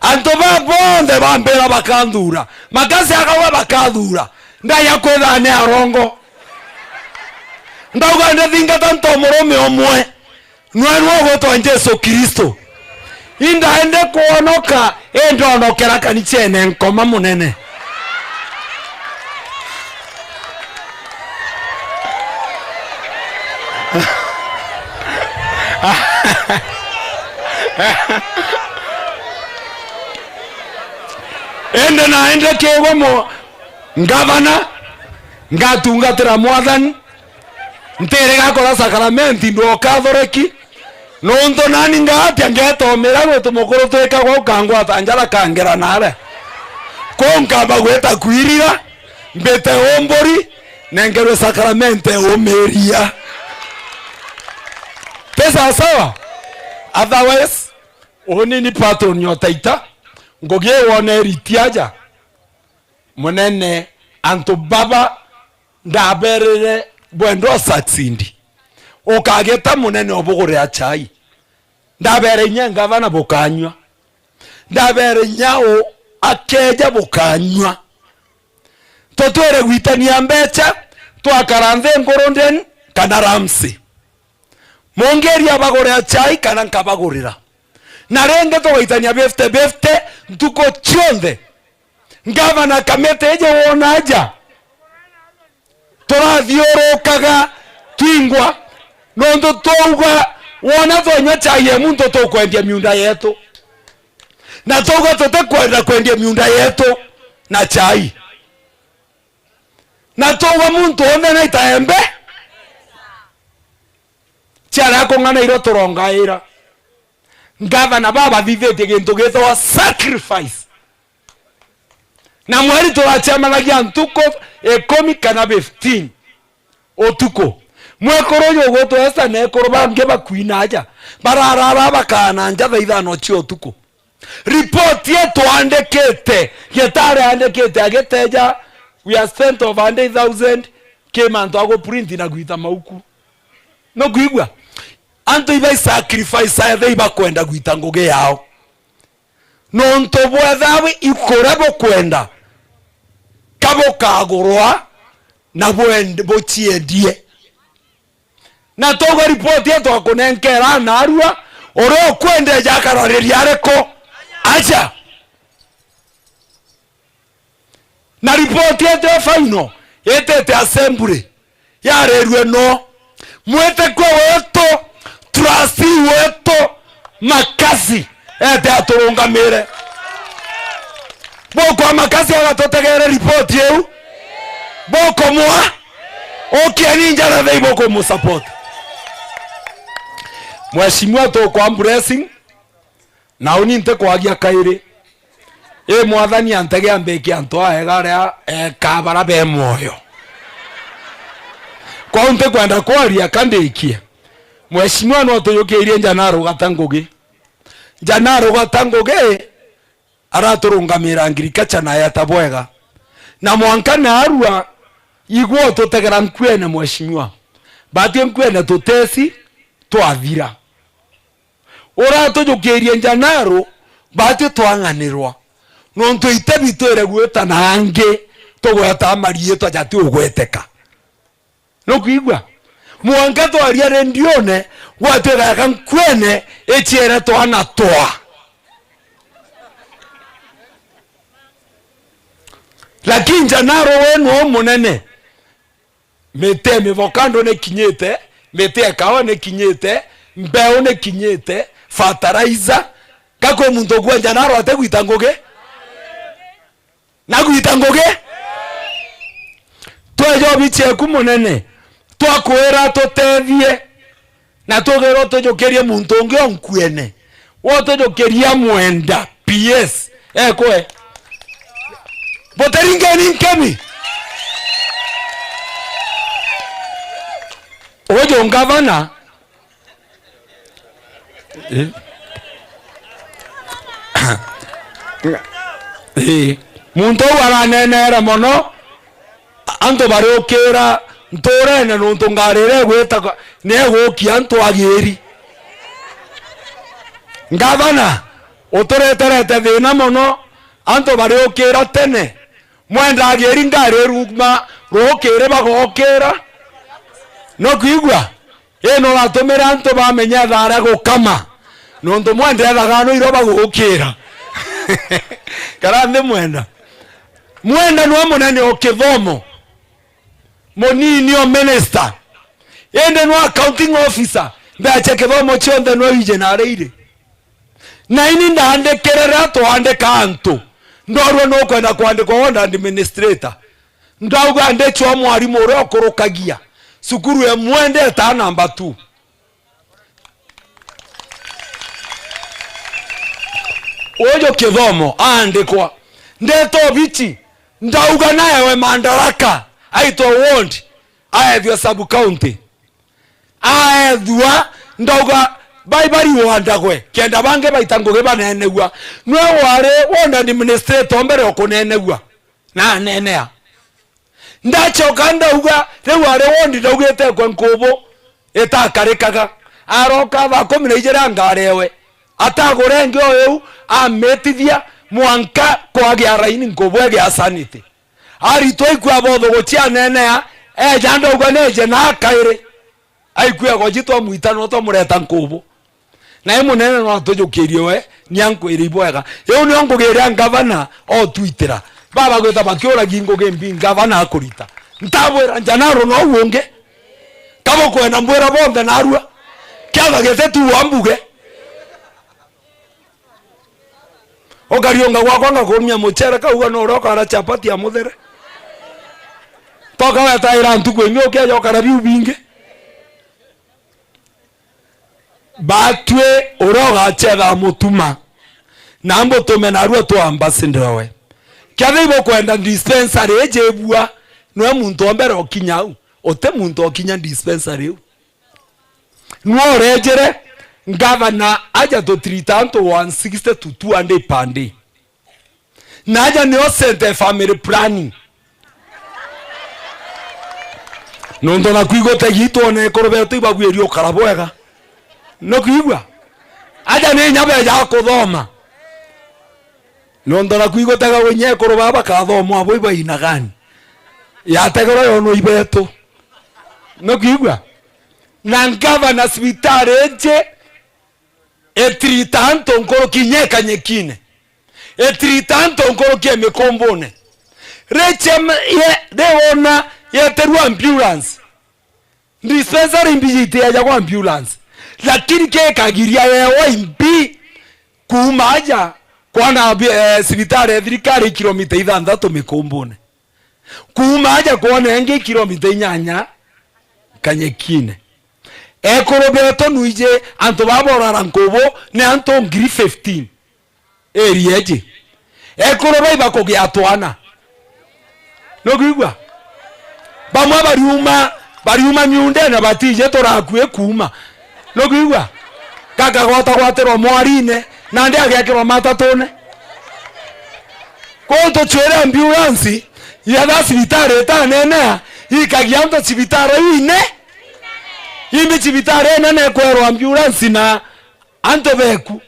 Antu ba bonthe bambira bakanthuura. Makasi akauga bakathuura. Ndaja kwithira ni arongo. Ndauga ndithingata nto murume umwe. Nwe nwe ugwitwa Jesu Kristo. Indaende kwonoka, indi onokera kanicene nkoma munene. Indi naende kiugo mu ngavana, ngatungatira Mwathani, ntiri gakora sakaramenti ndwa Kathoreki, nontu nani ngatia ngetomira gwitu mukuru twikagwa ukangwata njara kangera nare. Kuu nkamba gwita kwirira, mbite umburi, nengerwe sakaramenti umiria. Ti sawasawa? Otherwise, uni ni patron o taita, ngugi wone riti aja. Munene, antu baba ndaberire bwendwa succeed. Ukageta munene ubugurira chai. Ndabere inya ngavana bukanyua. Ndabere inya u akeja bukanyua. Tutwire gwitania mbecha, twakara nthi Ngurundeni kana Ramsey. Mungeria abagurira chai kana nkabagurira. Na ringi tugaitania fifty fifty ntuku cionthe. Ngavana, kamiti iji wona aja, turathiurukaga twingwa, nontu twauga wona twanyua chai ya muntu tukwendia miunda yetu. Na twauga tutikwenda kwendia miunda yetu na chai. Na twauga muntu wonthe naita embe. Ciaria kung'ana irio turongaira. Ngavana baba bathithitie gintu gitagwa sacrifice. Na mweri turacemanagia ntuku ikumi kana fifteen utuku. Mwekuru uyu ugwitwa Esther na ekuru bangi bakwina aja, bararara bakaana nja thaa ithano cia utuku. Ripoti itwandikite, Gitari andikite agiteja, "We have spent over hundred thousand ki mantu a guprint na gwita mauku." Nukwigua? Antu iba isacrifice ethe ibakwenda gwita ngugi yao. Nontu bwethawi ikuria bukwenda, ka bukagurwa na bwend-, buciendie. Na twauga ripoti yetu akunenkera narua, uria ukwendeja akarariria ariku? Acha. Na ripoti yetu ya final itete assembly. Yarirue no. Mwitikua wetu, trustee wetu, Makasi, ete aturungamire. Bukwa Makasi agatutegere ripoti iu. Bukumwa. Ukieni njara thei bukumusupport. Mheshimiwa, tukwa blessing. Na uni ntikwagia kairi. Ii Mwathani antege ambike antu aega aria eka bara be mwoyo. Kwou ntikwenda kwaria, ka ndikie. Mheshimiwa no tuyukiirie Njanaro Gata ngugi. Njanaro Gata ngugi araturungamira agriculture na yeta bwega. Na mwanka narua igwe ututegera nkuene, Mheshimiwa. Batwi nkuene tuteci twathira. Uratujukiirie Njanaro, batwi twang'anirwa. Nontu ite bitwire gwitana angi, tugwetaa mariitwa jati ugweteka. Nukwigua? Mwanka twaria rendione, gwatuika aka nkwene iciere twana twa. Lakini Njanaro wenu o munene, miti ya mivokando ni kinyite, miti ya kawa ni kinyite, mbeu ni kinyite, fertilizer, gakwi muntu ukua Njanaro ate gwita ngugi? Na gwita ngugi? Tweja obici eku munene, twakwira tutethie, na tugirwa tujukirie muntu ungi o nkuene. We utujukiria Mwenda P S. Ekwe. Boteringeni nkemi. Uju ngavana. Eh? Eh. Muntu uu aranenere mono, antu bariukira nturene, nuntu ngari iria igwita ni igukia antu agiri. Ngavana, utureterete thina mono, antu bariukira tene, Mwenda agiri ngari iruma rukiri bagokira. Nukwigua? Ii, nuratumire antu bamenya ithaa ria gukama, nontu Mwenda ethaga no iro bagukira. Kara nthi Mwenda. Mwenda nwe munene o kithomo, munini o minister, indi nwe accounting officer, mbeca kithomo cionthe nwe wije na aria iri. Na ini ndandikire riria twandika antu, ndorua nukwenda kwandikwa ward administrator. Ndauga ndicwa mwarimu uria ukurukagia cukuru imwe ndetaa namba two. Uju kithomo aandikwa. Ndeta obici, ndauga naewe Madaraka, aitwa ward, aethua sub county. Aethua, ndauga, bai bari wandagwe, kenda bangi baita ngugi banenegua. Nwe wari ward administrator o mbere o kunenegua. Na anenea. Ndacoka ndauga, riu ari wondi ndaugite kwa nkubu itakarikaga. Aroka thaa kumi na ijiri angarewe. Atagure ngi o iu, amitithia mwanka kwagia raini nkubu egia sanity. Aritwa ikua bothugucia anenea, eja ndauga neje na akairi. Aikua egoji twamwita no twamureta nkubu. Nae munene no atujukirie we, ni ankwire ibwega. Iu nio ngugi iria ngavana otwitira. Baba gwita bakiuragi ngugi mbi ngavana akurita. Ntabwira Njanaro no ungi. Kabukwenda mbwira bonthe narua. Kiatha gite tu wa mbuge. Ukariunga gwakwa ngakurumia mucere kauga no uria ukara chapati ya muthere. Toka wetaira ntuku ingi ukeja ukara biu bingi. Batwi uria ugacetha mutuma, na mbutume narua tu ambassador we. Kethira ibukwenda dispensary iji ibua, nwe muntu o mbere ukinya au, uti muntu ukinya dispensary iu. Nwe urejere, ngavana aja tutreat antu one sixty to two hundred per day. Naja nio center family planning. Nontu na kwigua tegi twone ekuru betu ibagwiri ukara bwega. Nukwigua? Aja ni inya beja kuthoma. Nontu na kwigua tega winya ekuru baba bakathoma abo ibainagani. Yategerwa yono ibetu. Nukwigua? Na ngavana cibitari iji itirita antu nkuruki inya ikanyekine. Itirita antu nkuruki e mikumbune. Riche m-, ye, riwona yeterua ambulance. Dispensary imbi itiejagwa ambulance. Lakini kikagiria yewa imbi kuuma aja kwana ambi-, eh, cibitari ya thirikari kilomita ithanthatu mikumbune. Kuuma aja kwona ingi kilomita inyanya kanyekine. Ekuru betu nwiji antu baba urara nkubu ni antu ngiri fifteen. Area iji. Ekuru bai bakugia twana. Nukwigua? Bamwe bariuma, bariuma miundene batiji turakui kuuma. Nukwigua? Gakagwatagwatirwa mwarine, nandi agekirwa matatune. Kwou tucwire ambulance, yetha cibitari itanenea, ikagia antu cibitari iu ine. Imbi cibitari inene ikwerwa ambulance na antu beku.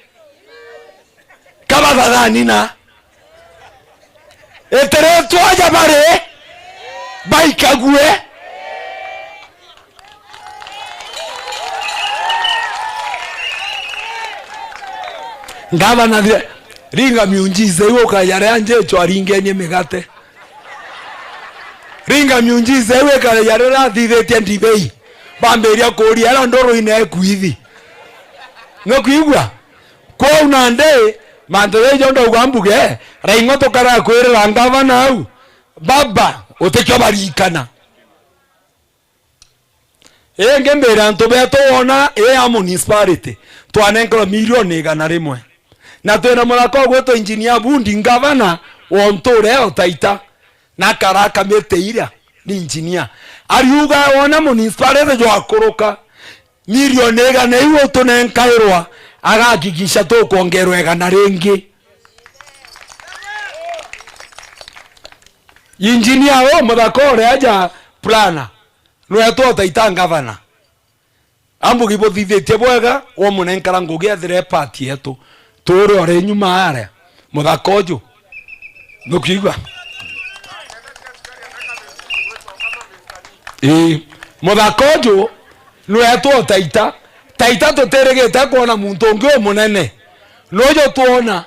Kabathathani na. Itiritwe aja bari baikague. Ngavana, ringa miujiza iu ukaja riria Jesu aringenie migate. Ringa miujiza iu ikaja riria athithitie ndibei. Bambiria kuuria, "Era nduru ine ekuithi?" Nukwigua? Kwou nandi, mantu jau ndauga mbuge, raing'o tukara kwirira ngavana au, baba, utikio barikana. Ingi mbira antu betu wona, ii ya municipality, twanenkerwa milioni igana rimwe. Na twina muthaka ugwitwa Engineer Bundi, ngavana wa untu uria o Taita, na akara kamiti iria ni engineer. Ariuga wona municipality jwakuruka, milioni igana iu utunenkairwa, agakikisha tukwongerwa igana ringi. Engineer u muthaka uria aja planner, nwetu o Taita ngavana. Ambugi buthithitie bwega, wamunenkara ngugi ethire part yetu. Tuure ore nyuma aria. Muthaka uju. Nukwigua? Ii. Muthaka uju nwetu o Taita. Taita tutirigite kwona muntu ungi umunene. Nuju twona.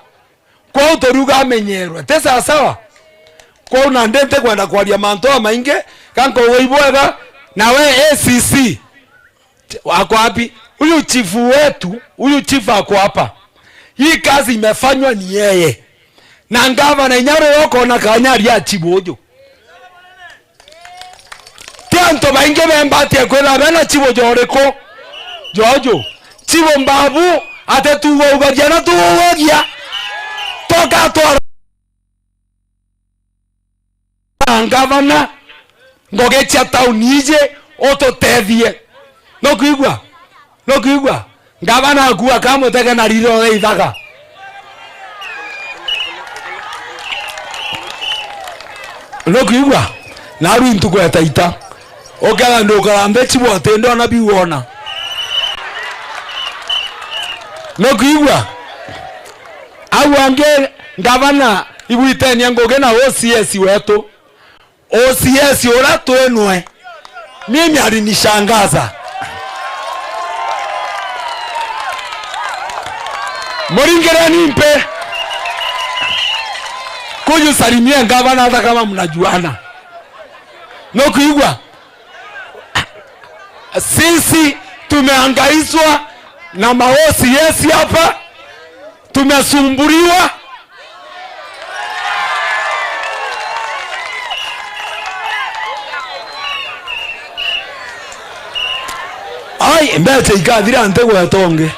Kwou turiuga amenyerwe. Ti sawasawa? Kwou nandi ntikwenda kwaria mantu jamaingi, ga nkauga ibwega, nawe A C C, ako wapi? Huyu chifu wetu, huyu chifu ako hapa. Hii kazi imefanywa ni yeye. Na ngavana inya riria ukona kanya aria chifu uju. Ti antu baingi bembatie kwithira bena chifu joriku? Joju. Chifu mbabu, ati tuugagia na tuugagia. Toka twara ngavana, ngugi cia tauni iji, ututethie. Nukwigua? Nukwigua? Ngavana aku akamutega na riro ithaga. Nukwigua? Naru intu gweta ita. Uketha ndukara mbechi bwate ndona biwona. Nukwigua? Au angi ngavana igwitenia ngugi na O C S wetu. O C S uria twinwe, mimi alinishangaza. Muringireni mpe. Kuju salimia ngavana hata kama mnajuana. Nukwigua? Sisi tumehangaishwa na ma O C S hapa. Tumesumbuliwa. Ai, mbecha ikathira ntigweta ungi.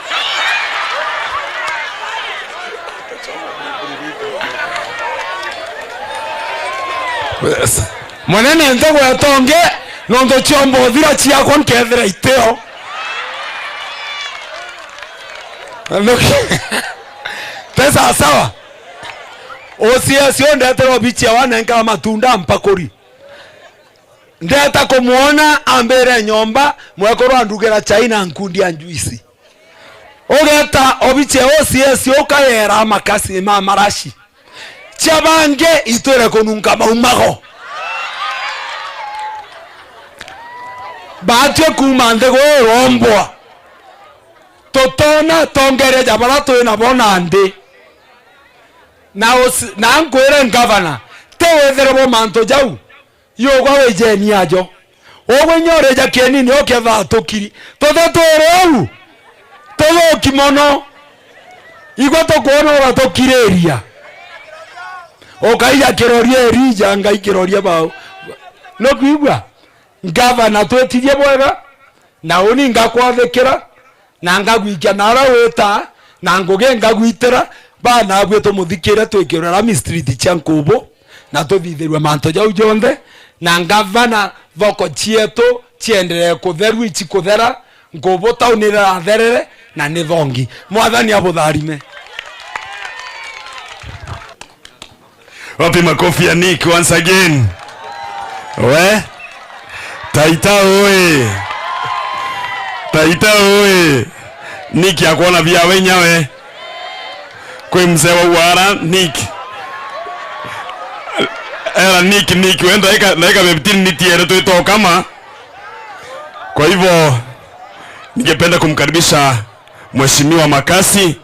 Munene ntigweta ungi, nontu ciomba uthira ciakwa nkethira itio. Ti sawasawa? O C S u ndetera obichia wanenka matunda mpakuri. Ndeta kumwona ambire nyomba, mwekuru andugira chai na nkundia njuisi. Ugeta obichia O C S ukayera makasi ma marashi. Cia bangi itwire kununka maumago. Batue kuuma nthi gwirombwa. Tutona tongeria ja bara twi nabo nandi. Na usi-, na nkwire ngavana, ti withire bo mantu jau, yugwa wijeni ajo. Ugwe inya urija kienini ukethaa tukiri. Tuthi twiri uu, tuthuki mono. Igwe tukwona ugatukiriria. Ukaija kiroria Elija, ngai kiroria bau. Nukwigua? Ngavana, twitithie bwega, na uni ngakwathikira, na ngagwikia nara wita, na ngugi ngagwitira, bana abue tumuthikire twikirwe Rami Street cia Nkubu, na tuthithirwe mantu jau jonthe, na ngavana, thoko cietu cienderee kutherua, ici kuthera, Nkubu tauni iratherere, na ni thongi. Mwathani abutharime. Wapi makofi ya Nick once again? We? Taita oye! Taita oye! Nick akwona biawe inyawe. Kwi mzee wa uara, Nick. Era Nick, Nick, we ndaika, ndaika fifteen ni tiere twitokama. Kwa hivyo, ningependa kumkaribisha Mheshimiwa Makasi.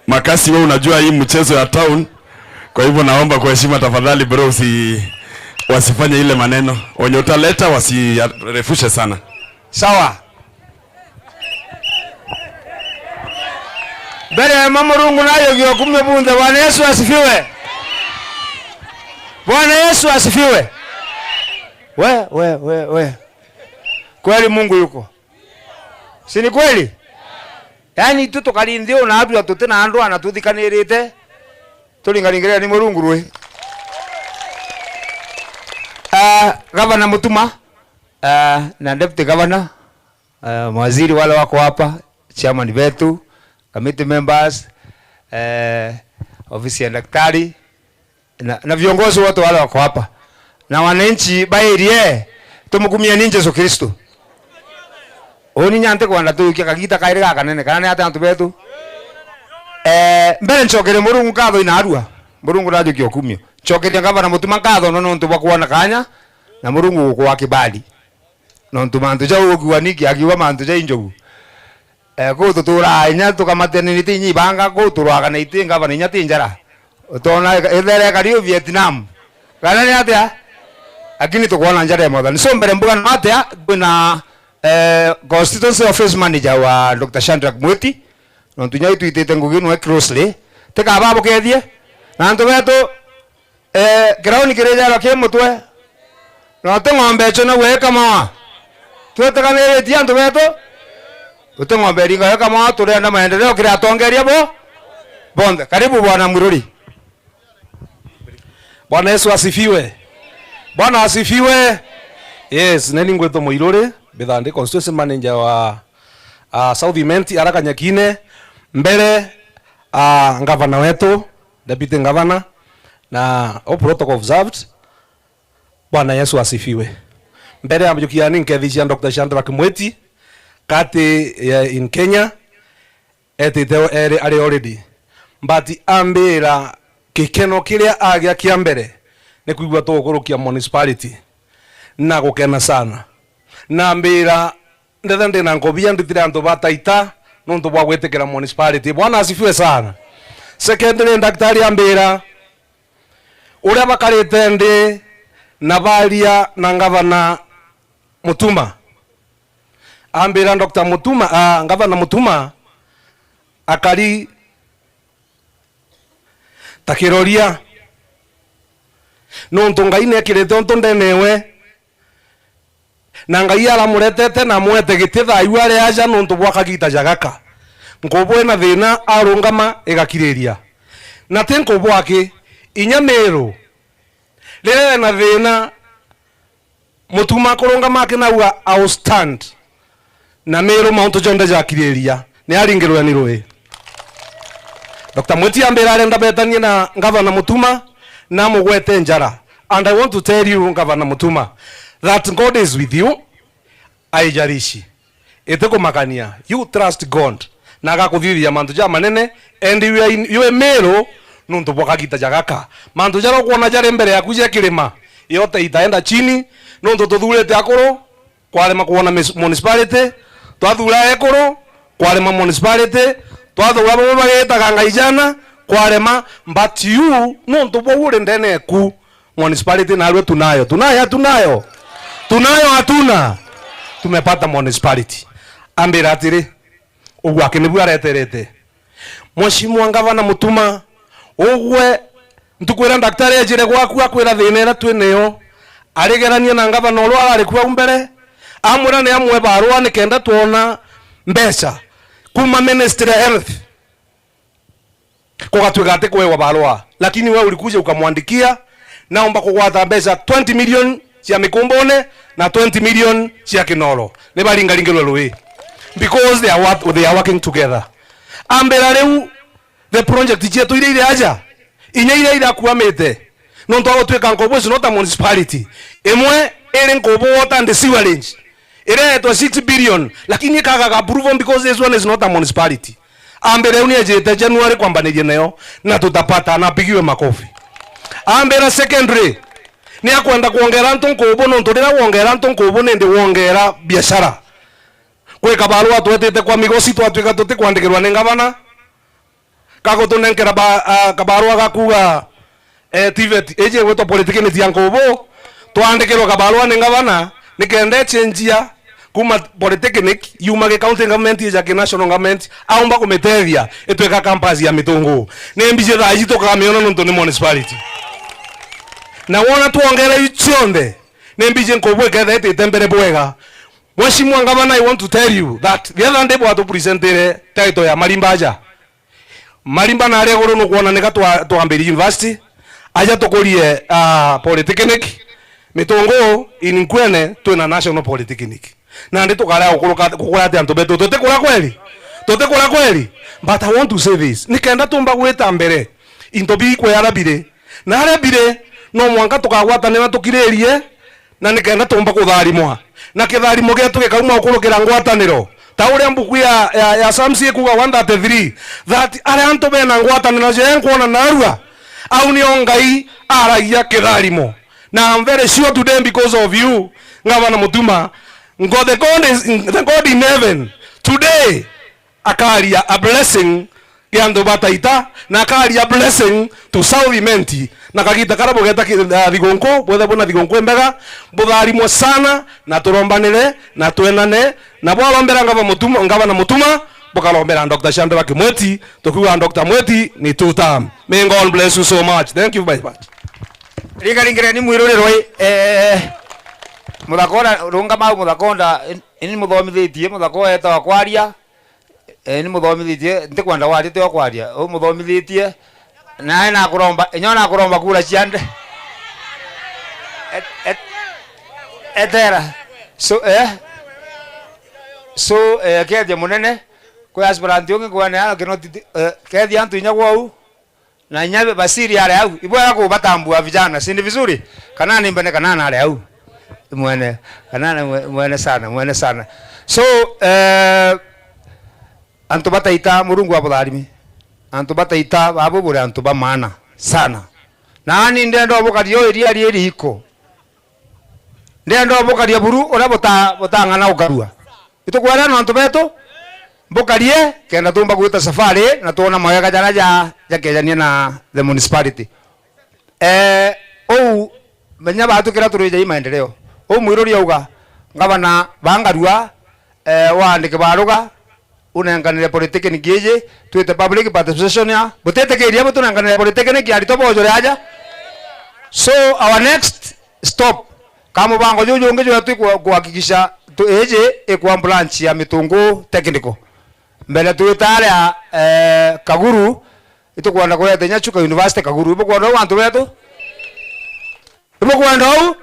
Makasi, wewe unajua hii mchezo ya town. Kwa hivyo, naomba kwa heshima, tafadhali bro, usi-, wasifanye ile maneno. Wenye utaleta wasirefushe sana. Sawa. Mbere ya Murungu nayo giokumio bunthe. Bwana Yesu asifiwe. Bwana Yesu asifiwe. We, we, we, we. Kweli Mungu yuko. Si ni kweli? Yaani, itu tukari nthi uu na atua tuti na andu ana tuthikanirite, turingaringirira ni Murungu rui. Ah, Gavana Mutuma, ah, na Deputy Governor, ah, mawaziri wale wako hapa, chairman wetu, committee members, eh, ofisi ya daktari, na, na viongozi wote wale wako hapa, na wananchi ba area, tumukumieni Jesu Kristo. Uni nya ntikwenda tujukia kagita kairi gakanene, kana ni atia antu betu? Eh, mbere ncokerie Murungu nkatho inarua. Murungu najukia ukumio. Ncokeria Gavana Mutuma nkatho no nontu bwa kwona kanya, na Murungu gukwa kibali. Nontu mantu jau ukiuga Nick akiuga mantu ja injogu. Eh, kuu tuturaa inya tukamatene ni ti inya ibanga, kuu turwaga na iti ngavana inya ti njara. Utona ithere kari u Vietnam. Kana ni atia? Lakini tukwona njara ya Mwathani. So mbere mbuga na atia, kwina, eh, constituency office manager wa Doctor Shadrack Mwiti. Nontu inya itwitite ngugi nwe closely. Tikababukethie. Na antu betu, Eh, kirauni kirijaarwa ki mutwe. Na uti ng'ombe icio naguo ikamawa. Twitiganiritie antu betu. Uti ng'ombe iringa ikamawa, turenda maendeleo kiri atongeria bo bonthe. Karibu Bwana Mwiruri. Bwana Yesu asifiwe. Bwana asifiwe. Yes, neni ngwitwa Mwiruri, mbithaa ndi constituency manager wa, ah, South Imenti, ara Kanyakine. Mbere, ah, ngavana wetu, deputy governor, na all protocol observed. Bwana Yesu asifiwe. Mbere ya mjukia ni nkethisia Doctor Shadrack Mwiti, kati, eh, in Kenya, etite eri ari already. But ambira gikeno kiria agia kia mbere ni kwigua tugukurukia municipality. Na gukena sana. Na ambira ndetha ndina nkobia ndutire antu ba Taita nontu bwa gwitikira municipality. Bwana asifiwe sana. Secondly, daktari ambira uria bakarite ndi na baria na ngavana Mutuma. Ambira Doctor Mutuma, ah, ngavana Mutuma akari ta kiroria. Nontu Ngai nekirite untu ndenewe. Na Ngai aramuretete na amwete giti thayu ari aja nontu bwa kagita ja gaka. Nkubu ena thina arungama igakiriria. Na ti nkubu aki, inya Miru, riria ena thina, Mutuma akurungama akinauga, "I will stand." Na Miru mauntu jonthe jakiriria, ni aringirwe ni rui. Doctor Mwiti ambira arenda betanie na Ngavana Mutuma na amugwete njara. And I want to tell you, Ngavana Mutuma, that God is with you. Aijarishi. Itikumakania. You trust God. Na agakuthithia mantu jamanene, and you are in, you are Miru, nontu bwa kagita ja gaka. Mantu jaria ukwona jari mbere yaku ja kirima, yote itaenda chini, nontu tuthurite akuru, kwarema kwona mis-, municipality, twathura ekuru, kwarema municipality, twathura bamwe bagitaga Ngai jana, kwarema, but you, nontu bwa uri ndene eku, municipality narua tunayo. Tunayo, tunayo. Tunayo, hatuna. Tumepata municipality. Ambira atiri, ugwake nibu areterete. Mheshimiwa Ngavana Mutuma, ugwe ntuku iria daktari ejire gwaku akwira thina iria twi nayo, arigerania na ngavana uria arari ku au mbere, amwira ni amwe barua nikenda twona mbeca kuma Ministry ya Health. Kugatuika ati kwewa barua, lakini wewe ulikuja ukamwandikia, naomba kugwata mbeca twenty million cia Mikumbune na twenty million cia Kinoro. Ni baringaringirwe rui. Because they are what, they are working together. Ambira riu, the project cietu iria iri aja, inya iria irakuamite, nontu agutwika Nkobo is not a municipality. Imwe iri Nkobo Water and Sewerage, ireetwa six billion, lakini ikaga approval because this one is not a municipality. Ambira, "Riu ni ejite January kwambaniria nayo, na tutapata," na apigiwe makofi. Ambira, "Secondary, Ni akwenda kwongera antu nkubu, nontu riria wongera antu nkubu, nindi wongera biashara. Kwi kabarua twetite kwa Migosi, twatwika tutikwandikirwa ni ngavana. Gagutunenkera ba-, a, kabarua ga kuuga, eh, TVET iji igwitwa polytechnic ya nkubu, twandikirwe kabarua ni ngavana, nikenda ichenjia kuma polytechnic, yuma ki county government, ija ki national government, aumba kumitethia itwika campus ya Mitungu. Ni mbiji thaa iji tukamiona nontu ni municipality. Na wona twongera iu cionthe, ni mbiji nkubu iketha itite mbere bwega. Mheshimiwa Ngavana, I want to tell you that the other day bwatupresentire title ya Marimba aja. Marimba na aria iguru nukwona nika twa-, twambirie university, aja tukurie, ah, polytechnic, Mitungu in Nkwene twina national polytechnic. Nandi tukarega gukuruka-, gukura ati antu betu? Tutikura kweli? Tutikura kweli? But I want to say this. Nikenda tumba gwita mbere, into bikwea aria biri. Na aria biri, no mwanka tukagwatanira tukiririe, na nikenda tumba kutharimwa. Na kitharimo gietu gikauma gukurukira ngwataniro. Ta uria mbuku ya, ya, ya Psalms ikuuga one thirty-three, that aria antu bena ngwataniro jea nkwona narua, au nio Ngai aragia kitharimo. Na I'm very sure today, because of you, Ngavana Mutuma, God, the God is, the God in heaven, today, akaria a blessing ya antu ba Taita, na akaria blessing to South Imenti. Na kagita karia bugeta ki-, ah, thigunku, bwethe bwina thigunku imbega, butharimwe sana, na turombanire, na twenane, na bwarombera Ngava Mutuma, Ngavana Mutuma, bukarombera Doctor Shadrack Mweti, tukiuga Doctor Mweti ni two term. May God bless you so much. Thank you very much. Ringaringireni mwirurirwe, eh, Muthakonda, runga mau Muthakonda, in-, ini muthomithitie, Muthako etawa kwaria, eh, ni muthomithitie, ntikwenda waria, tio kwaria, u muthomithitie, nae nakuromba, inya nakuromba kura ciande. Et-, et-, etera. So, eh? So, eh, kethia munene, kwi aspirant ungi kwene ano Kinoti, eh, kethia antu inya gwou. Na inya basiri ari au, ibwega kubatambua vijana, si ni vizuri? Kana ni mbene kana nari au. Mwene, kana ni mwe-, mwene sana, mwene sana. So, eh, antu ba Taita, Murungu abutharimi. Antu ba Taita, babu buri antu ba maana sana. Nani ndenda ubukaria o iria riri iko. Ndenda ubukaria buru uria buta-, butang'ana ukarua. Itukwera na antu betu, mbukarie, kenda tumba gwita safari, na twona mawega jaria ja-, jakejania na the municipality. Eh, uu, menya batu kira turija i maendeleo. Uu mwiruri auga, ngavana bangarua, eh, waandike baruga, unenkanire polytechnic iji, twite public participation ya, butitikiria butunenkanire polytechnic aritwa bojore aja. So, our next stop, ka mubango juju ungi jwetu ikwa-, kuhakikisha tu-, iji ikwa branch ya Mitungu Technical. Mbere twita aria, eh, Kaguru, itukwenda kureta inya Chuka University Kaguru. Ibukwenda uu antu betu? Ibukwenda uu?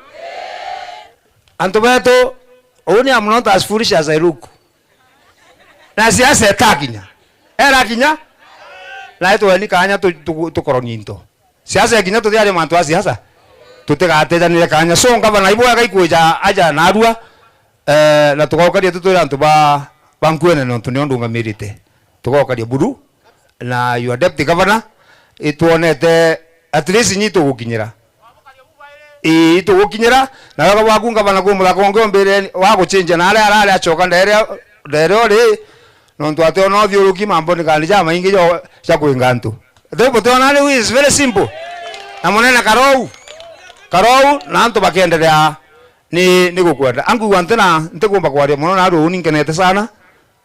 Antu betu, uu ni I'm not as foolish as I look. Na siasa itakinya. Erakinya? Na itweni kanya tu-, tu-, tukoroni into. Siasa ikinya tuthiaria mantu a siasa. Tutigatejanire kanya. So, ngavana, ibwega ikwija aja narua, eh, na tugaukaria tutwire antu ba, ba Nkwene nontu nio ndungamirite. Tugaukaria buru na your deputy governor, itwonete at least nyi tugukinyira. Ii, itugukinyira, na wega bwaku ngavana kwi muthaka ungi umbire wa guchinjia na aria arari acoka ndere, ndere uri, nontu ationa uthiuruki mamboni kandi jamaingi ja, ja kwinga antu. Riu butiona riu is very simple. Na munene karou, karou, na antu bakiendelea ni, ni gukwenda. Angu antu na ntikumba kwaria muno na riu ni nkenete sana,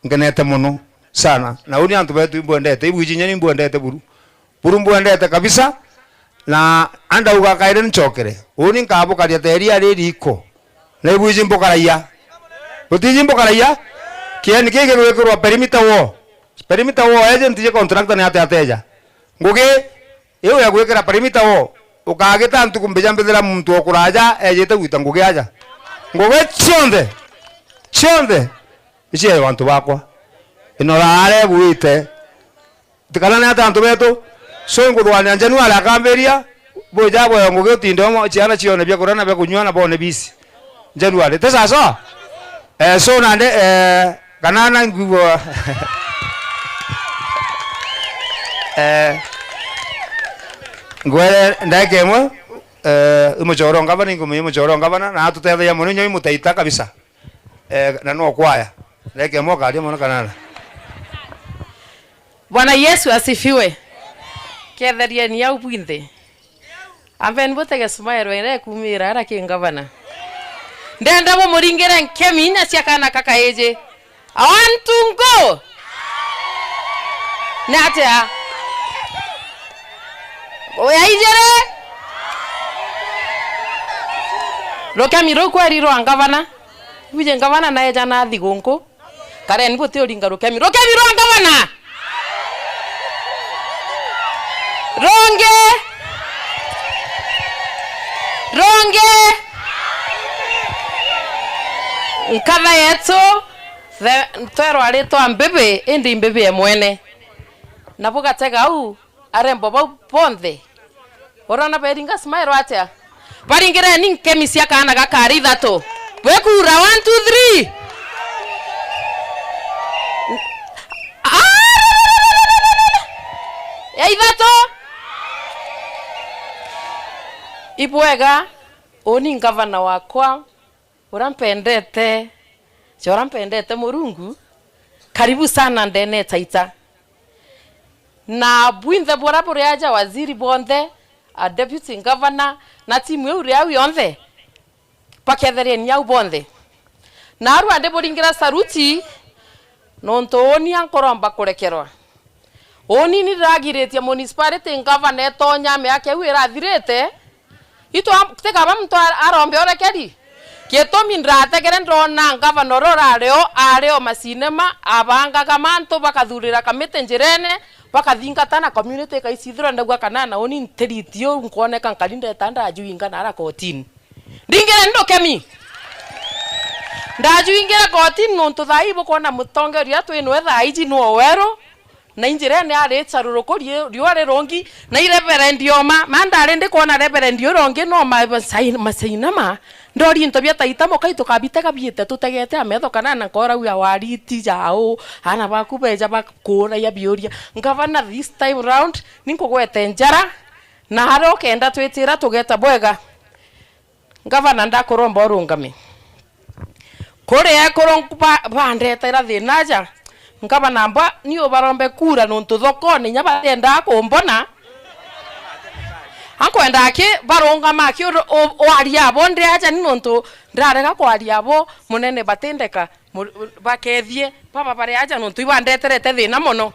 nkenete muno sana. Na uni antu betu imbwendete, ibwiji nyeni imbwendete buru. Buru mbwendete kabisa, na andauga kairi ncokere. Uni nkabukaria ta iria riri iko. Na ibwiji mbukaraia. Butiji mbukaraia? Kieni kii gigwikirwa perimeter wall. Perimeter wall agent je contractor ni ate ateja. Ngugi iu ya gwikira perimeter wall, ukagita ntuku mbija mbithira muntu o kuraja ejite gwita ngugi aja. Ngugi cionthe, cionthe, ici ya bantu bakwa. Ino raare gwite. Tikana ni ata antu betu? So, inkuthugania January akambiria, buja bwega ngugi utinde omo, ciana cione bia kuria na bia kunyua na bone bisi. January. Ti sawa sawa? Eh, so nande, eh, kana na nguo. Eh, ngwere ndagika imwe, Eh, i muchoro ngavana, inkumenya i muchoro ngavana, na atutethagia mono, inya i mutaita kabisa. Eh, na no kwaya. Reke mo karia mono kanana. Bwana Yesu asifiwe. Ketherieni au bwinthe. Ambeni butege smile ira ikuumira ara ki ngavana. Ndenda bumuringire nkemi inya cia kana kakaiji. I want to go. Ni atia? Oya ijere. Rukemi ruu kweri rwa ngavana. Buje ngavana naeja nathi gunku. Kareni buti uringa rukemi. Rukemi rwa ngavana! Rungi! Rungi! Nkatha yetu, the, twerwa ritwa mbibi, indi mbibi e mwene. Na bugatega au, arembo bau bonthe. Urona beringa smile atia? Baringireni nkemi cia kaana gakari ithatu. Bwikura, one, two, three. Ya ithatu. Ibwega, uni ngavana wakwa. Uria mpendete, ja uria mpendete Murungu, karibu sana ndene Taita. Na bwinthe buria buri aja, waziri bonthe, a deputy governor, na timu iu ri au yonthe, baketherieni au bonthe. Na arua ndiburingira saruti, nontu uuni ankuromba kurekerwa. Uuni ni ndiragiritie municipality ngavana etonya miaka iu irathirite. Itu am-, tikaba muntu ar-, arombe urekeri. Gitumi ndirategere ndona ngavana uria urari o, ari o macinema, abangaga mantu, bakathurira kamiti njirene, bakathingata na community ikaicithirwa. Ndauga kana na uuni ntiriti u nkwoneka nkari ndeta ndajuinga nara kotini. Ndingire ndukemi. Ndajuingire kotini nontu thaa ii bukwona mutongeria uria twi nwe thaa iji nwe weru, na injirene ari charuruku rie-, riua rirungi, na i Reverend Oma. Ma ndari ndikwona Reverend uria ungi no ma-, masai-, masainama. Ndori into bia Taita mukai tukabitega biite tutegete ametho kana na nkora uya wariti jau, aana baku beja bakuuragia biuria. Ngavana, this time round, ninkugwete njara, na aria ukenda twitira tugeta bwega. Ngavana, ndakuromba urungame. Kuri ekuru ba-, bandetera thina aja, ngavana mbwa ni ubarombe kura nontu thokone inya batiendaa kumbona. Ankwenda aki barungama aki uru-, u-, waria abo ndi aja ni nontu ndirarega kwaria abo munene batindeka. Mu-, bakethie baba bari aja nontu ibandeterete thina mono.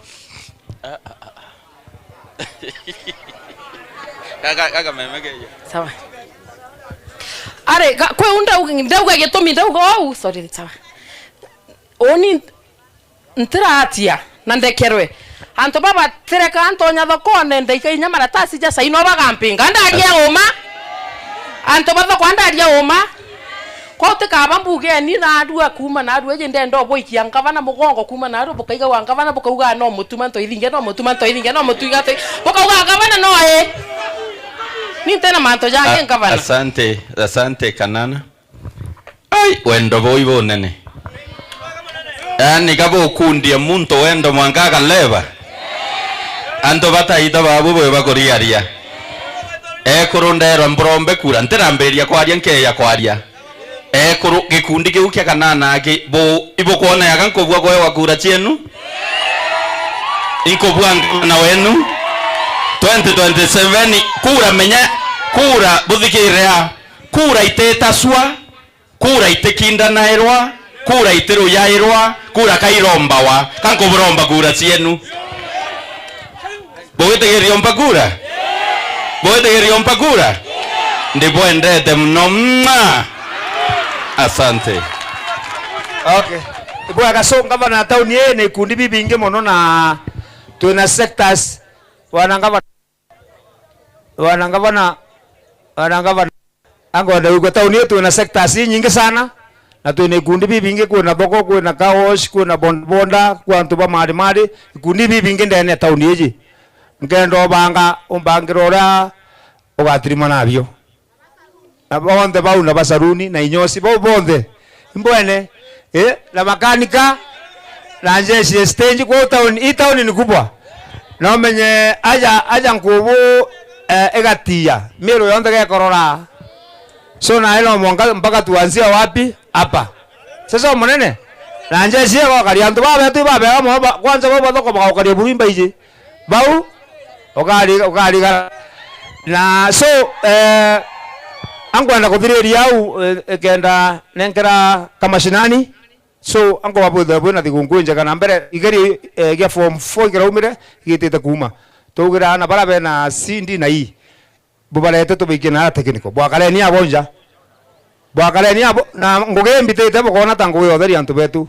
Gaka, gaka meme keja. Sawa. Ari, ga-, kwi u ndau-, ndauga gitumi ndauga ou, sorry, sawa. Uni ntiratia na ndekerwe. Antu baba tireka ntonya thokone, ndaika inya maratasi ja saino bagampinga. Ndaria uma. Antu ba thoko ndaria uma. Kwou tikaba mbugeni narua kuuma narua iji ndenda ubwikia ngavana mugongo kuuma narua bukaigawa ngavana bukauga no mutuma ntoithinge, no mutuma ntoithinge, no mutuma ntoithinge. Bukauga ngavana no e. Ni ntena mantu jangi A-, ngavana. Asante, asante Kanana. Ai, wendo buu ibunene. Yaani, ga bukundia muntu wendo mwanka akaleba. Antu ba Taita babu bwe bakuriaria. Ekuru nderwa mburombe kura, ntirambiria kwaria, nkeya kwaria. Ekuru, gikundi kiu kia Kanana aki, bu, ibukwona yaga nkubua kwewa kura cienu? Inkubua ngavana wenu? Twenty twenty-seven, kura menya, kura buthikire a, kura ititasua. Kura itikindanairwa, kura itiruyairwa, kura kairombawa, ka nkuburomba kura cienu. Bugwitigiria umpa kura? Bugwitigiria umpa kura? Ndibwendete muno. Mwa! Asante. Okay. Ibwega, so ngavana, tauni ii ni ikundi bibingi muno na twina sectors. Bwana ngavana, bwana ngavana, bwana ngavana. Ankwenda gwikua tauni ii twina sectors inyingi sana, na twina ikundi bibingi, kwina thoko, kwina car wash, kwina bodaboda, kwa antu ba mari mari, ikundi bibingi ndene ya tauni iji. Nkenda ubanga, umbangire uria ugatirima nabio. Na bonthe bau na basaruni na inyosi, bau bonthe. Imbwene, eh, na makanika, na njeshi ya stage, kwa town, hii town ni kubwa. Na umenye, aja, aja nkubu, eh, igatiia, Meru yonthe gekorora. So, nae no mwanka mpaka tuanzie wapi? Hapa. Sasa munene, na njeshi igokaria antu babetu babega mono ba-, kwanza bau bathoko bagaukaria buru imbaiji. Bau, ukari-, ukarigara. Na so, eh, ankwenda kuthiriria au, eh, kenda nenkera kamashinani. So, anko babwithwe bwina thigunku injega na mbere, igerio, eh, gia form four ikiraumire, igitite kuuma. Twaugire aana bara bena C, D na E, bubarete tubaikie na ara technical. Bwakareni abo nja. Bwakareni abo, na ngugi imbitite bukona ta ngugi ya utheria antu betu.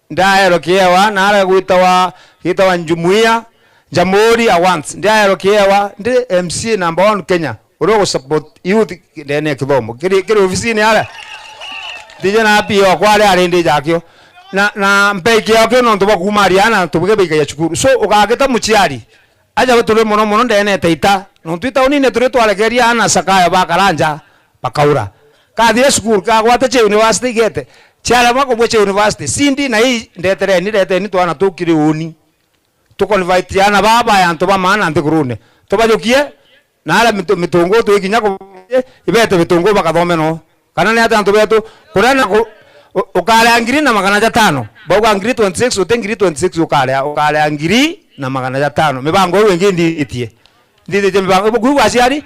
Ndaerwe kiewa, naria gwitawa, gitawa Njumuia, Jamhuri Awards. Ndaerwe kiewa, ndi M C A number one Kenya. Uria ugusupport youth ndene ya kithomo. Kiri, kiri ofisini aria. Ndije na P O kwari ari ndi jakio. Na, na mbeki yakio nontu bwa kuuma ariana, tubuge baikaia cukuru. So, ugagita muciari. Aja turi mono mono ndene taita. Nontu itaunine turi twarekeria ana Sakaya bakara nja, bakaura. Kathire cukuru, kagwate cia university igete. Ciaremwa kubua cia university. C, D na E ndetereni, reteni twana tukiri uni. Tuconvert ana baa ba antu ba maana nthigurune. Tubajukie, na aria mitu-, mitungu twikinya ku-, ibete mitungu bakathome no. Kana ni atia antu betu? Kuria na ku-, u-, ukarea ngiri na magana jatano. Bauga ngiri twenty-six, uti ngiri twenty-six ukarea, ukarea ngiri na magana jatano. Mibango iu ingi ndithitie. Ndithitie mibango, ibu kuigua aciari?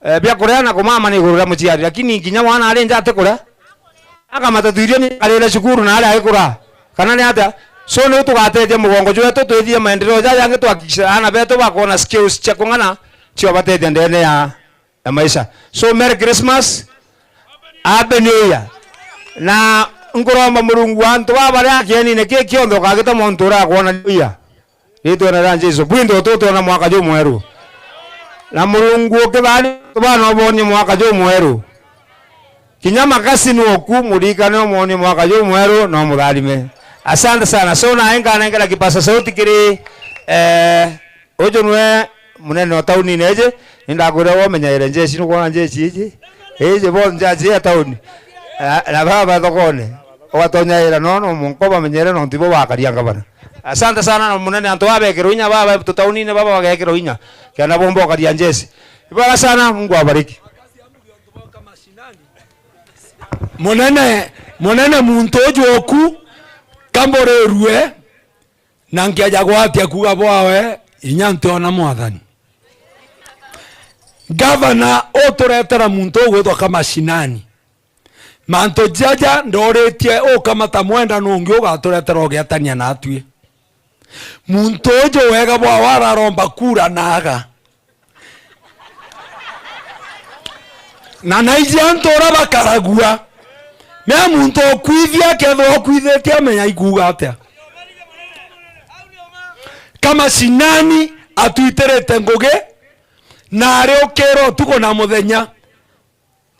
Eh, bia kuria na kumama ni iguru ria muciari, lakini kinya mwana ari nja atikuria. Akamata tu irio ni arire cukuru na aria agikura. Kana ni atia? So, niu tugatethia mugongo jwetu, twithie maendeleo jaja angi, tuhakikishe ana betu bakona skills cia kung'ana, cia ubatethia ndene ya ya maisha. So, Merry Christmas, Happy New Year. Na nkuromba Murungu wa antu baba baria akienine ki kionthe ukagita muntu urakwona New Year. Ritwene ria Jesu. Bwinthe ututwona mwaka jumweru. Na Murungu ukithani antu bana ubonie mwaka jumweru. Kinya makasi ni oku, murikane umonie mwaka jumweru na umutharime. Asante sana. So, na enganengera kipasa sauti kiri, eh, Uju nwe munene o taunine iji, ni ndakwira we umenyaire njeshi, nukwona njeshi iji? Iji bo njaji ya tauni. Na, na baba thokone, ugatonyaira, no, no, munko bamenyere, nontu ibo bakaria ngavana. Asante sana, na munene, antu baba bekirwe inya, baba tu taunine, baba bagekirwe inya. Kenda bomba ukaria njeshi. Ibara sana, Mungu awabariki. Munene, munene muntu uju oku, kamburirue, na nkeja gwatia kuuga bwawe, inya ntiona Mwathani. Gavana uturetera muntu ugwitwa Kamashinani. Mantu jaja ndoritie ukamata mwenda nungi ugaturetera ugiatania natwi. Muntu uju wega bwawe araromba kura na aga. Na naiji antu uria bakaragua. Mea muntu ukwithia akethirwa ukwithitie amenya ikuuga atia. Kamashinani atwitirite ngugi, na ariukira utuku na muthenya.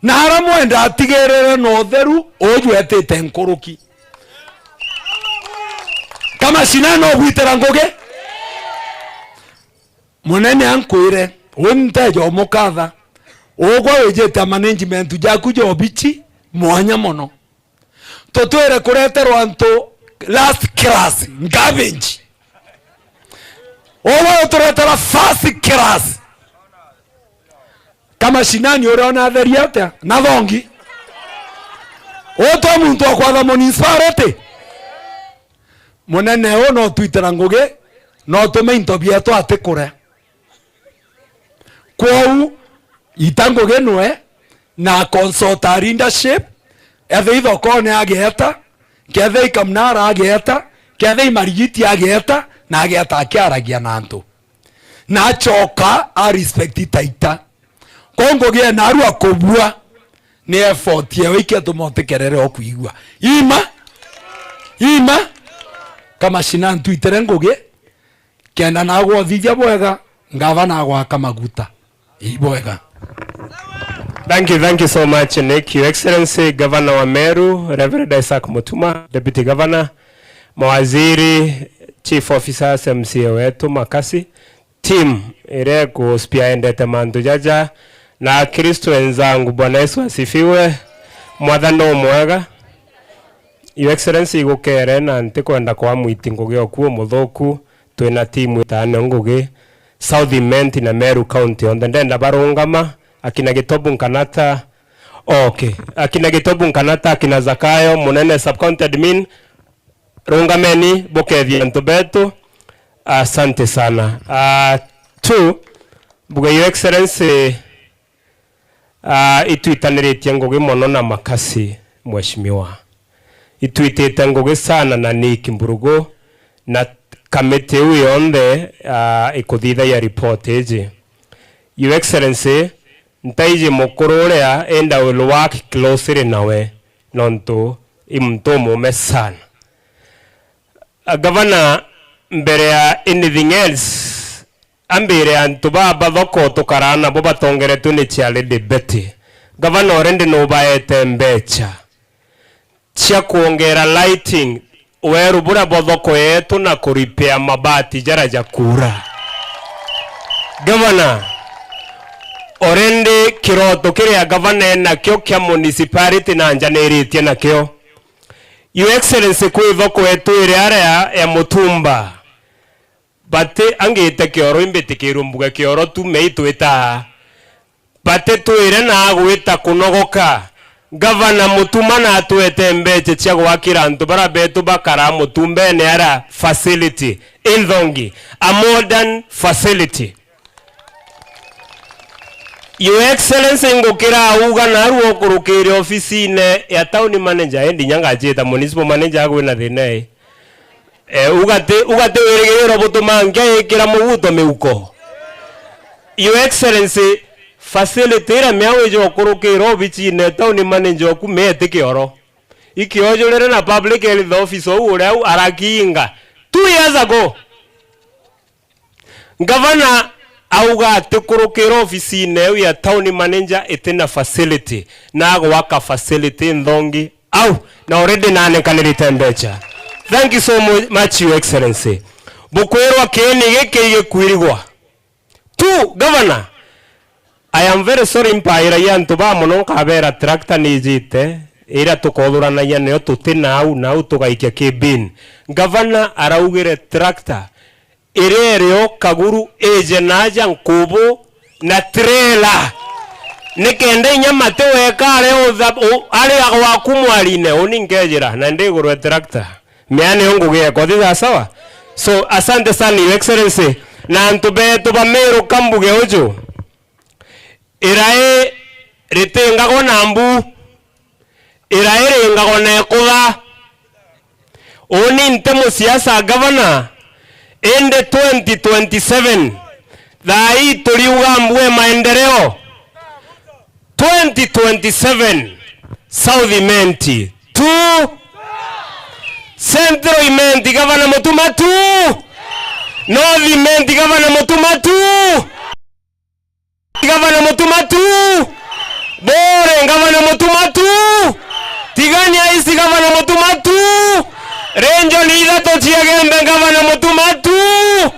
Na aria mwenda atigirire na utheru, uju etite nkuruki. Kamashinani no gwitira ngugi? Munene ankwire, wi nteja umukatha. Ugwe wijite management jaku ja obichi mwanya mono. Tutwire kureterwa antu last class, garbage. Ugwe uturetera first class. Kamashinani uria unatheria atia? Na thongi. Utwe muntu wa kwatha municipality. Munene uu no twitira ngugi, no tume into bietu atikure. Kwou, ita ngugi nwe, na consult a leadership, ethei thokone ageeta, kethei Kamnara ageeta, kethei Marigiti ageeta, na ageeta akiaragia na antu. Na acoka a respect taita. Ko ngugi e narua kubua, ni effort yewe ikiatuma utikerere o kwigua. Ima? Ima? Kamashinani ntwitire ngugi, kenda nagwa uthithia bwega, ngavana agwaka maguta. Ibwega. Thank you, thank you so much, Nick. Your Excellency, Governor wa Meru, Reverend Isaac Mutuma, Deputy Governor, mawaziri, chief officers, M C A wetu, makasi, team iria ikuspia endete mantu jaja, na Akristo wenzangu, Bwana Yesu asifiwe. Mwathani umwega. Your Excellency, igukere na ntikwenda kwamwiti ngugi oku umuthuku, twina team itano ngugi. South Imenti na Meru County yonthe. Ndenda barungama, akina Gitobu Nkanata, okay, akina Gitobu Nkanata, akina Zakayo Munene, sub county admin, rungameni bukethie antu betu. Asante sana. Ah, two, mbuge, Your Excellency, ah, itwitaniritie ngugi mono na makasi, Mheshimiwa. Itwitite ngugi sana na Nick Mburugu na kamiti iu yonthe, ah, ikuthithagia report iji. Your Excellency, ntaiji mukuru uria, and I will work closely nawe, nontu i muntu umume sana. Ah, Gavana, mbere ya anything else, ambire antu baba thoko tukaraa nabo batongeretwe ni Chairlady Betty. Gavana, already nubaete mbecha cia kwongera lighting weru buria bwa thoko yetu na kuripea mabati jaria ja kuura. Gavana, already kiroto kiria gavana enakio kia municipality na njaniritie nakio. Your Excellency, kwi thoko yetu iria aria ya Mutumba, bati angite kioro, imbitikirwe mbuga kioro tu, mei twitaa. Bati twire na agwita kunogoka. Gavana Mutuma na atwete mbeche cia gwakira antu bara betu bakara Mutumbene ara facility inthongi, a modern facility. Your Excellency, ngukira auga narua ukurukire ofisine ya town manager, endi nya ngajita municipal manager agwe na thina ii. Eh, ugati, ugati wirigiriro butuma nkia ikira muguto miuko. Your Excellency, facility iria miau ija ukurukira obicine town manager oku meti kioro. Ikiojurire na public health officer ou uria au arakinga two years ago. Gavana auga ati kurukira ofisine iu ya town manager itina facility, na agwaka facility nthongi au, na already nanekanirite mbecha. Thank you so mu-, much, Your Excellency. Bukwirwa kiini giki gikwirigwa. Tu, Gavana, I am very sorry, mpairagia antu ba mono, nkabera tractor nijite, iria tukothuranagia nayo tuti nau, nau tugaikia ki bin. Gavana araugire tractor iria irio kaguru ije naja nkubu na trailer. Nikenda inya mati weka aria utha-, u-, aria gwaku mwarine, uni nkejira, na ndigurwe tractor. Miani yo ngugi yekwa, thi sawa sawa? So, asante sana, Your Excellency. Na antu betu ba Meru kambuge uju, irai ritingagwa na mbu, irai ringagwa na ikutha. Uni nti musiasa, Gavana, indi twenty twenty-seven, thaa ii turiuga mbu e maendeleo. Twenty twenty-seven, South Imenti two, Central Imenti, Gavana Mutuma two, North Imenti, Gavana Mutuma two, Gavana Mutuma two, Bore, Gavana Mutuma two, Tigania East, Gavana Mutuma two, Region ithatu cia Gembe, Gavana Mutuma two.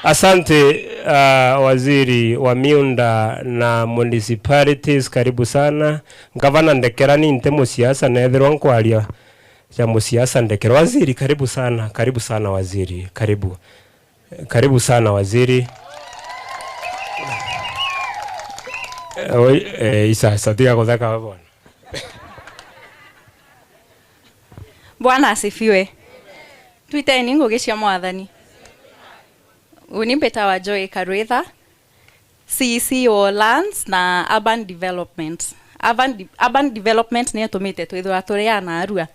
Asante, ah, waziri wa miunda na municipalities, karibu sana. Gavana, ndekera ni nti musiasa, nethirwa nkwaria ja musiasa, ndekera. Waziri, karibu sana, karibu sana waziri, karibu. Karibu sana waziri. Eh, oi, eh, isasa, tiga kutheka we bwana. Bwana asifiwe. Twiteni ngugi cia Mwathani. Uni mbitawa Joy Karwitha, C E C wa Lands na Urban Development. Urban de-, urban development niyo itumite twithirwa turi a narua.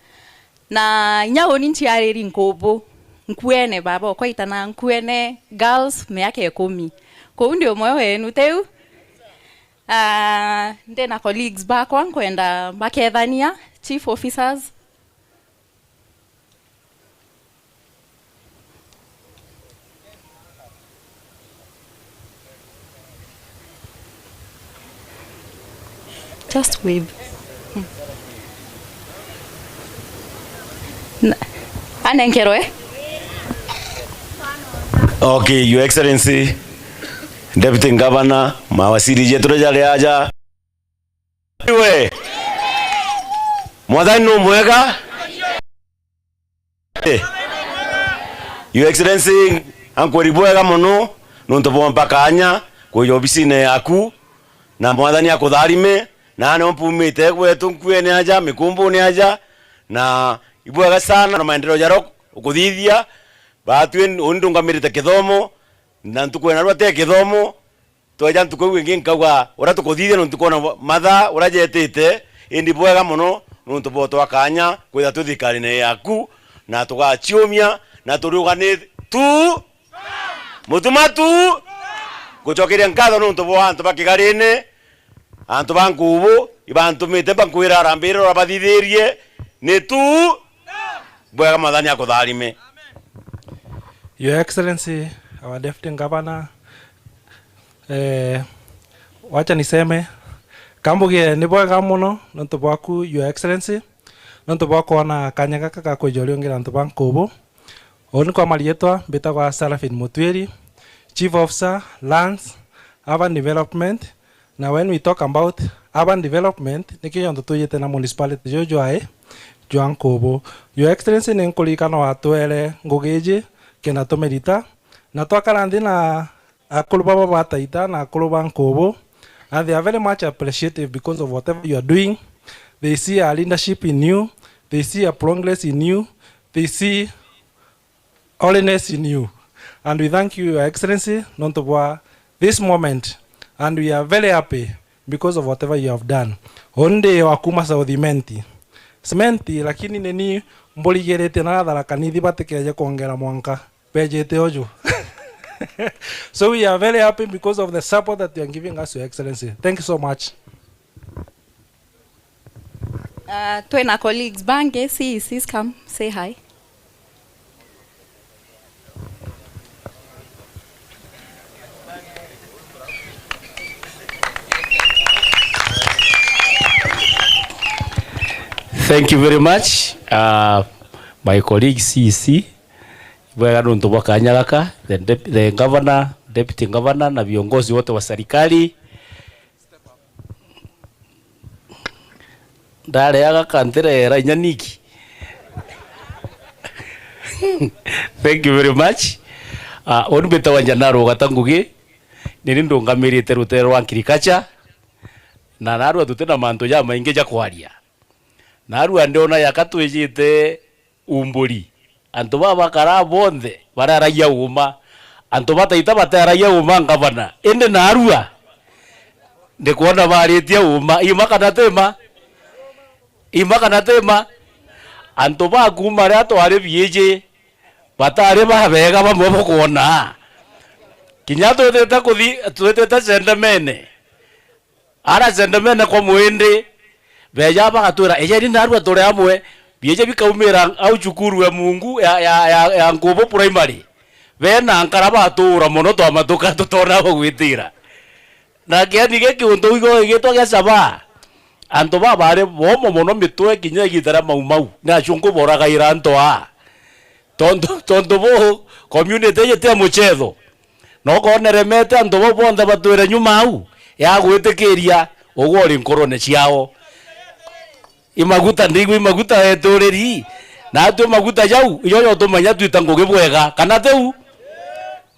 Na inya uni nciariri nkubu, Nkuene, baba okwa aitana Nkuene Girls, miaka ikumi. Kuu ndi umwe wenu, tiu? Ah, ndi na colleagues bakwa, nkwenda bakethania, chief officers. Just wave. Hmm. Na, anenkerwe. Okay, Your Excellency, Deputy Governor, mawaziri jetu jari aja. We. Mwathani no mwega. Eh. Your Excellency, ankweri bwega mono, Nontu bwompa kaanya kwija obisine yaku, na Mwathani akutharime, na nio mpumite gwetu nkuene aja, mikumbune aja, na ibwega sana na maendeleo jaro ukuthithia. Batwi uni ndungamirite kithomo, na ntuku ena rwa te kithomo, tweja ntuku iu ingi nkauga uria tukuthithia, nontu kwona mathaa uria jetite, indi bwega mono, nontu bwotwa kaanya kwitha twi thikarine yaku, na tugaciumia, na turiugani tu Mutumatu, ngucokeria nkatho nontu bwa antu ba kigarine, antu ba nkubu, ibantumite mbankwira arambirire urabathithirie, ni tu bwega, Mwathani akutharime. Your Excellency, our Deputy Governor, eh, wacha niseme, kambugie ni bwega mono nontu bwaku, Your Excellency, nontu bwa kwona kanya gaka ga kwija uriungira antu ba nkubu. Uu ni kwa mariitwa mbitagwa Seraphin Mutwiri, Chief Officer, Lands, Urban Development, na when we talk about urban development, nikio jontu twijite na municipality juju jwae jwa Nkubu. Your Excellency, ni nkuririkana watwere ngugi iji kenda tumirita, na twakara nthi na akuru baba ba Taita na akuru ba Nkubu, and they are very much appreciative because of whatever you are doing. They see a leadership in you, they see a progress in you, they see holiness in you. And we thank you, Your Excellency, nontu bwa this moment. And we are very happy because of whatever you have done. Uu ndi wa kuma South Imenti. Cement, lakini nini mburigiritio na Tharaka Nithi batikeje kwongera mwanka. Bejete uju. So we are very happy because of the support that you are giving us, Your Excellency. Thank you so much. Uh, twina colleagues bangi, C E Cs, come say hi. Thank you very much, uh, my colleague C E C. Bwega nontu bwa kanya gaka, the dep-, the governor, deputy governor na viongozi wote wa serikali. Ndareaga kantirera inya niki. Thank you very much. Uh, uni mbitagwa Njanaro Gata Ngugi, nini ndungamirite rutere rwa agriculture, na narua tuti na mantu jamaingi ja kwaria. Narua ndiona yaka twijite umburi. Antu baba bakara bonthe bararagia uuma. Antu ba Taita bataragia uuma ngavana. Indi narua ndikwona baritie uuma. Ima kana tima? Ima kana tima? Antu ba kuuma riria twari biiji batari babega bamwe bukwona. Kinya twitite kuthi-, twitite cendemene. Ara cendemene kwa mwindi, beja bagatwira, "Ejeni narua turi amwe." Bieje bikaumira au cukuru ya Mungu ya, ya, ya, ya Nkubu Primary. Bena nkara batuura mono twamatuka tutona bagwitira. Na kiani giki untu uigo gigitwa gia Saba. Antu baba bari bomo mono mitwe kinya igita ria Mau Mau. Ni acio nkuboragaira antu aa. Tontu, tontu bu community iji ti ya muchetho. Na ukoona iremete antu bau bonthe batwire nyuma au ya gwitikiria ugwe uri nkorone ciao. Imaguta ndigwa imaguta eturiri. Na atwi maguta jau, ijo jotumenya twita ngugi bwega. Kana tiu?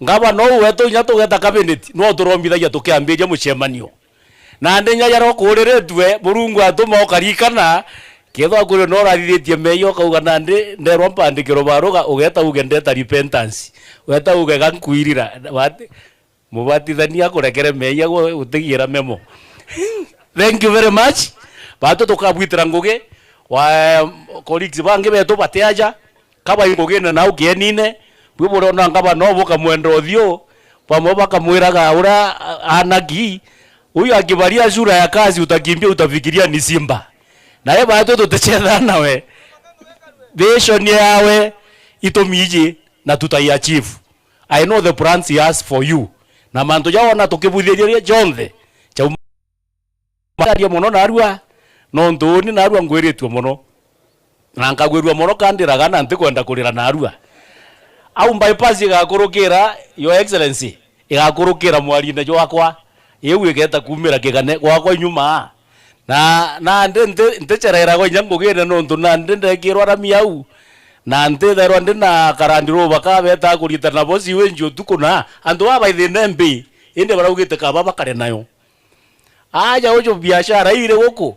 Ngavana uu wetu inya tugeta cabinet, no turombithagia tukiambiria mucemanio. Nandi inya jaria ukuriritue, Murungu atuma ukarikana, kethirwa kuri no urathithitie meeyia ukauga, "Nandi nderwa mpandikiro baruga," ugeta uge, "Ndeta repentance." Weta uge, "Ga nkwirira." Wati-, mubatithania akurekere meeyia gwe utigira memo. Thank you very much. Batu tukabwitira ngugi. Wa, colleagues bangi betu batiaja. Kaba ingugine nau kienine, bwi buriona ngavana ubu bukamwenda uthiu, bamwe bakamwiraga uria a-, anagi, "Huyu akivalia sura ya kazi utakimbia, utafikiria ni simba." Naye baatwe tutichethaa nawe. Vision yawe itumi iji na tutaiachieve. I know the plans he has for you. Na mantu jau ona tukibuthiria jonthe, chauma Ndaria mono narua, nontu uni narua ngwiritue mono. Na nkagwirua mono kandiraga na ntikwenda kurira narua. Au bypass igakurukira, Your Excellency, igakurukira mwarine jwakwa. Iu igeta kumira kigane gwakwa inyuma. Na, nandi nti-, ntichereragwa inya ngugine nontu nandi ndekirwa rami au. Na ntithairwa ndi na karandi ruu bakabeta kurita nabo siwenji utuku na antu baba baithine mbi, indi baraugite kaba bakare nayo. Aja uju biashara iri guku,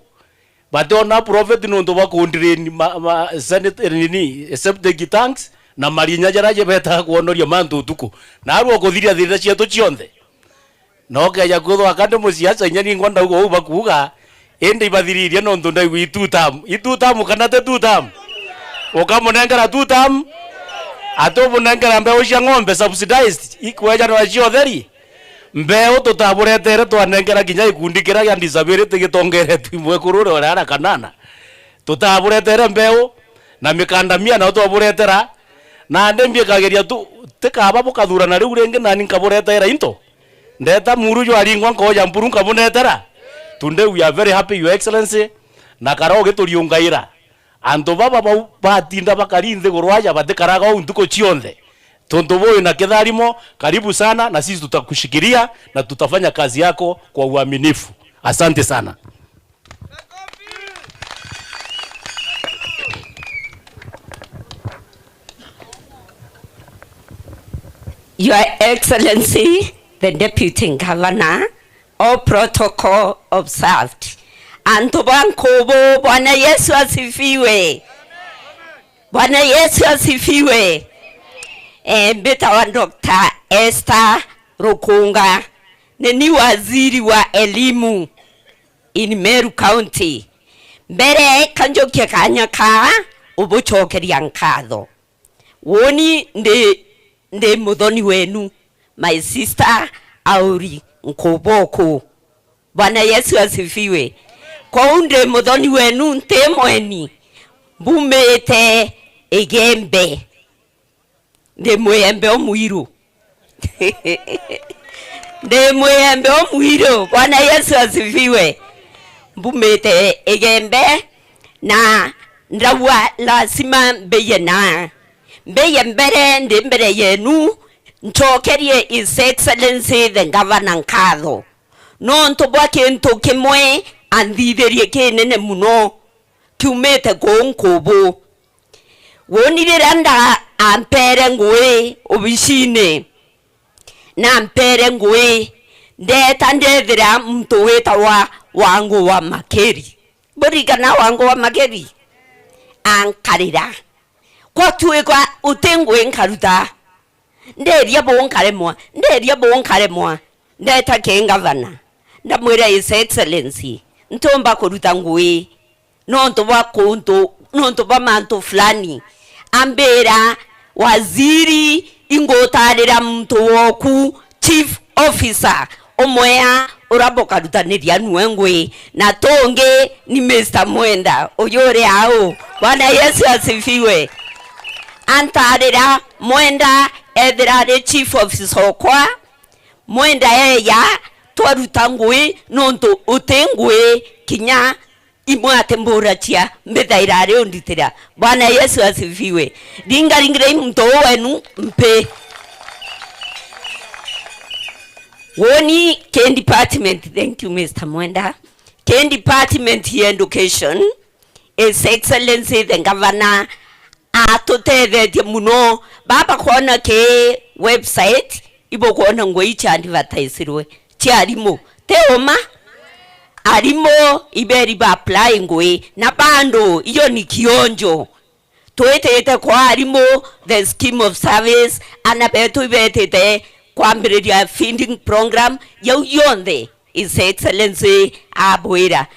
bationa profit nontu bwa kundireni ma, ma, sanit-, nini, septic tanks na marinya jaria jibetaga kwonoria mantu utuku. Narua kuthiria thina cietu cionthe. Na ukeja kwithwa ka ndi musiasa, inya ningwa ndauga uu bakuuga, indi ibathiririe nontu ndaigua i two term. I two term kana ti two term? Ukamunengera two term? Atubunengera mbeu cia ng'ombe subsidized, ikwejanwa cia utheri? Mbeu tutaburetere twanengera kinya gikundi kiria gia disability gitongeretwe i mwekuru uria uri ara kanana. Tutaburetere mbeu na mikandamia nao twaburetera, nandi mbiikagiria tu, tikaba bukathurana riu ringi nani nkaburetera into. Ndeta muru jwaringwa nkooja mpuru nkabunetera. Today we are very happy, Your Excellency, na kara ugituriungaira. Antu baba bau batinda bakari nthiguru aja batikaraga uu ntuku cionthe. Tontu bui na kitharimo, karibu sana, na sisi tutakushikilia na tutafanya kazi yako kwa uaminifu. Asante sana. Your Excellency, the Deputy Governor, all protocol observed. Antu ba Nkubu, Bwana Yesu asifiwe. Bwana Yesu asifiwe. Eh, mbitawa Doctor Esther Rukunga. Ni ni waziri wa elimu in Meru County. Mbere kanjukie kanya kaa ubucokeria nkatho. Woni ndi, ndi muthoni wenu, my sister Auri Nkubuku. Bwana Yesu asifiwe. Kou ndi muthoni wenu, nti mweni, mbumite Igembe. Ndi mwiembe umwiru. Ndi mwiembe umwiru. Bwana Yesu asifiwe. Mbumite Igembe na ndauga lazima mbiye na mbiye mbere, ndi mbere yenu, ncokerie His Excellency the Governor nkatho nontu bwa kintu kimwe anthithirie kinene muno kiumite kuu Nkubu. Woni riria nda ampere ngui obicini, na ampere ngui, ndeta ndethira muntu witawa Wangu wa Makeri. Buririkana Wangu wa Makeri? Ankarira. Kwatuika uti ngui nkaruta. Nderia buu nkaremwa, nderia buu nkaremwa. Ndeta ki ngavana, ndamwira, His Excellency, ntiumba kuruta ngui nontu bwa kuntu, nontu bwa mantu fulani. Ambira, waziri, ingutarira muntu woku, chief officer, umwea ura bukarutaniria nue ngui, na tungi ni Mister Mwenda, uyu uri au. Bwana Yesu asifiwe. Antarira Mwenda ethira ari chief officer okwa, Mwenda eya, twaruta ngui, nontu uti ngui kinya imwe ati mburacia, mbithaira ari unditira. Bwana Yesu asifiwe. Ringaringirei muntu uu wenu mpi. Woni ki department, thank you, Mister Mwenda. Ki department ya education, His Excellency the Governor atutethetie muno. Baba kwona ki website, ibukwona ngui cia advertisirwe cia arimu. Ti uma? Arimu iberi ba apply ngui, na bado iyo ni kionjo. Twitite kwa arimu, the scheme of service, ana betu ibetite kwambiriria feeding program, yau yonthe His Excellency abwira.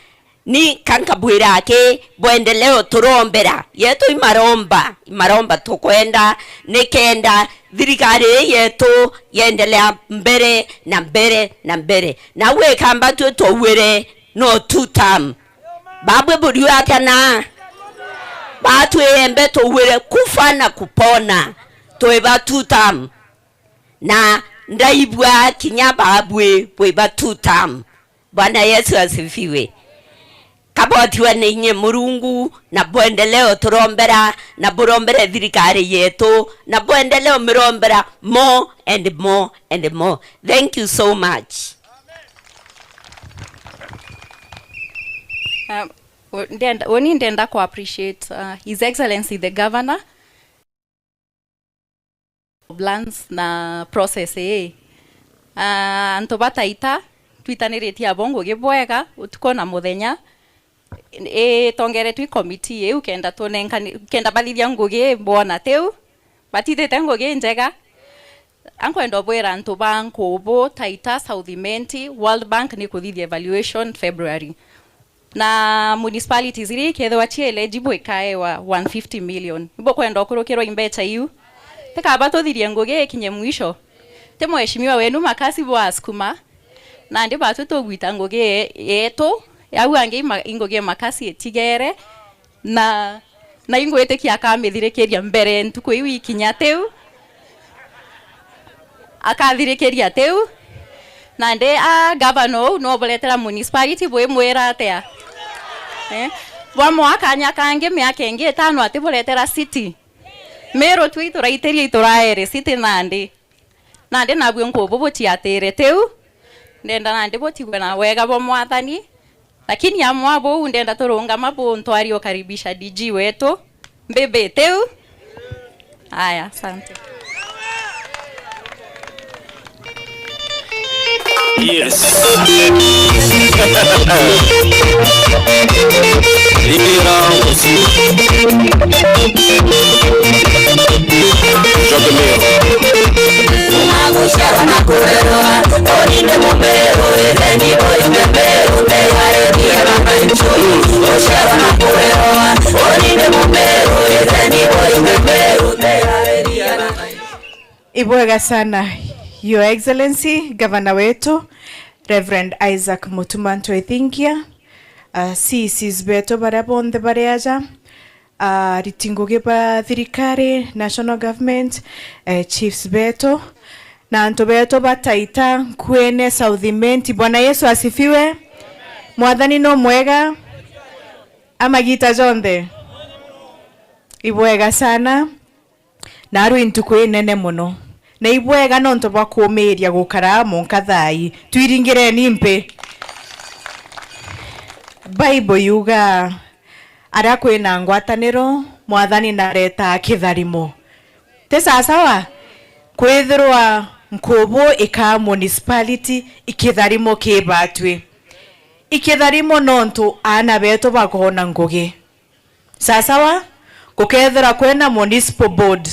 Ni kankabwira aki, bwendeleo turombera. Yetu imaromba, imaromba tukwenda, nikenda thirikari ii yetu yendelea mbere na mbere na mbere. Na wikamba twi twauire no two term. Babwe buriu atia na? Batwi embe tuwire kufa na kupona. Twi ba two term. Na ndaibua kinya babwi bwi ba two term. Bwana Yesu asifiwe. Kabotiwe ni inye Murungu, na bwendeleo turombera, na burombere thirikari yetu, na bwendeleo mirombera more and more and more. Thank you so much. Uh, u-, ndenda, uni ndenda ku appreciate, uh, His Excellency the Governor. plans na process ii. Ah, antu ba Taita, twitaniritie abo ngugi bwega, utuku na muthenya. Itongeretwe i committee iu kenda tunenkani-, kenda bathithia ngugi ii bwona tiu, batithite ngugi njega. Ankwenda ubwira antu ba Nkubu, Taita, South Imenti, World Bank ni kuthithia evaluation February. Na municipalities iria ikethirwa ci eligible ikaewa one fifty million. Ibukwenda ukurukirwa i mbecha iu? Tikaba tuthirie ngugi ikinye mwisho. Ti mheshimiwa wenu Makasi bwasukuma, nandi batwi tugwita ngugi ye-, yetu, yau angi ima-, i ngugi ya Makasi itigere, na, na ingwitikia akamithirikiria mbere ntuku iu ikinya tiu. Akathirikiria tiu. Nandi a governor uu no buretera municipality bwimwira atia? Eh? Bwamwa kanya kangi miaka ingi itano ati buretera city. Meru twi ituraitiria ituraere city nandi. Nandi nabui Nkubu butiatire tiu. Ndenda nandi butigwe na wega bwa Mwathani. Lakini amwe a buu ndenda turungama buntwarie ukaribisha D G wetu. Mbibi tiu. Aya, asante. Yes. Ira usi. Njoke mbio. Ibwega sana, Your Excellency, Gavana wetu, Reverend Isaac Mutuma Ntwethingia, ah, C E Cs betu baria bonthe bari aja, ariti ngugi ba thirikari, national government, eh, chiefs betu, na antu betu ba Taita, Nkuene, South Imenti. Bwana Yesu asifiwe. Mwathani no mwega. Amagita jonthe. Ibwega sana. Narua i ntuku inene mono. Na ibwega nontu bwa kuumiiria gukara munka thaai. Twiringireni mpi. Bible yugaa, aria kwina ngwataniro, Mwathani naretaa kitharimo. Ti sasawa? Kwithirwa Nkubu ikaa municipality, i kitharimo ki batwi. I kitharimo nontu aana betu bakoona ngugi. Sasawa? Gukethira kwina municipal board.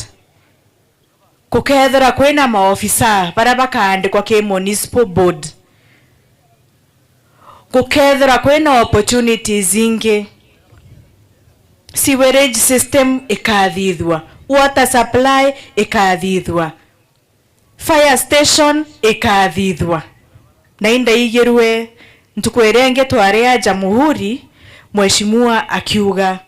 Gukethira kwina maofisa baria bakaandikwa ki municipal board. Gukethira kwina opportunities ingi. Sewerage system ikathithua, water supply ikathithua, fire station ikathithua. Na indaigirue ntuku iria ingi twari aja Muhuri, mheshimiwa akiuga,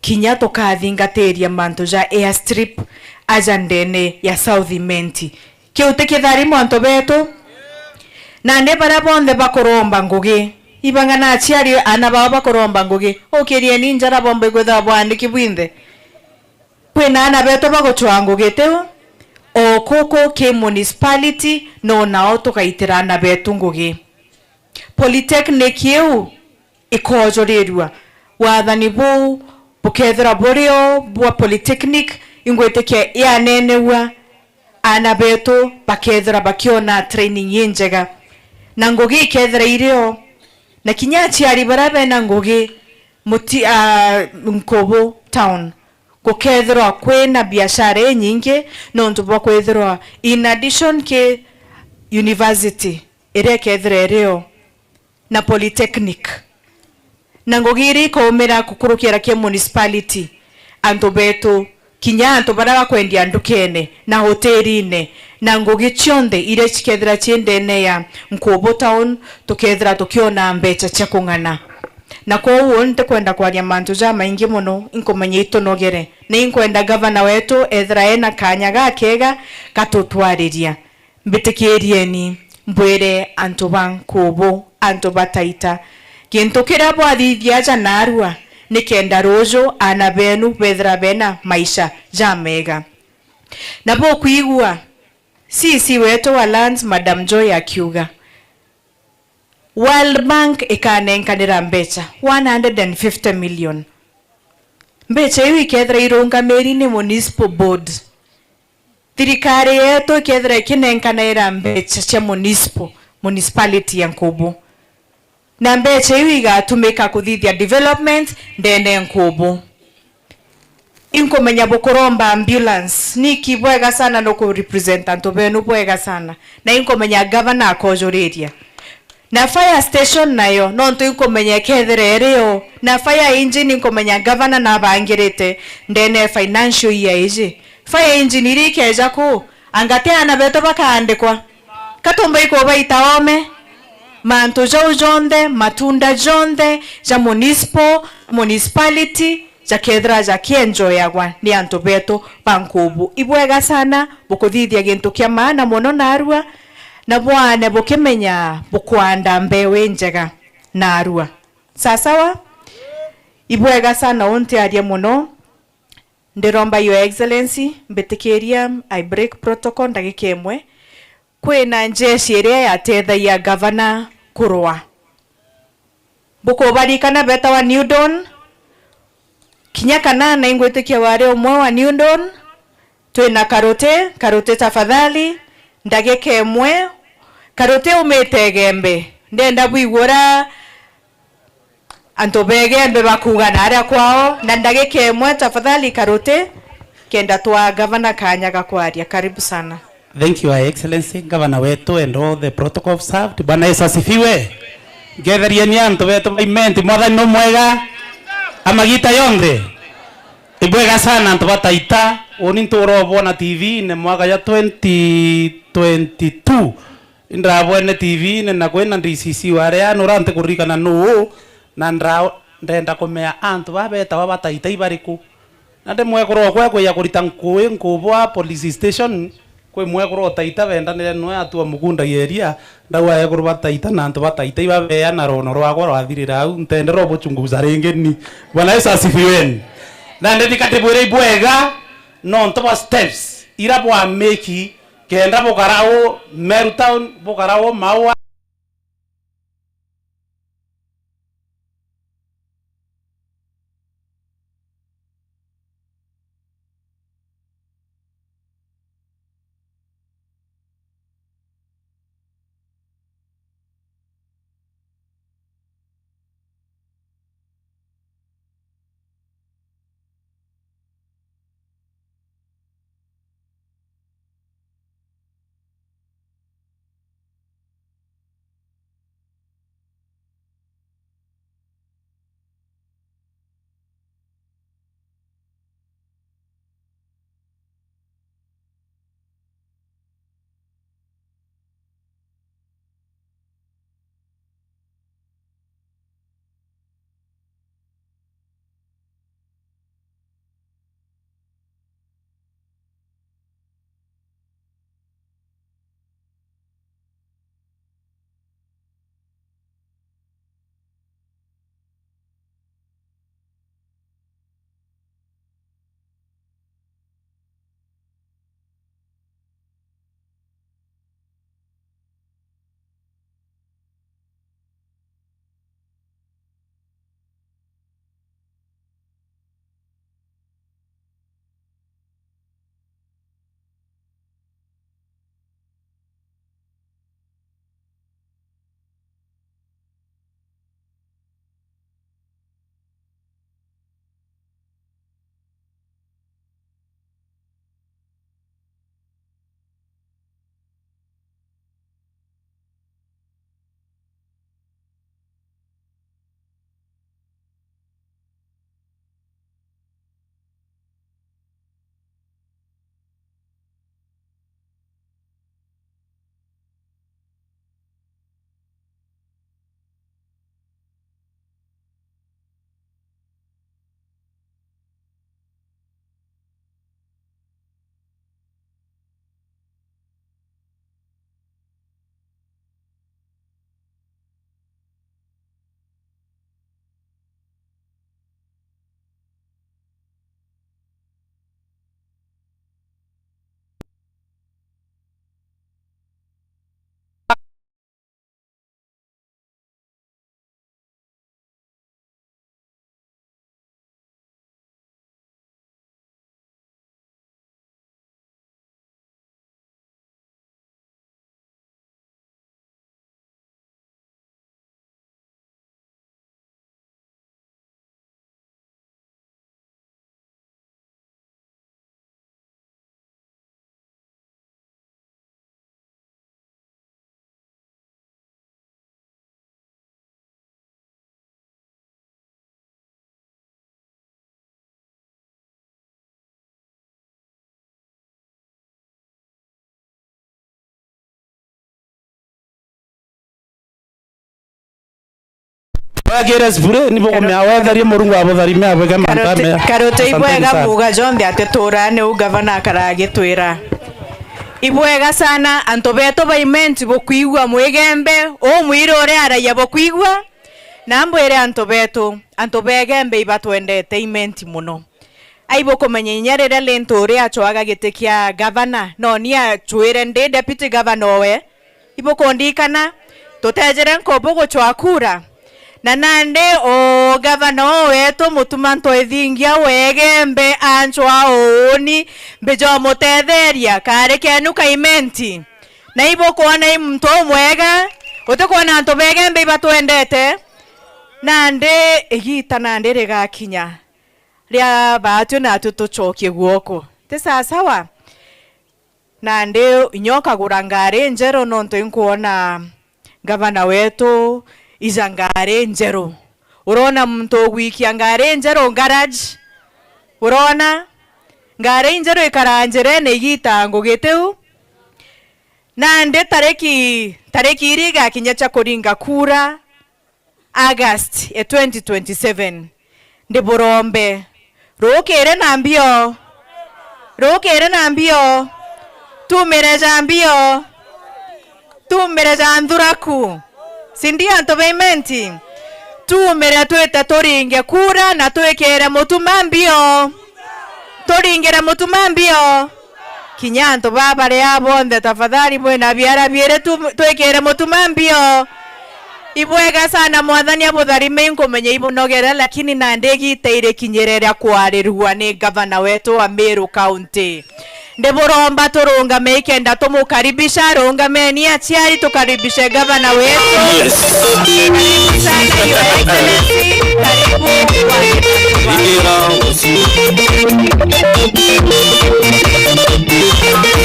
kinya tukathingatiria mantu ja airstrip aja ndene ya South Imenti. Kiu ti kitharimo antu betu? Nandi baria bonthe bakuromba ngugi, ibanga na aciari aana bao bakuromba ngugi, ukirieni njara bombe kwithirwa bwaandiki bwinthe. Kwina aana betu bagucwaa ngugi tiu? O kuku ki municipality, no nao tugaitira aana betu ngugi. Polytechnic iu ikojurirua. Wathani buu bukethira buri o bwa polytechnic, ingwitikia ianenegua, aana betu bakethira bakiona training injega, na ngugi ikethira iri o, na kinya aciari baria bena ngugi muti, a, Nkubu town, gukethirwa kwina biashara inyingi nontu bwa kwithirwa in addition ki university iria ikethira iri o na polytechnic. Na ngugi iria ikaumira kukurukira ki municipality, antu betu, kinya antu baria bakwendia ndukene na hotelini, na ngugi cionthe iria cikethira ci ndene ya Nkubu town, tukethira tukiona mbecha cia kung'ana. Na kwoou ntikwenda kwaria mantu jamaingi mono, inkumenya itunogere. Na inkwenda gavana wetu ethira ena kanya gakega gatutwariria. Mbitikirieni mbwire antu ba Nkubu, antu ba Taita, gintu kiria bwathithia aja narua, ni kenda ruju aana benu bethira bena maisha jamega. Na bukwigua C E C wetu wa lands, Madam Joy, akiuga, World Bank ikanenkanira mbecha one hundred and fifty million. Mbecha iu ikethira irungamiri ni municipal board. thirikari yetu ikethira ikinenkanaira mbeca cia municipal, municipality ya Nkubu, na mbeca iu igatumika kuthithia development ndene ya Nkubu. Inkumenya bukuromba ambulance, niki bwega sana nuku represent antu benu bwega sana, na inkumenya governor akojuriria. Na fire station nayo, nontu inkumenya ikethira irio, na fire engine inkumenya governor nabangirite ndene ya financial year iji. Fire engine iria ikeja ku, anga ti aana betu bakaandikwa? Katumba ikubaita ome? Mantu jau jonthe, matunda jonthe ja municipal, municipality, jakethira jakienjoyagwa ni antu betu ba Nkubu. Ibwega sana, bukuthithia gintu kia maana mono narua, na bwane bukimenya bukwanda mbeu injega narua. Sasawa? Ibwega sana untiaria mono. Ndiromba Your Excellency, mbitikiria I break protocol ndagika imwe. Kwina njeshi iria yatethagia gavana kurua. Bukubarikana betawa New Dawn? Kinya kana naingwitikia wari umwe wa New Dawn. Twina Karuti, Karuti tafadhali, ndagika imwe. Karuti umite Igembe. Ndenda bwigua uria antu ba Igembe bakuuga na aria kwao, na ndagika imwe tafadhali Karuti, kenda twa gavana kanya ga kwaria. Karibu sana. Thank you, Your Excellency, Governor wetu and all the protocol observed. Bwana Yesu asifiwe. Ngetherieni antu betu ba Imenti, Mwathani no mwega. Amagita yonthe. Ibwega sana antu ba Taita. Uni nturobona T V-ini mwaka ya twenty twenty-two. Indrabwene T V-ini na kwina D C C wari anu, ura ntikuririkana nuu, na ndra-, ndenda kumea antu baa betawa ba Taita ibariku. Na ndi mwekuru okwa ekwija kurita nkui Nkubwa police station, kwi mwekuru o Taita bendanire nwe atua mugunda yeria, ndauga ekuru ba Taita na antu ba Taita ibabeana rono rwakwa rwathirira au, ntendera ubuchunguza ringi ni. Bwana Yesu asifiweni. Na ndithika ndibwire ibwega, nontu bwa steps ira bwamiki, kenda bukara u Meru Town, bukara u Maua. Agire sibure, ni bukumea wetherie Murungu abutharime abwike mantu amea. Karote ibwega sana. Muga jonthe ati tura ni u gavana akara agitwira. Ibwega sana, antu betu ba Imenti bukwigua mwigembe, u mwiri uria araia bukwigua, na mbwire antu betu, antu ba Igembe ibatwendete Imenti muno. Ai bukumenya inya riria Lintu uria acwaga giti kia gavana, no ni acwire ndi deputy governor owe. Ibukundikana, tutejere nkobo gucwa kura. Na nandi o gavana o wetu Mutuma Ntwithingia wa Igembe ancwa uuni, mbijomutetheria, kari kenu ka Imenti. Na ibukwona i muntu umwega, utikwona antu ba Igembe ibatwendete? Nandi igita nandi rigakinya ria baatwi natwi tucokie guoko. Ti sasawa? Nandi inya ukagura ngari njeru, nontu inkwona gavana wetu ija ngari njeru. Urona muntu ugwikia ngari njeru garage? Urona? Ngari njeru ikaraa njirene igita ngugi tiu. Nandi tariki, tariki iria igakinya cia kuringa kura, August ya twenty twenty-seven, ndiburombe. Rukire na mbio. Rukire na mbio. Tumire ja mbio. Tumire ja nthuraku. Sindi antu ba Imenti? Tumire twite turinge kura na twikire Mutuma mbio. Turingire Mutuma mbio. Kinya antu baa bari aa bonthe, tafadhali, mwina biara biiri tu, twikire Mutuma mbio. Ibwega sana, Mwathani abutharime, inkumenya ibunogere, lakini nandi igita irikinyire ria kwarirua ni gavana wetu wa Meru County. Ndiburomba turungame ikenda tumukaribisha. Rungameni aciari, tukaribishe gavana wetu. Yes. Karibu sana, Your Excellency. Karibu. Ngira.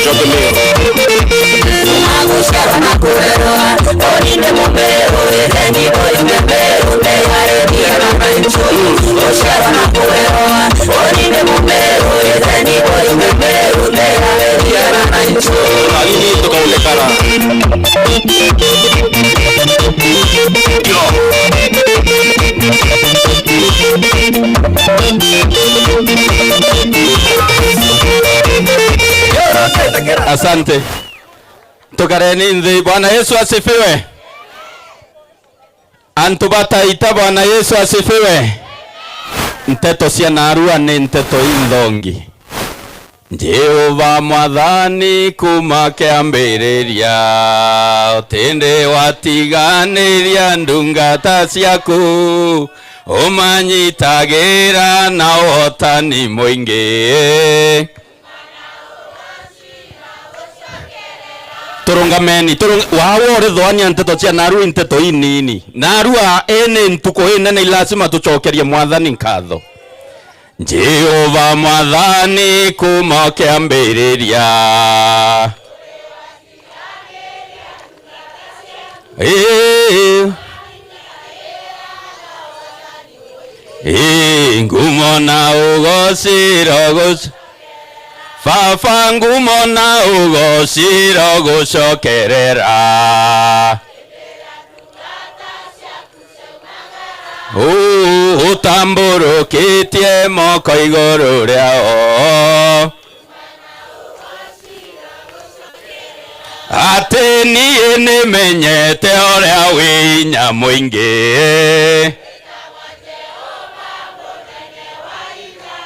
Njoke mbio. Alini tukaonekana. Asante. Tukareni nthi. Bwana Yesu asifiwe. Antu ba Taita, Bwana Yesu asifiwe. Nteto cia narua ni nteto inthongi. Jehova Mwathani, kuma kiambiriria, utindi watiganiria ndungata ciaku, umanyitagira na wotani mwingi. Turungameni, turung-, wawe urithwania nteto cia narua i nteto inini. Narua ii ni ntuku inene, i lazima tucokerie Mwathani nkatho. Jehova Mwathani kuma kiambiriria. Ii. Ii, ngumo na ugociro guc-, Baba, ngumo na ugociro gucokerera. Uu, utamburukitie moko iguru riao. Ati nii nimenyete uria wi inya mwingi.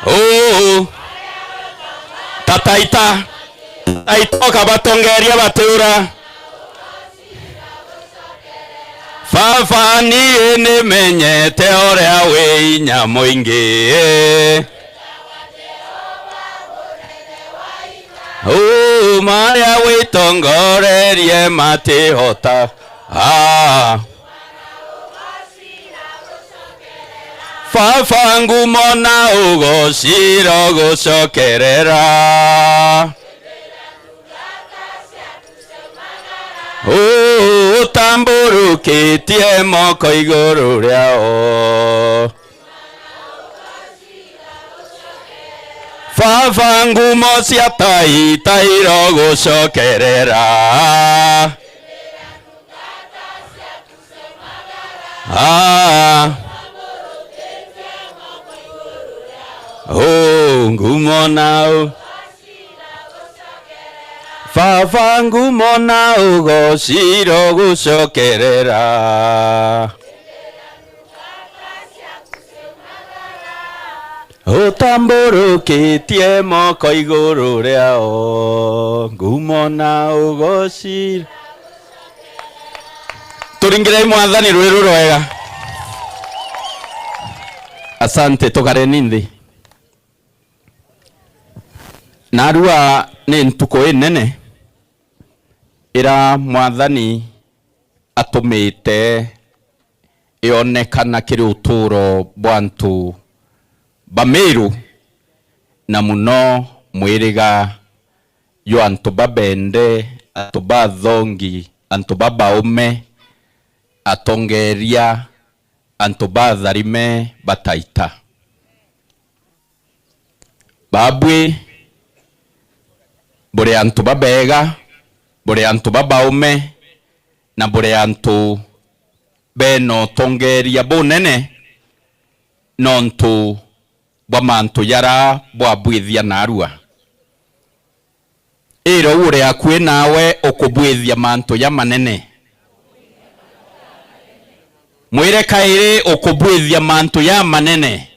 Uu, ta Taita, Taita ukabatongeria batiura. Baba, nii nimenyete uria wi inya mwingi. Uu, maria witongorerie matihota. Ah. Baba, ngumo na ugociro gucokerera. Uu, utamburukitie moko iguru riao. Baba, ngumo cia Taita irogucokerera. Ah. Ngumo na u-, Baba, ngumo na ugoci rogucokerera. Utamburukitie moko iguru riao, ngumo na ugoci. Turingirei Mwathani rwiru rwega. Asante, tukareni nthi. Narua ni ntuku inene ira Mwathani atumite ionekana kiri utuuro bwa antu ba Miru, na muno mwiriga jwa antu babende, antu bathongi, antu babaume, atongeeria, antu batharime bataita. Babui buri antu babeega, buri antu babaume, na buri antu bena utongeeria bunene nontu bwa mantu jara bwabwithia naarua. Ira uu uri akui naawe ukubwithia mantu jamanene. Mwire kairi, ukubwithia mantu jamanene.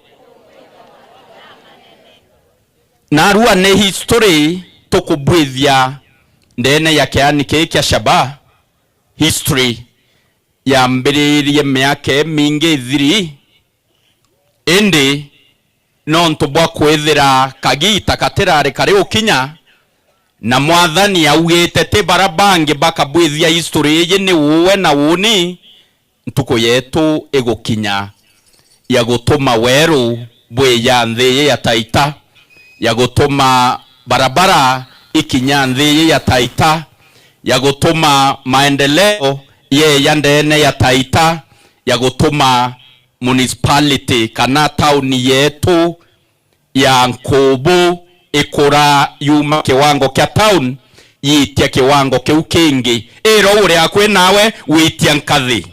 Naarua ni history tukubwithia ndeene ya kiani kii kia Shaba, history yambiririe miaka imingi ithiri, indi nontu bwa kwithira kagiita katirari kari ukinya, na Mwathani augite ti bara bangi bakabwithia history iji ni uwe na uuni, ntuku yeetu igukinya ya gutuma weeru bwija nthi iji ya Taita, ya gutuma barabara ikinya nthi iji ya Taita, ya gutuma maendeleo yeeja ndeene ya Taita, ya gutuma municipality kana tauni yeetu ya Nkubu ikura yuma kiwango kia town yiitia kiwango kiu kingi. Ira uu uri akui naawe, witia nkathi.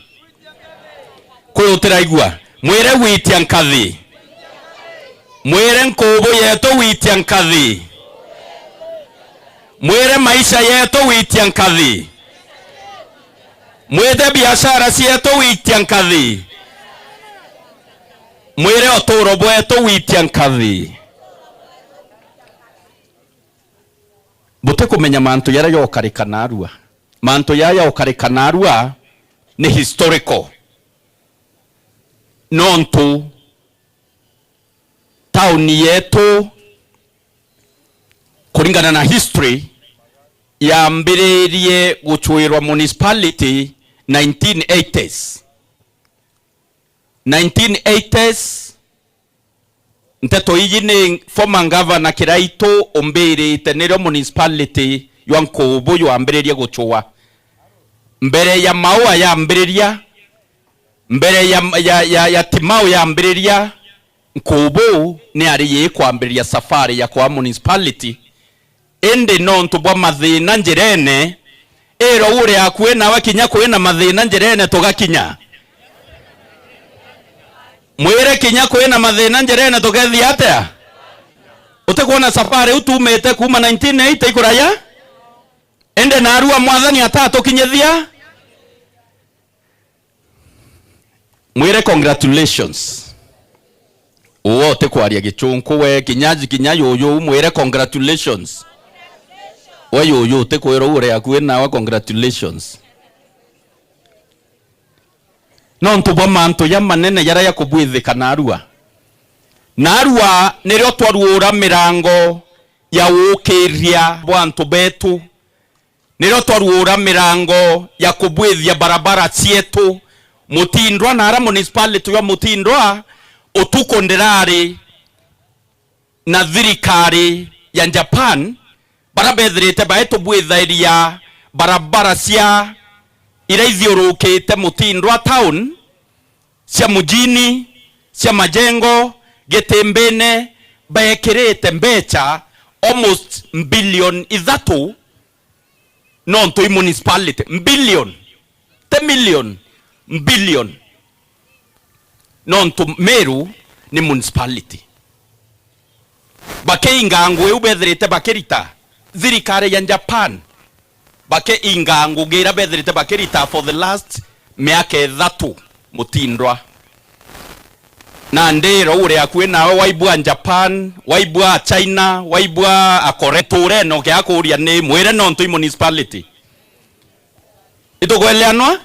Kwi utiraigua? Mwire, witia nkathi. Mwire, Nkubu yeetu, witia nkathi. Mwire, maisha yeetu, witia nkathi. Mwite, biashara cieetu, witia nkathi. Mwire, utuuro bweetu, witia nkathi. Butikumenya mantu jaria jokarika naarua. Mantu jaria jokarika naarua ni historical. Nontu tauni yeetu, kuringana na history, yambiririe gucwirwa municipality nineteen eighties. Nineteen eighties, nteto iji ni former governor Kiraitu umbirite, nirio municipality jwa Nkubu jwambiririe gucwa. Mbere ya Maua yambiriria, mbere ya, ya, ya, ya Timau yambiriria, Nkubu ni ari yikwambiriria safari ya kwa municipality. Indi nontu bwa mathina njirene, ira uu uri akui nawe, kinya kwina mathina njirene tugakinya. Mwire, kinya kwina mathina njirene tukethia atia? Utikwona safari iu tuumite kuuma nineteen eighty ikuraja? Indi naarua Mwathani atatukinyithia. Mwire congratulations. Uwe utikwaria Gichunku we, kinya, kinya yuyu, mwire congratulations. We yuyu utikwira uu uri akui nawe, congratulations. Nontu bwa mantu jamanene jaria jakubwithika naarua. Naarua nirio twaruura mirango ya uukiria bwa antu beetu. Nirio twaruura mirango ya kubwithia barabara cieetu. Mutindwa, naara municipality jwa Mutindwa, utuku ndirari na thirikari ya Japan, bara beethirite baitubwithairia barabara cia iria ithiurukite Mutindwa town, cia mujini, cia majengo, Gitimbine, beekirite mbecha almost mbilioni ithatu, nontu i municipality. Mbilioni, ti milioni, mbilioni. Nontu Meru ni municipality. Bakiinga ngugi iu bethirite bakirita, thirikari ya Japan bakiinga ngugi iria bethirite bakirita for the last miaka ithatu mutindwa. Na ndiro uri akui nawe, waibua Japan, waibua China, waibua Akore, nturene ukiakuria ni mwire nontu i municipality. Itukweleanwa?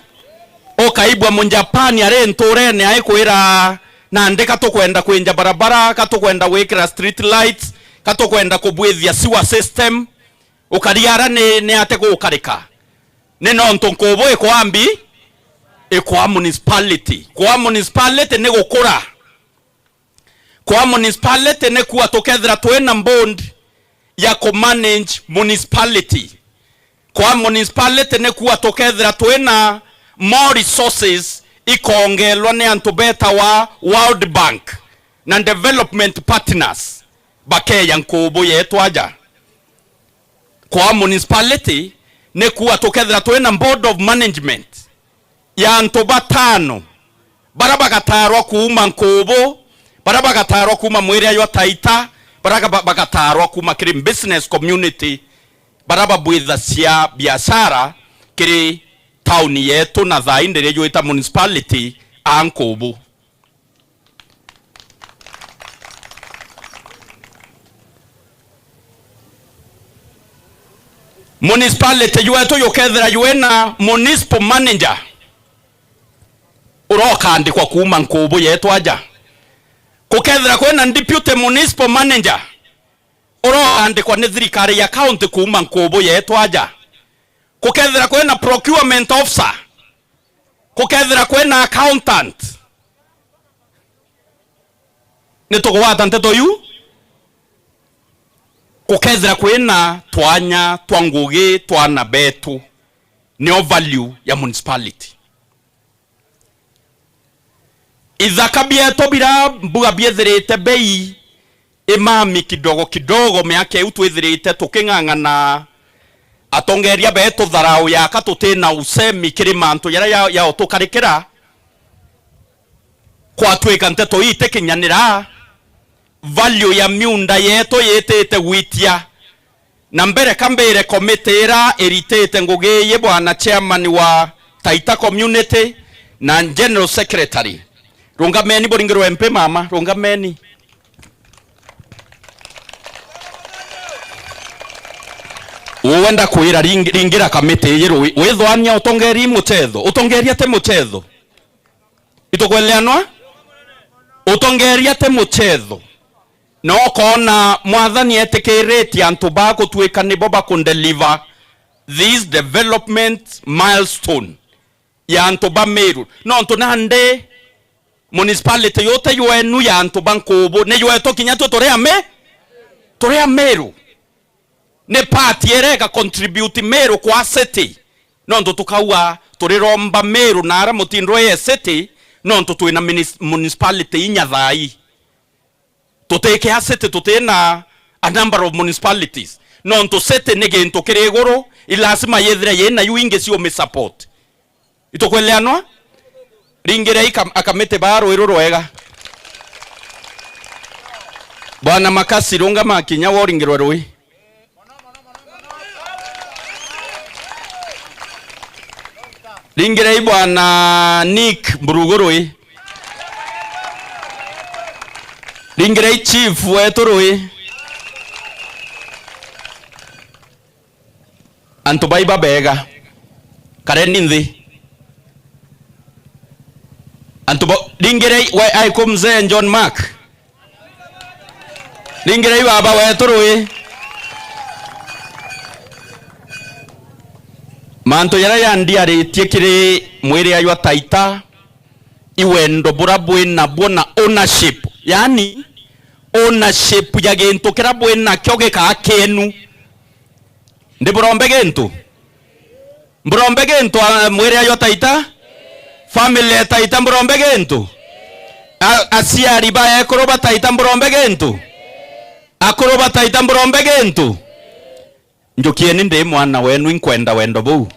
Ukaibua Mujapani ari nturene aikwira, nandi ka tukwenda kwinja barabara, ka tukwenda gwikira street lights, ka tukwenda kubwithia sewer system. Ukariara ni, ni ate gukarika? Ni nontu nkubu ikwambi, ikwa municipality. Kwa municipality ni gukura. Kwa municipality ni kuwa tukethira twina board ya ku manage municipality. Kwa municipality ni kuwa tukethira twina more resources ikongelwa ni antu betawa World Bank na development partners bakeya nkubu yetu aja. Kwa municipality ni kuwa tukethira twina board of management ya antu batano bara bagatarwa kuuma nkubu, bara bagatarwa kuuma mwiria jwa Taita, bara ba-, bagatarwa kuuma kiri business community, bara babwithacia biashara kiri tauni yetu na thaa ii ndiria jwita municipality a nkubu. Municipality jwetu jukethira jwina municipal manager urokandikwa kuuma nkubu yetu aja. Kukethira kwina deputy municipal manager urokandikwa ni thirikari ya county kuuma nkubu yetu aja. Kukethira kwina procurement officer, kukethira kwina accountant, ni tukugwata nteto iu. Kukethira kwina twanya twa ngugi twa ana betu, nio value ya municipality. Ithaka bietu bira mbuga biethirite bei imami kidogo kidogo, miaka iu twithirite tuking'ang'ana, atongeria betu tharau yaka tutina usemi kiri mantu jaria ya, yao tukarikira. Kwatwika nteto ii itikinyanira, value ya miunda yetu yitite gwitia. Na mbere ka mbire komiti ira iritite ngugi ii, bwana chairman wa Taita community na general secretary. Rungameni buringirwe M P mama, rungameni. Uwe ndakwira ring-, ringira kamiti iji rui. Withwania utongeri muchetho. Utongeria ti muchetho. Itukweleanwa? Utongeria ti muchetho. Na ukoona Mwathani etikiritie antu ba gutwika nibo bakundeliver this development milestone ya antu ba Meru. Nontu nandi municipality yute yenu ya antu ba nkubu, ni ywetu kinya twe turi a Me-, turi a Meru. Ni party irega contribute Meru kwa city. Nontu tukauga turiromba Meru na ara mutindwa ye city, nontu twina minis-, municipality inya thaa ii. Tutikea city, tutina a number of municipalities. Nontu city ni gintu kiri iguru, i lazima yithire yina iu ingi ciumi support. Itukweleanwa? Ringirei kam-, akamiti baa rui ruru rwega. Bwana Makasi, rungama kinya woringirwe rui. Ringirei bwana Nick Mburugu rui. Ringirei chief wetu rui. Antu bai babega, kareni nthi. Antu ba, ringirei, we, aiku mzee John Mark. Ringirei baba wetu rui. Mantu jaria yandiaritie kiri mwiria jwa Taita, i wendo bura bwina bwo na ownership. Yaani, ownership ya gintu kiria bwinakio gikaa kienu. Ndi burombe gintu? Mburombe gintu, a, mwiri ayo Taita? Family ya Taita mburombe gintu? A, aciari ba ekuru ba Taita mburombe gintu? Akuru ba Taita mburombe gintu? Njukieni, ndi mwana wenu, inkwenda wendo buu.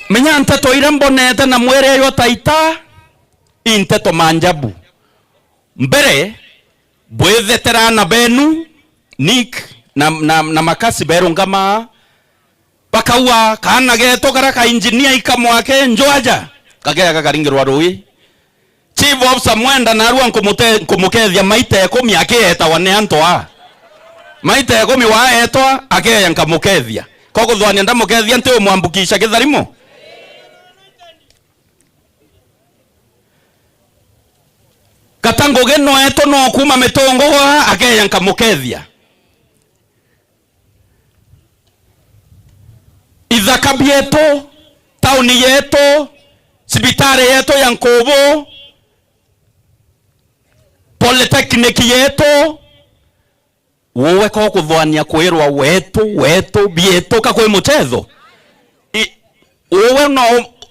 Menya nteto iria mbonete na mwiri ayo Taita, i nteto manjabu. Mbere, bwithetera aana benu, Nick na, na, na Makasi berungama, bakauga, "Kaana geetu karia ka injinia ikamwake nju aja," kakeeja kakaringirwa ruui. Chief Officer Mwenda naarua nkumute-, nkumukethia maita ikumi akietawa ni antu aa. Maita ikumi waetwa, akeeja nkamukethia. Ko kuthwania ndamukethia nti umwambukisha kitharimo? Kata Ngugi nweetu no kuuma Mitungugu aa, akeeja nkamukethia. Ithaka bietu, tauni yetu, cibitari yetu ya Nkubu, polytechnic yetu, uwe ko kuthwania kwirwa wetu, wetu, bietu, ka kwi muchetho? I-, uwe no,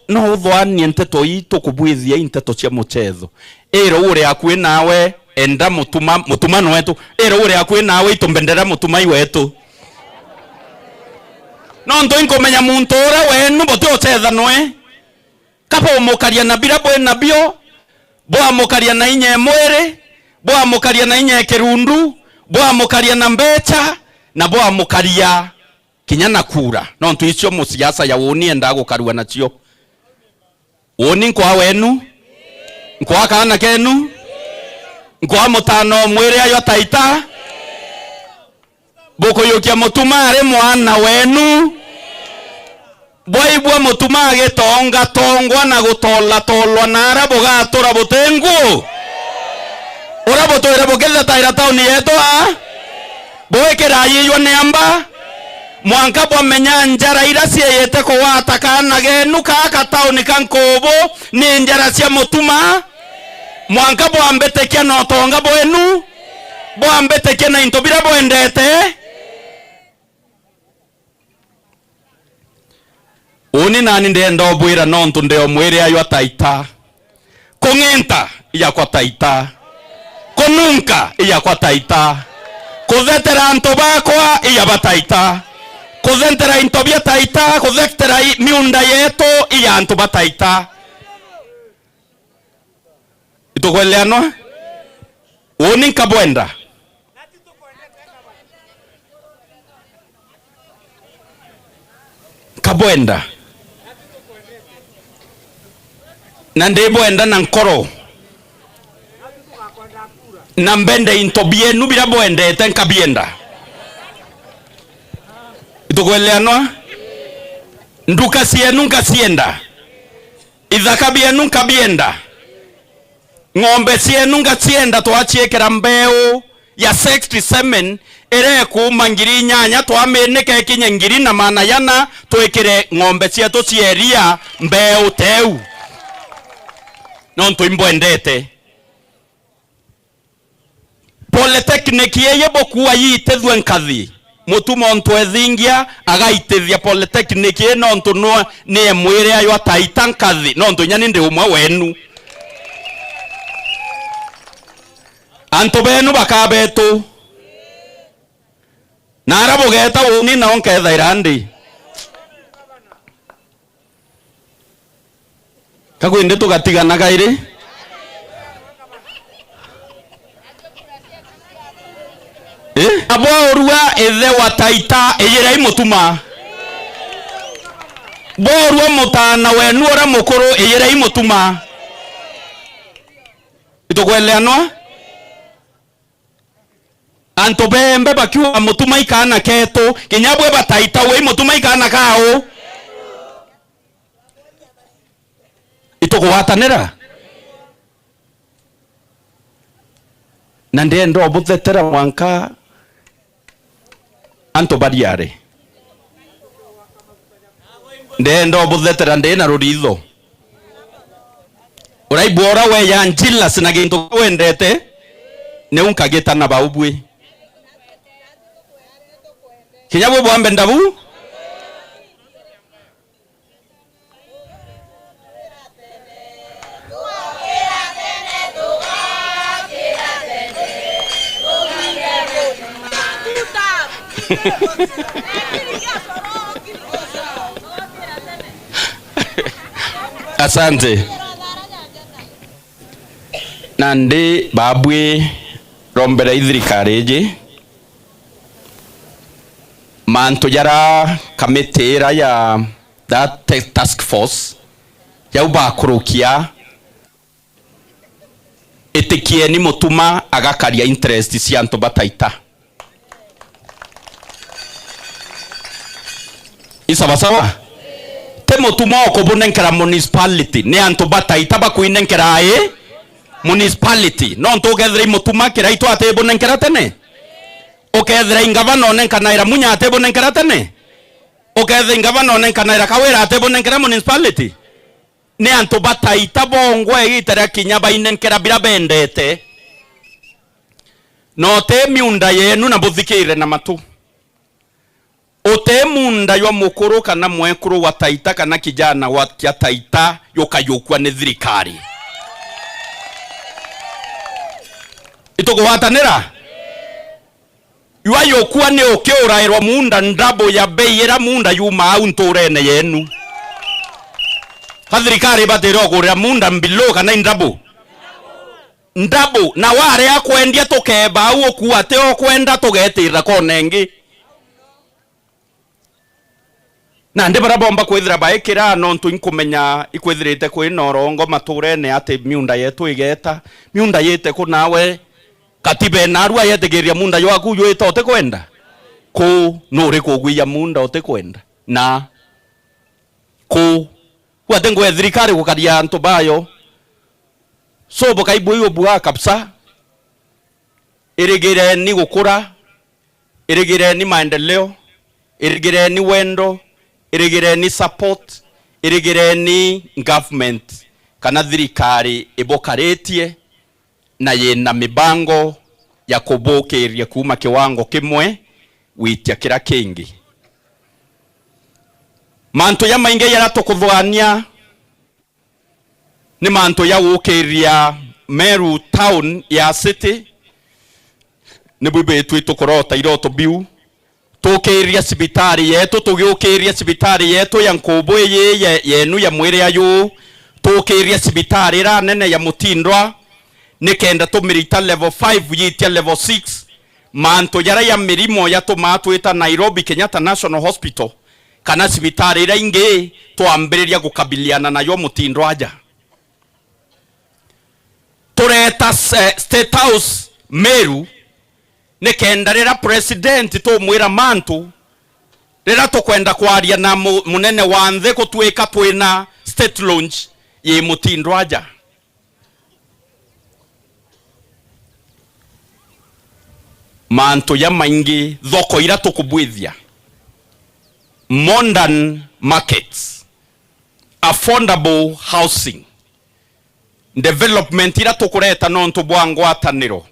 no uthwanie nteto ii tukubwithia i nteto cia muchetho. Ira uria akui nawe, enda mutuma, mutuma nwetu. Ira uria akui nawe, itumbendera mutumai wetu. Nontu inkumenya muntu uria wenu buti uchetha nwe. Ka bumukaria na bira bwi nabio, bwamukaria na inya e mwiri, bwamukaria na inya e kirundu, bwamukaria na mbecha, na bwamukaria kinya na kura. Nontu icio musiasa ya uuni endaa gukarua nacio. Uuni nkwa wenu? Nkwa kaana kenu? Nkwa mutano mwiri ayo taita? Bukuyukia mutuma ari mwana wenu? Bwaigua mutuma agitongatongwa na gutolatolwa na aria bugatura buti ngu? Uria butwire bukithetaira tauni yetu aa? Bwikirayiijwa ni amba? Mwanka bwamenya njara iria ciiyite kugwata kaana genu kaa katauni ka Nkubu ni njara cia mutuma? Mwanka bwambitikia na utonga bwenu? Bwambitikia na into biria bwendete? Uuni nani ndenda ubwira nontu ndeo mwiri aywa taita. Kung'enta iyakwa taita. Kununka iyakwa taita. Kuthetera antu bakwa iyaba taita. Kuthetera into bia taita, kuthetera i-, miunda yetu iya antu ba taita. Itukweleanwa? Uuni nkabwenda. Nkabwenda. Na ndibwenda na nkoro. Na mbende into bienu biria bwendete nkabienda. Itukweleanwa? Nduka cienu nkacienda. Ithaka bienu nkabienda. Ng'ombe cienu ngacienda, twaciikira mbeu ya sixty semen iria ikuuma ngiri inyanya, twaminika ikinye ngiri na maana yana, twikire ng'ombe cietu cia iria mbeu teu. Nontu imbwendete. Polytechnic ii bukua yiitithue nkathi. Mutuma untu ethingia agaitithia polytechnic ii nontu nwe ni emwire aywa taita nkathi, nontu inya ni ndi umwe wenu. Antu benu bakabetu. Na aria bugeeta uuni nao nkethaira ndi. Ka kwindi tugatigana kairi? Eh? Na bwaurua ithe wa taita, iyirei mutuma. Bwaurua mutaana wenu uria mukuru, iyirei mutuma. Itukweleanwa? Antu bembe bakiuga, "Mutuma i kaana ketu," kinya bwe bataita, "Wei mutuma i kaana kau?" Itukugwatanira? Na ndienda ubuthetera mwanka antu bariare. Ndienda ubuthetera ndi na ruritho. Uraigua ura weya jealous na gintu kiu wendete, niu nkagita na bau bwi. Kinya bwi bwambe ndabu. Asante. Nandi babwi, romberai thirikari iji, mantu jara kamiti ira ya that ta-, task force yau bakurukia, itikieni Mutuma agakaria interest cia antu ba Taita. I sawa sawa? Ti Mutuma ukubunenkera municipality, ni antu ba Taita bakuinenkera i municipality. Nontu ukethira i Mutuma Kiraitu atibunenkera tene? Ukethira i ngavana onenkanaira Munya atibunenkera tene? Ukethira i ngavana onenkanaira Kawira atibunenkera municipality? Ni antu ba Taita bongwa igiita ria kinya bainenkera bira bendete. Na uti miunda yenu, na buthikire na matu. Uti munda jwa mukuru kana mwekuru wa Taita kana kijana wa kia Taita jukayukua ni thirikari. Itukugwatanira? Jwayukua ni ukiurairwa munda ndabu ya bei ira munda yumaa au nturene yenu. Ka thirikari ibatire ugurira munda mbiluu kana i ndabu? Ndabu, na waria kwendia tukeba au ukua ati o kwenda tugetirira kona ingi. Nandi baria bomba kwithira baikira, nontu inkumenya ikwithirite kwi na urongo maturene ati miunda yetu igeta, miunda yite ku nawe, katiba enarua yetikiria munda jwaku jwita utikwenda? Ku nuri kugwia munda utikwenda? Na ku, ku ati ngwe thirikari gukaria antu bayo. So bukai bui ubua kabisa. Irigireni gukura, irigireni maendeleo, irigireni wendo, irigireni support, irigireni government kana thirikari ibukaritie na yina mibango ya kubukiria kuuma kiwango kimwe gwitia kira kingi. Mantu jamaingi jaria tukuthugania ni mantu ja gukiria Meru town ya city. Nibwi bitwi tukurota iroto biu. Tukiria cibitari yetu, tugiukiria cibitari yetu ya nkubu iji ye-, yenu ya mwiri ayu. Tukiria cibitari ira nene ya Mutindwa, nikenda tumirita level five yitia level six. Mantu jaria ja mirimo jatumaa twita Nairobi Kenyatta National Hospital kana cibitari iria ingi, twambiriria gukabiliana najo Mutindwa aja. Tureta s-, eh, State House Meru, nikenda riria president tumwira mantu, riria tukwenda kwaria na mu-, munene wa nthi, gutwika twina state launch yi Mutindwa aja. Mantu jamaingi, thoko iria tukubwithia, modern markets, affordable housing, development iria tukureta nontu bwa ngwataniro.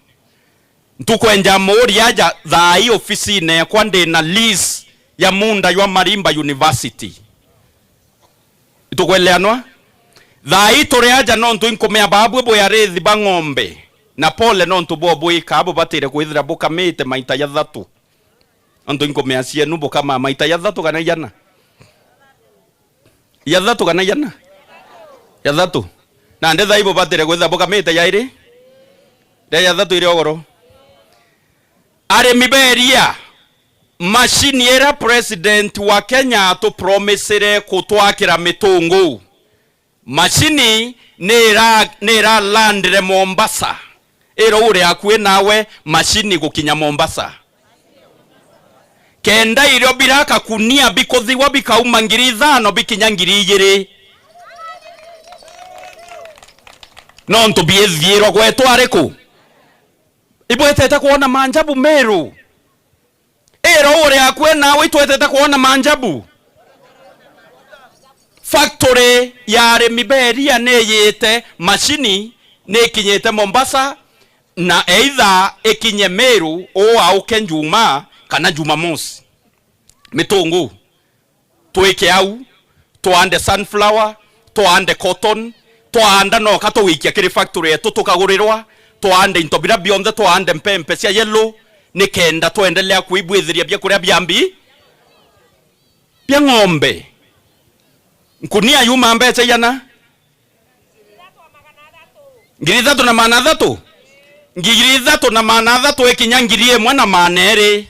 Ntukwenja muri aja thaa ii ofisine yakwa ndina lease ya munda jwa Marimba University. Itukweleanwa? Thaa ii turi aja nontu inkumea babwe bwi arithi ba ng'ombe. Na pole nontu bwo bwika, bubatire kwithira bukamite maita jathatu. Nontu inkumea cienu bukamaa maita jathatu kana ijana? Jathatu kana ijana? Jathatu. Nandi thaa ii bubatire kwithira bukamite jairi? Ria jathatu iri uguru. Arimi beria, macini iria president wa Kenya atupromisire kutwakira mitungu, macini ni ira-, ni iralandire Mombasa. Ira uri akui nawe, macini gukinya Mombasa. Kenda irio biraka kunia bikuthigwa bikauma ngiri ithano bikinya ngiri ijiri. Nontu biithiirwa gwetwa ariku? Ibwetete kwona manjabu Meru? Ira uri akui nawe itwetete kwona manjabu? Factory ya arimi beria niyite macini, nikinyite Mombasa, na either ikinye Meru uu auke Njumaa kana Jumamosi. Mitungu. Twike au, twande sunflower, twande cotton, twanda noka tuwikia kiri factory yetu tukagurirwa, twande into bira bionthe, twande mpempe cia yellow, nikenda twendelea kuibwithiria biakuria bia mbi bia ng'ombe. Nkunia yuma mbeca igana? Ngiri ithatu na maana athatu? Ngiri ithatu na maana athatu ikinya ngiri imwe na maana iri.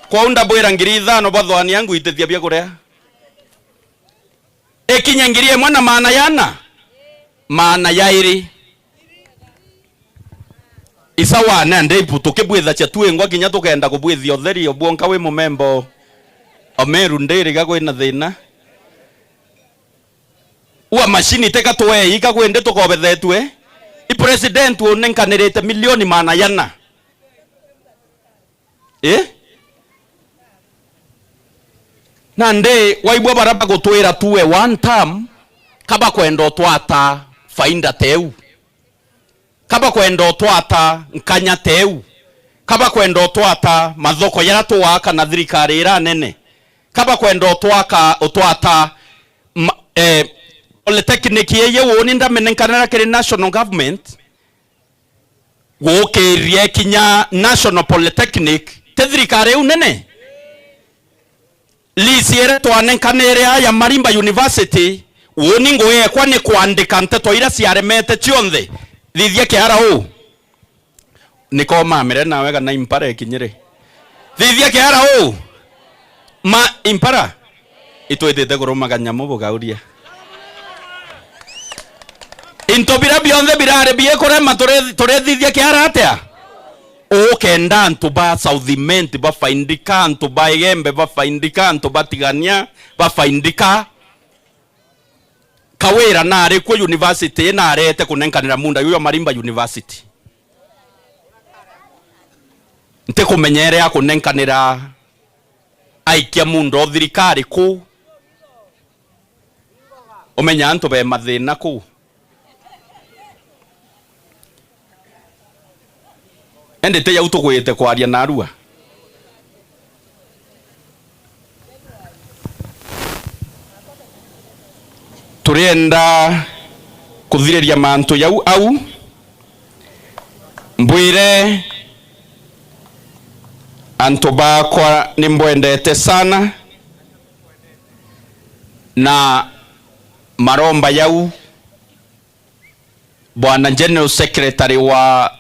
Kwou ndabwira ngiri ithano bathwani angu itithia biakuria. Ikinya ngiri imwe na maana yana? Maana yairi. Isawa, nandi tukibwithacia tu ingwa kinya tukenda kubwithia utheri obwonka wi mumembo. Omeru ndiriga kwina thina. Ua mashini teka tuei ka kwindi tukobethetue. I president unenkanirite milioni maana yana. Eh? Nandi waigua bara bagutwira tuwe one term, ka bakwenda utwata faida teu, ka bakwenda utwata nkanya teu, ka bakwenda utwata mathoko yara tuwaka na thirikari ira nene, ka bakwenda utwaka, utwata ma, eh, polytechnic yeye woni ndamenenkanira kiri national government, gukiria kinya National Polytechnic, ti thirikari iu nene? Lease iria twanenkanire aya Marimba University, uuni ngugi ekwa ni kwandika nteto iria ciaremete cionthe. Thithia kiara uu. Niko mamire nawe kana impara ikinyire. Thithia kiara uu. Ma impara. Itwitite kurumaga nyamu bugauria. Into bira bionthe birari biekurema turi-, turithithia kiara atia? Ukenda antu ba South Imenti bafaindika, antu ba Igembe bafaindika, antu ba Tigania bafaindika. Kawira nari kuo university, narete kunenkanira munda yuyo Marimba University. Ntikumenya iria akunenkanira aikia munda o thirikari kuu. Umenya antu be mathina kuu. Indi ti jau tugwite kwaria narua. Turienda kuthiriria mantu jau au. Mbwire antu bakwa ni mbwendete sana, na maromba jau Bwana General Secretary wa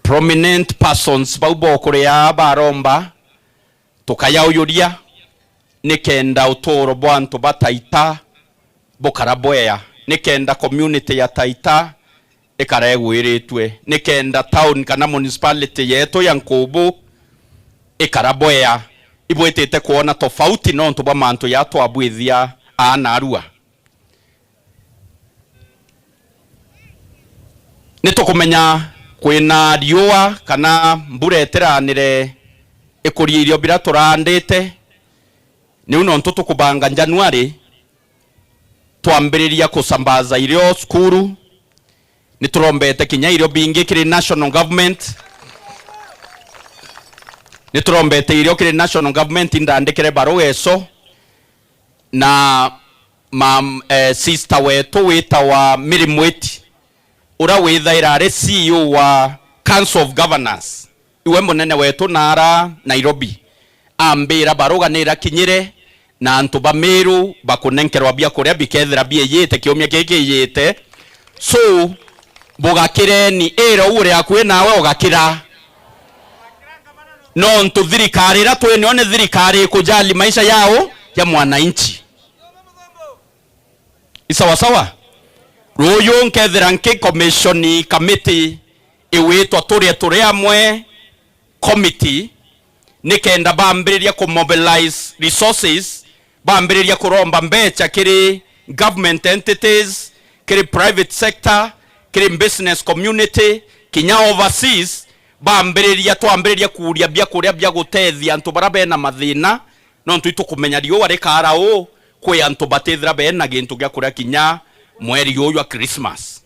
prominent persons bau bokuria baromba, tukayaujuria nikenda uturo bwa antu ba Taita bukara bwea, nikenda community ya Taita ikara igwiritue, nikenda town kana municipality yetu ya Nkubu ikara bwea. Ibwitite kwona tofauti nontu bwa mantu ya twabwithia aa narua. Nitukumenya kwina riua kana mbura itiranire ikuria irio bira turandite. Niu nontu tukubanga January, twambiriria kusambaza irio cukuru. Niturombete kinya irio bingi kiri national government. Niturombete irio kiri national government, indandikire barua icio. Na mam, eh, sister wetu witawa Mary Mwiti, uria withaira ari C E O wa Council of Governors, iwe munene wetu naara Nairobi, ambira barua nirakinyire na antu ba Meru bakunenkerwa biakuria bikethira biiyite kiumia giki kiyite. So, bugakireni, ira uu uri akui nawe ugakira. Nontu thirikari ira twi nio ni thirikari ikujali maisha yao ya mwananchi. I sawa sawa? Ruuju nkethira nki commission committee iwitwa Turie Turi Amwe committee, nikenda bambiriria ku mobilize resources, bambiriria kuromba mbecha kiri government entities, kiri private sector, kiri business community, kinya overseas, bambiriria, twambiriria kuuria biakuria bia gutethia antu baria bena mathina, nontu itukumenya riua rikaara uu, kwi antu batithira bena gintu gia kuria kinya mweri uyu jwa Christmas.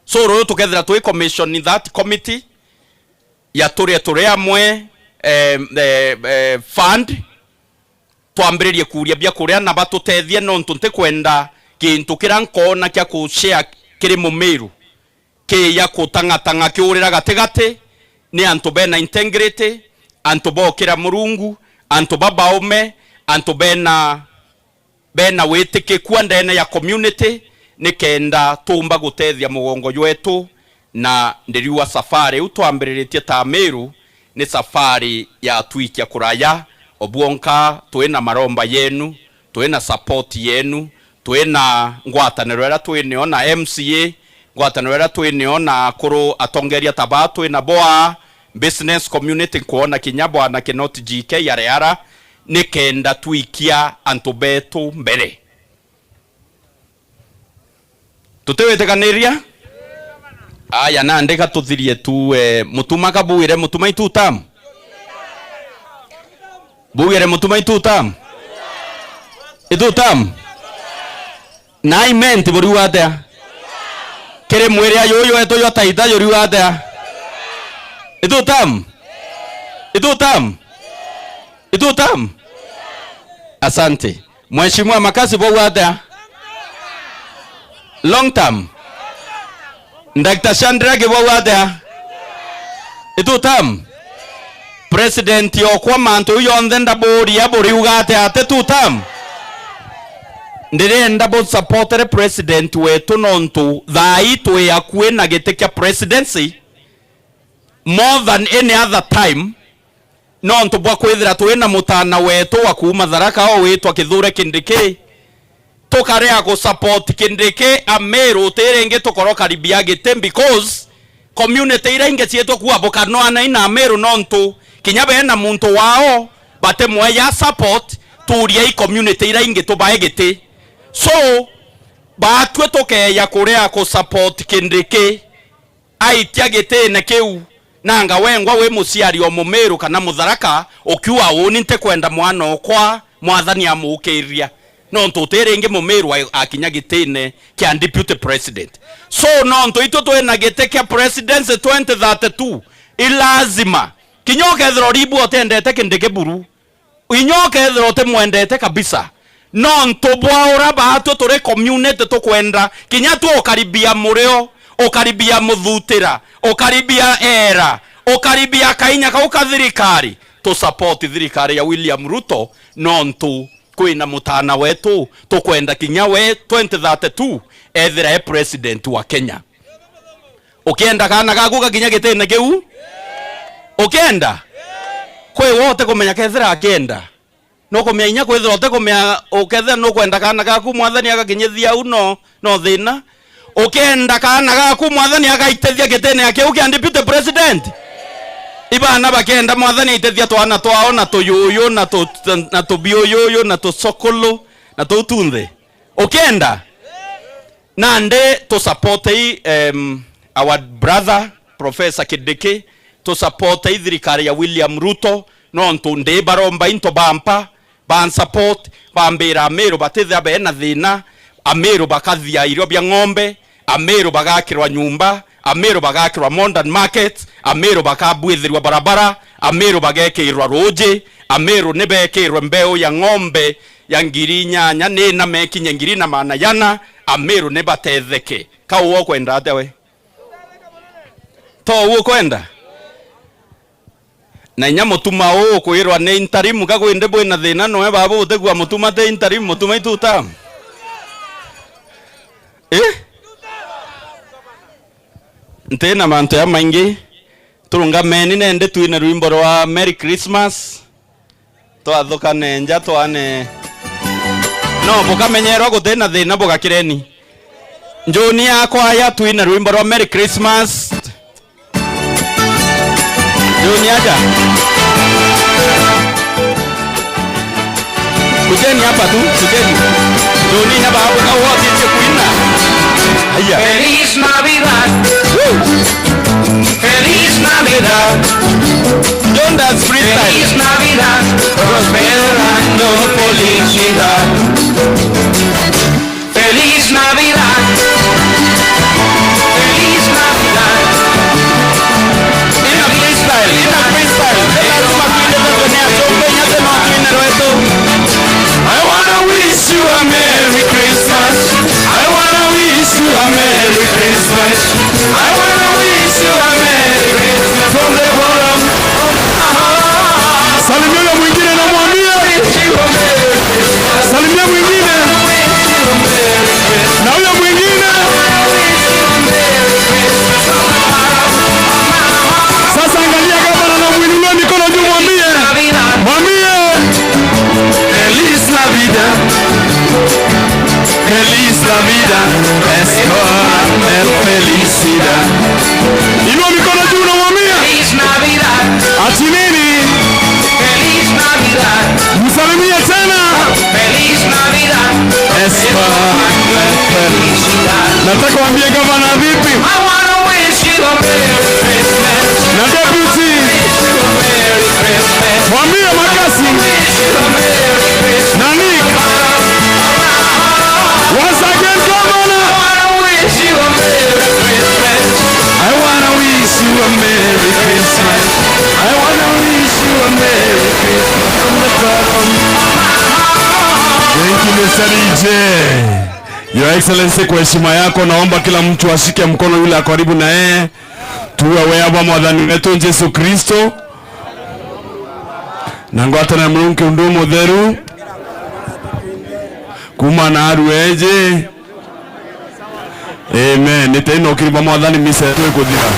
So, ruuju tukethira twi commission that committee ya Turie Turi Amwe, eh, eh, eh, fund, twambiririe kuuria biakuria na batutethie, nontu ntikwenda gintu kiria nkoona kia ku share kiri Mumiru kiija kutang'atang'a kiurira gatigati. Ni antu bena integrity, antu bokira Murungu, antu babaume, antu bena bena witikiku ndene ya community, nikenda tuumba gutethia mugongo jwetu, na ndiriuga safari iu twambiriritie ta Meru ni safari ya twikia kuraya. Obwonka twina maromba yenu, twina support yenu, twina ngwataniro iria twinio na M C A, ngwataniro iria twinio na akuru atongeria ta baa twina bo aa, business community, nkwona kinya bwana Kinoti G K areara, nikenda twikia antu betu mbere. Tutiwitikaniria? Aya, nandi ka tuthirie tu, eh, Mutuma, ka bugire Mutuma i two term? Bugire Mutuma i two term? I two term? Na i meant buriuga atia? Kiri mwiri a yuyu wetu jwa Taita juriuga atia? I two term? I two term? I two term? Asante. Mheshimiwa Makasi bwauga atia? Long term. Doctor Shadrack bwauga atia? I two term. President okwa, mantu jau jonthe ndaburia buriuga atia ati two term? Ndirenda busupportere president wetu, nontu thaa ii twi akui na giti kia presidency more than any other time. Nontu bwa kwithira twina mutana wetu wa kuuma Tharaka o witwa Kithure Kindiki, tukarea gusupport Kindiki, Ameru ti ringi tukorokaribia giti, because community iria ingi ciitwe kuuga bukanwanai na Ameru, nontu kinya bena muntu wao batimweja support. Turiai community iria ingi tubae giti. So, baatue tukeeja kurea gusupport Kindiki aitia gitine kiu, nanga wengwa wi muciari o Mumiru kana Mutharaka, ukiuga, "Uuni ntikwenda mwana okwa, Mwathani amuukiriria." Nontu uti ringi Mumiru a-, akinya gitine kia deputy president. So, nontu itu twina giti kia presidency twenty thirty-two, i lazima, kinya ukethirwa uribu utiendete Kindiki buru, inya ukethirwa utimwendete kabisa, nontu bwa uria baatwi turi community tukwenda kinya tu ukaribia murio, ukaribia muthutira, ukaribia era, ukaribia kainya kau ka thirikari, tu support thirikari ya William Ruto, nontu kwina mutana wetu tukwenda kinya we twenty thirty-two ethira e president wa Kenya. Ukienda kaana gaku gakinya gitine kiu? Ukienda? Kwi we utikumenya kethira akienda. Nukumenya inya kwithirwa utikumenya, ukethira nukwenda kaana gaku Mwathani agakinyithia au, no, no thina. Ukienda kaana gaku Mwathani agaitithia gitine kiu kia deputy president? Ibana bakienda Mwathani aitithia twana twao na tuyuyu na tu-, na tubiuyuyu na tucukulu na tuu tunthe. Ukienda? Nandi tusupportei, em, our brother Professor Kindiki, tusupportei thirikari ya William Ruto, nontu ndi baromba into bampa, bansupport, bambira Ameru batithia bena thina, Ameru bakathia irio bia ng'ombe, Ameru bagakirwa nyumba, Ameru bagakirwa modern market, Ameru bakabwithirwa barabara, Ameru bagekirwa ruuji, Ameru nibekirwe mbeu ya ng'ombe ya ngiri inyanya, ni na mekinye ngiri na maana jana, Ameru nibatetheke. Ka uu ukwenda atia we? To uu ukwenda? Na inya Mutuma uu ukwirwa ni interim, ka kwindi bwina thina noe babu butigua Mutuma ti interim, Mutuma i two term? Eh? Nti na mantu jamaingi. Turungameni nendi twine rwimbo rwa Merry Christmas. Twathukane nja twane. No, bukamenyerwa guti na thina, bugakireni. Njuni yakwa ya twine rwimbo rwa Merry Christmas. Njuni aja. Kujeni hapa tu, kujeni. Njuni hapa, au, au wote nje kuina. Haya. Feliz Navidad. Woo! Feliz Navidad. Don't dance freestyle. Feliz Navidad, próspero año, felicidad. Feliz Navidad. Feliz Navidad. In a freestyle, in a freestyle. Lazima tuende na dunia, tuombe, nyate na tuende wetu. I wanna wish you a Merry Christmas. I wanna wish you a Merry Christmas. I wanna wish you a Merry Christmas from the bottom of my heart. Salimia huyo mwingine na mwambie. Salimia mwingine. Na huyo mwingine. Navidad es hora de felicidad. Inua mikono juu, unamwambia. Feliz Navidad. Ati nini? Feliz Navidad. Msalimie tena. Feliz Navidad. Es hora de felicidad. Nataka waambie gavana vipi? I wanna wish you a Merry Christmas. Na deputy. Wish you a Merry Christmas. Waambie Makasi. Wish you a Merry Christmas. Na Nick. Once again, governor. I wanna wish you a Merry Christmas. I wanna wish you a Merry Christmas. I wanna wish you a Merry Christmas from the bottom of my heart. Thank you, Mister D J. Your Excellency, kwa heshima yako, naomba kila mtu ashike mkono yule ako karibu na yeye. Tuwe wea bwa Mwathani wetu Jesu Kristo. Na ngwataniro ya Murungu Kiundu Mutheru. Kuma na aru eje. Amen. Nitei na ukiri bwa Mwathani, misa yetu ikuthira.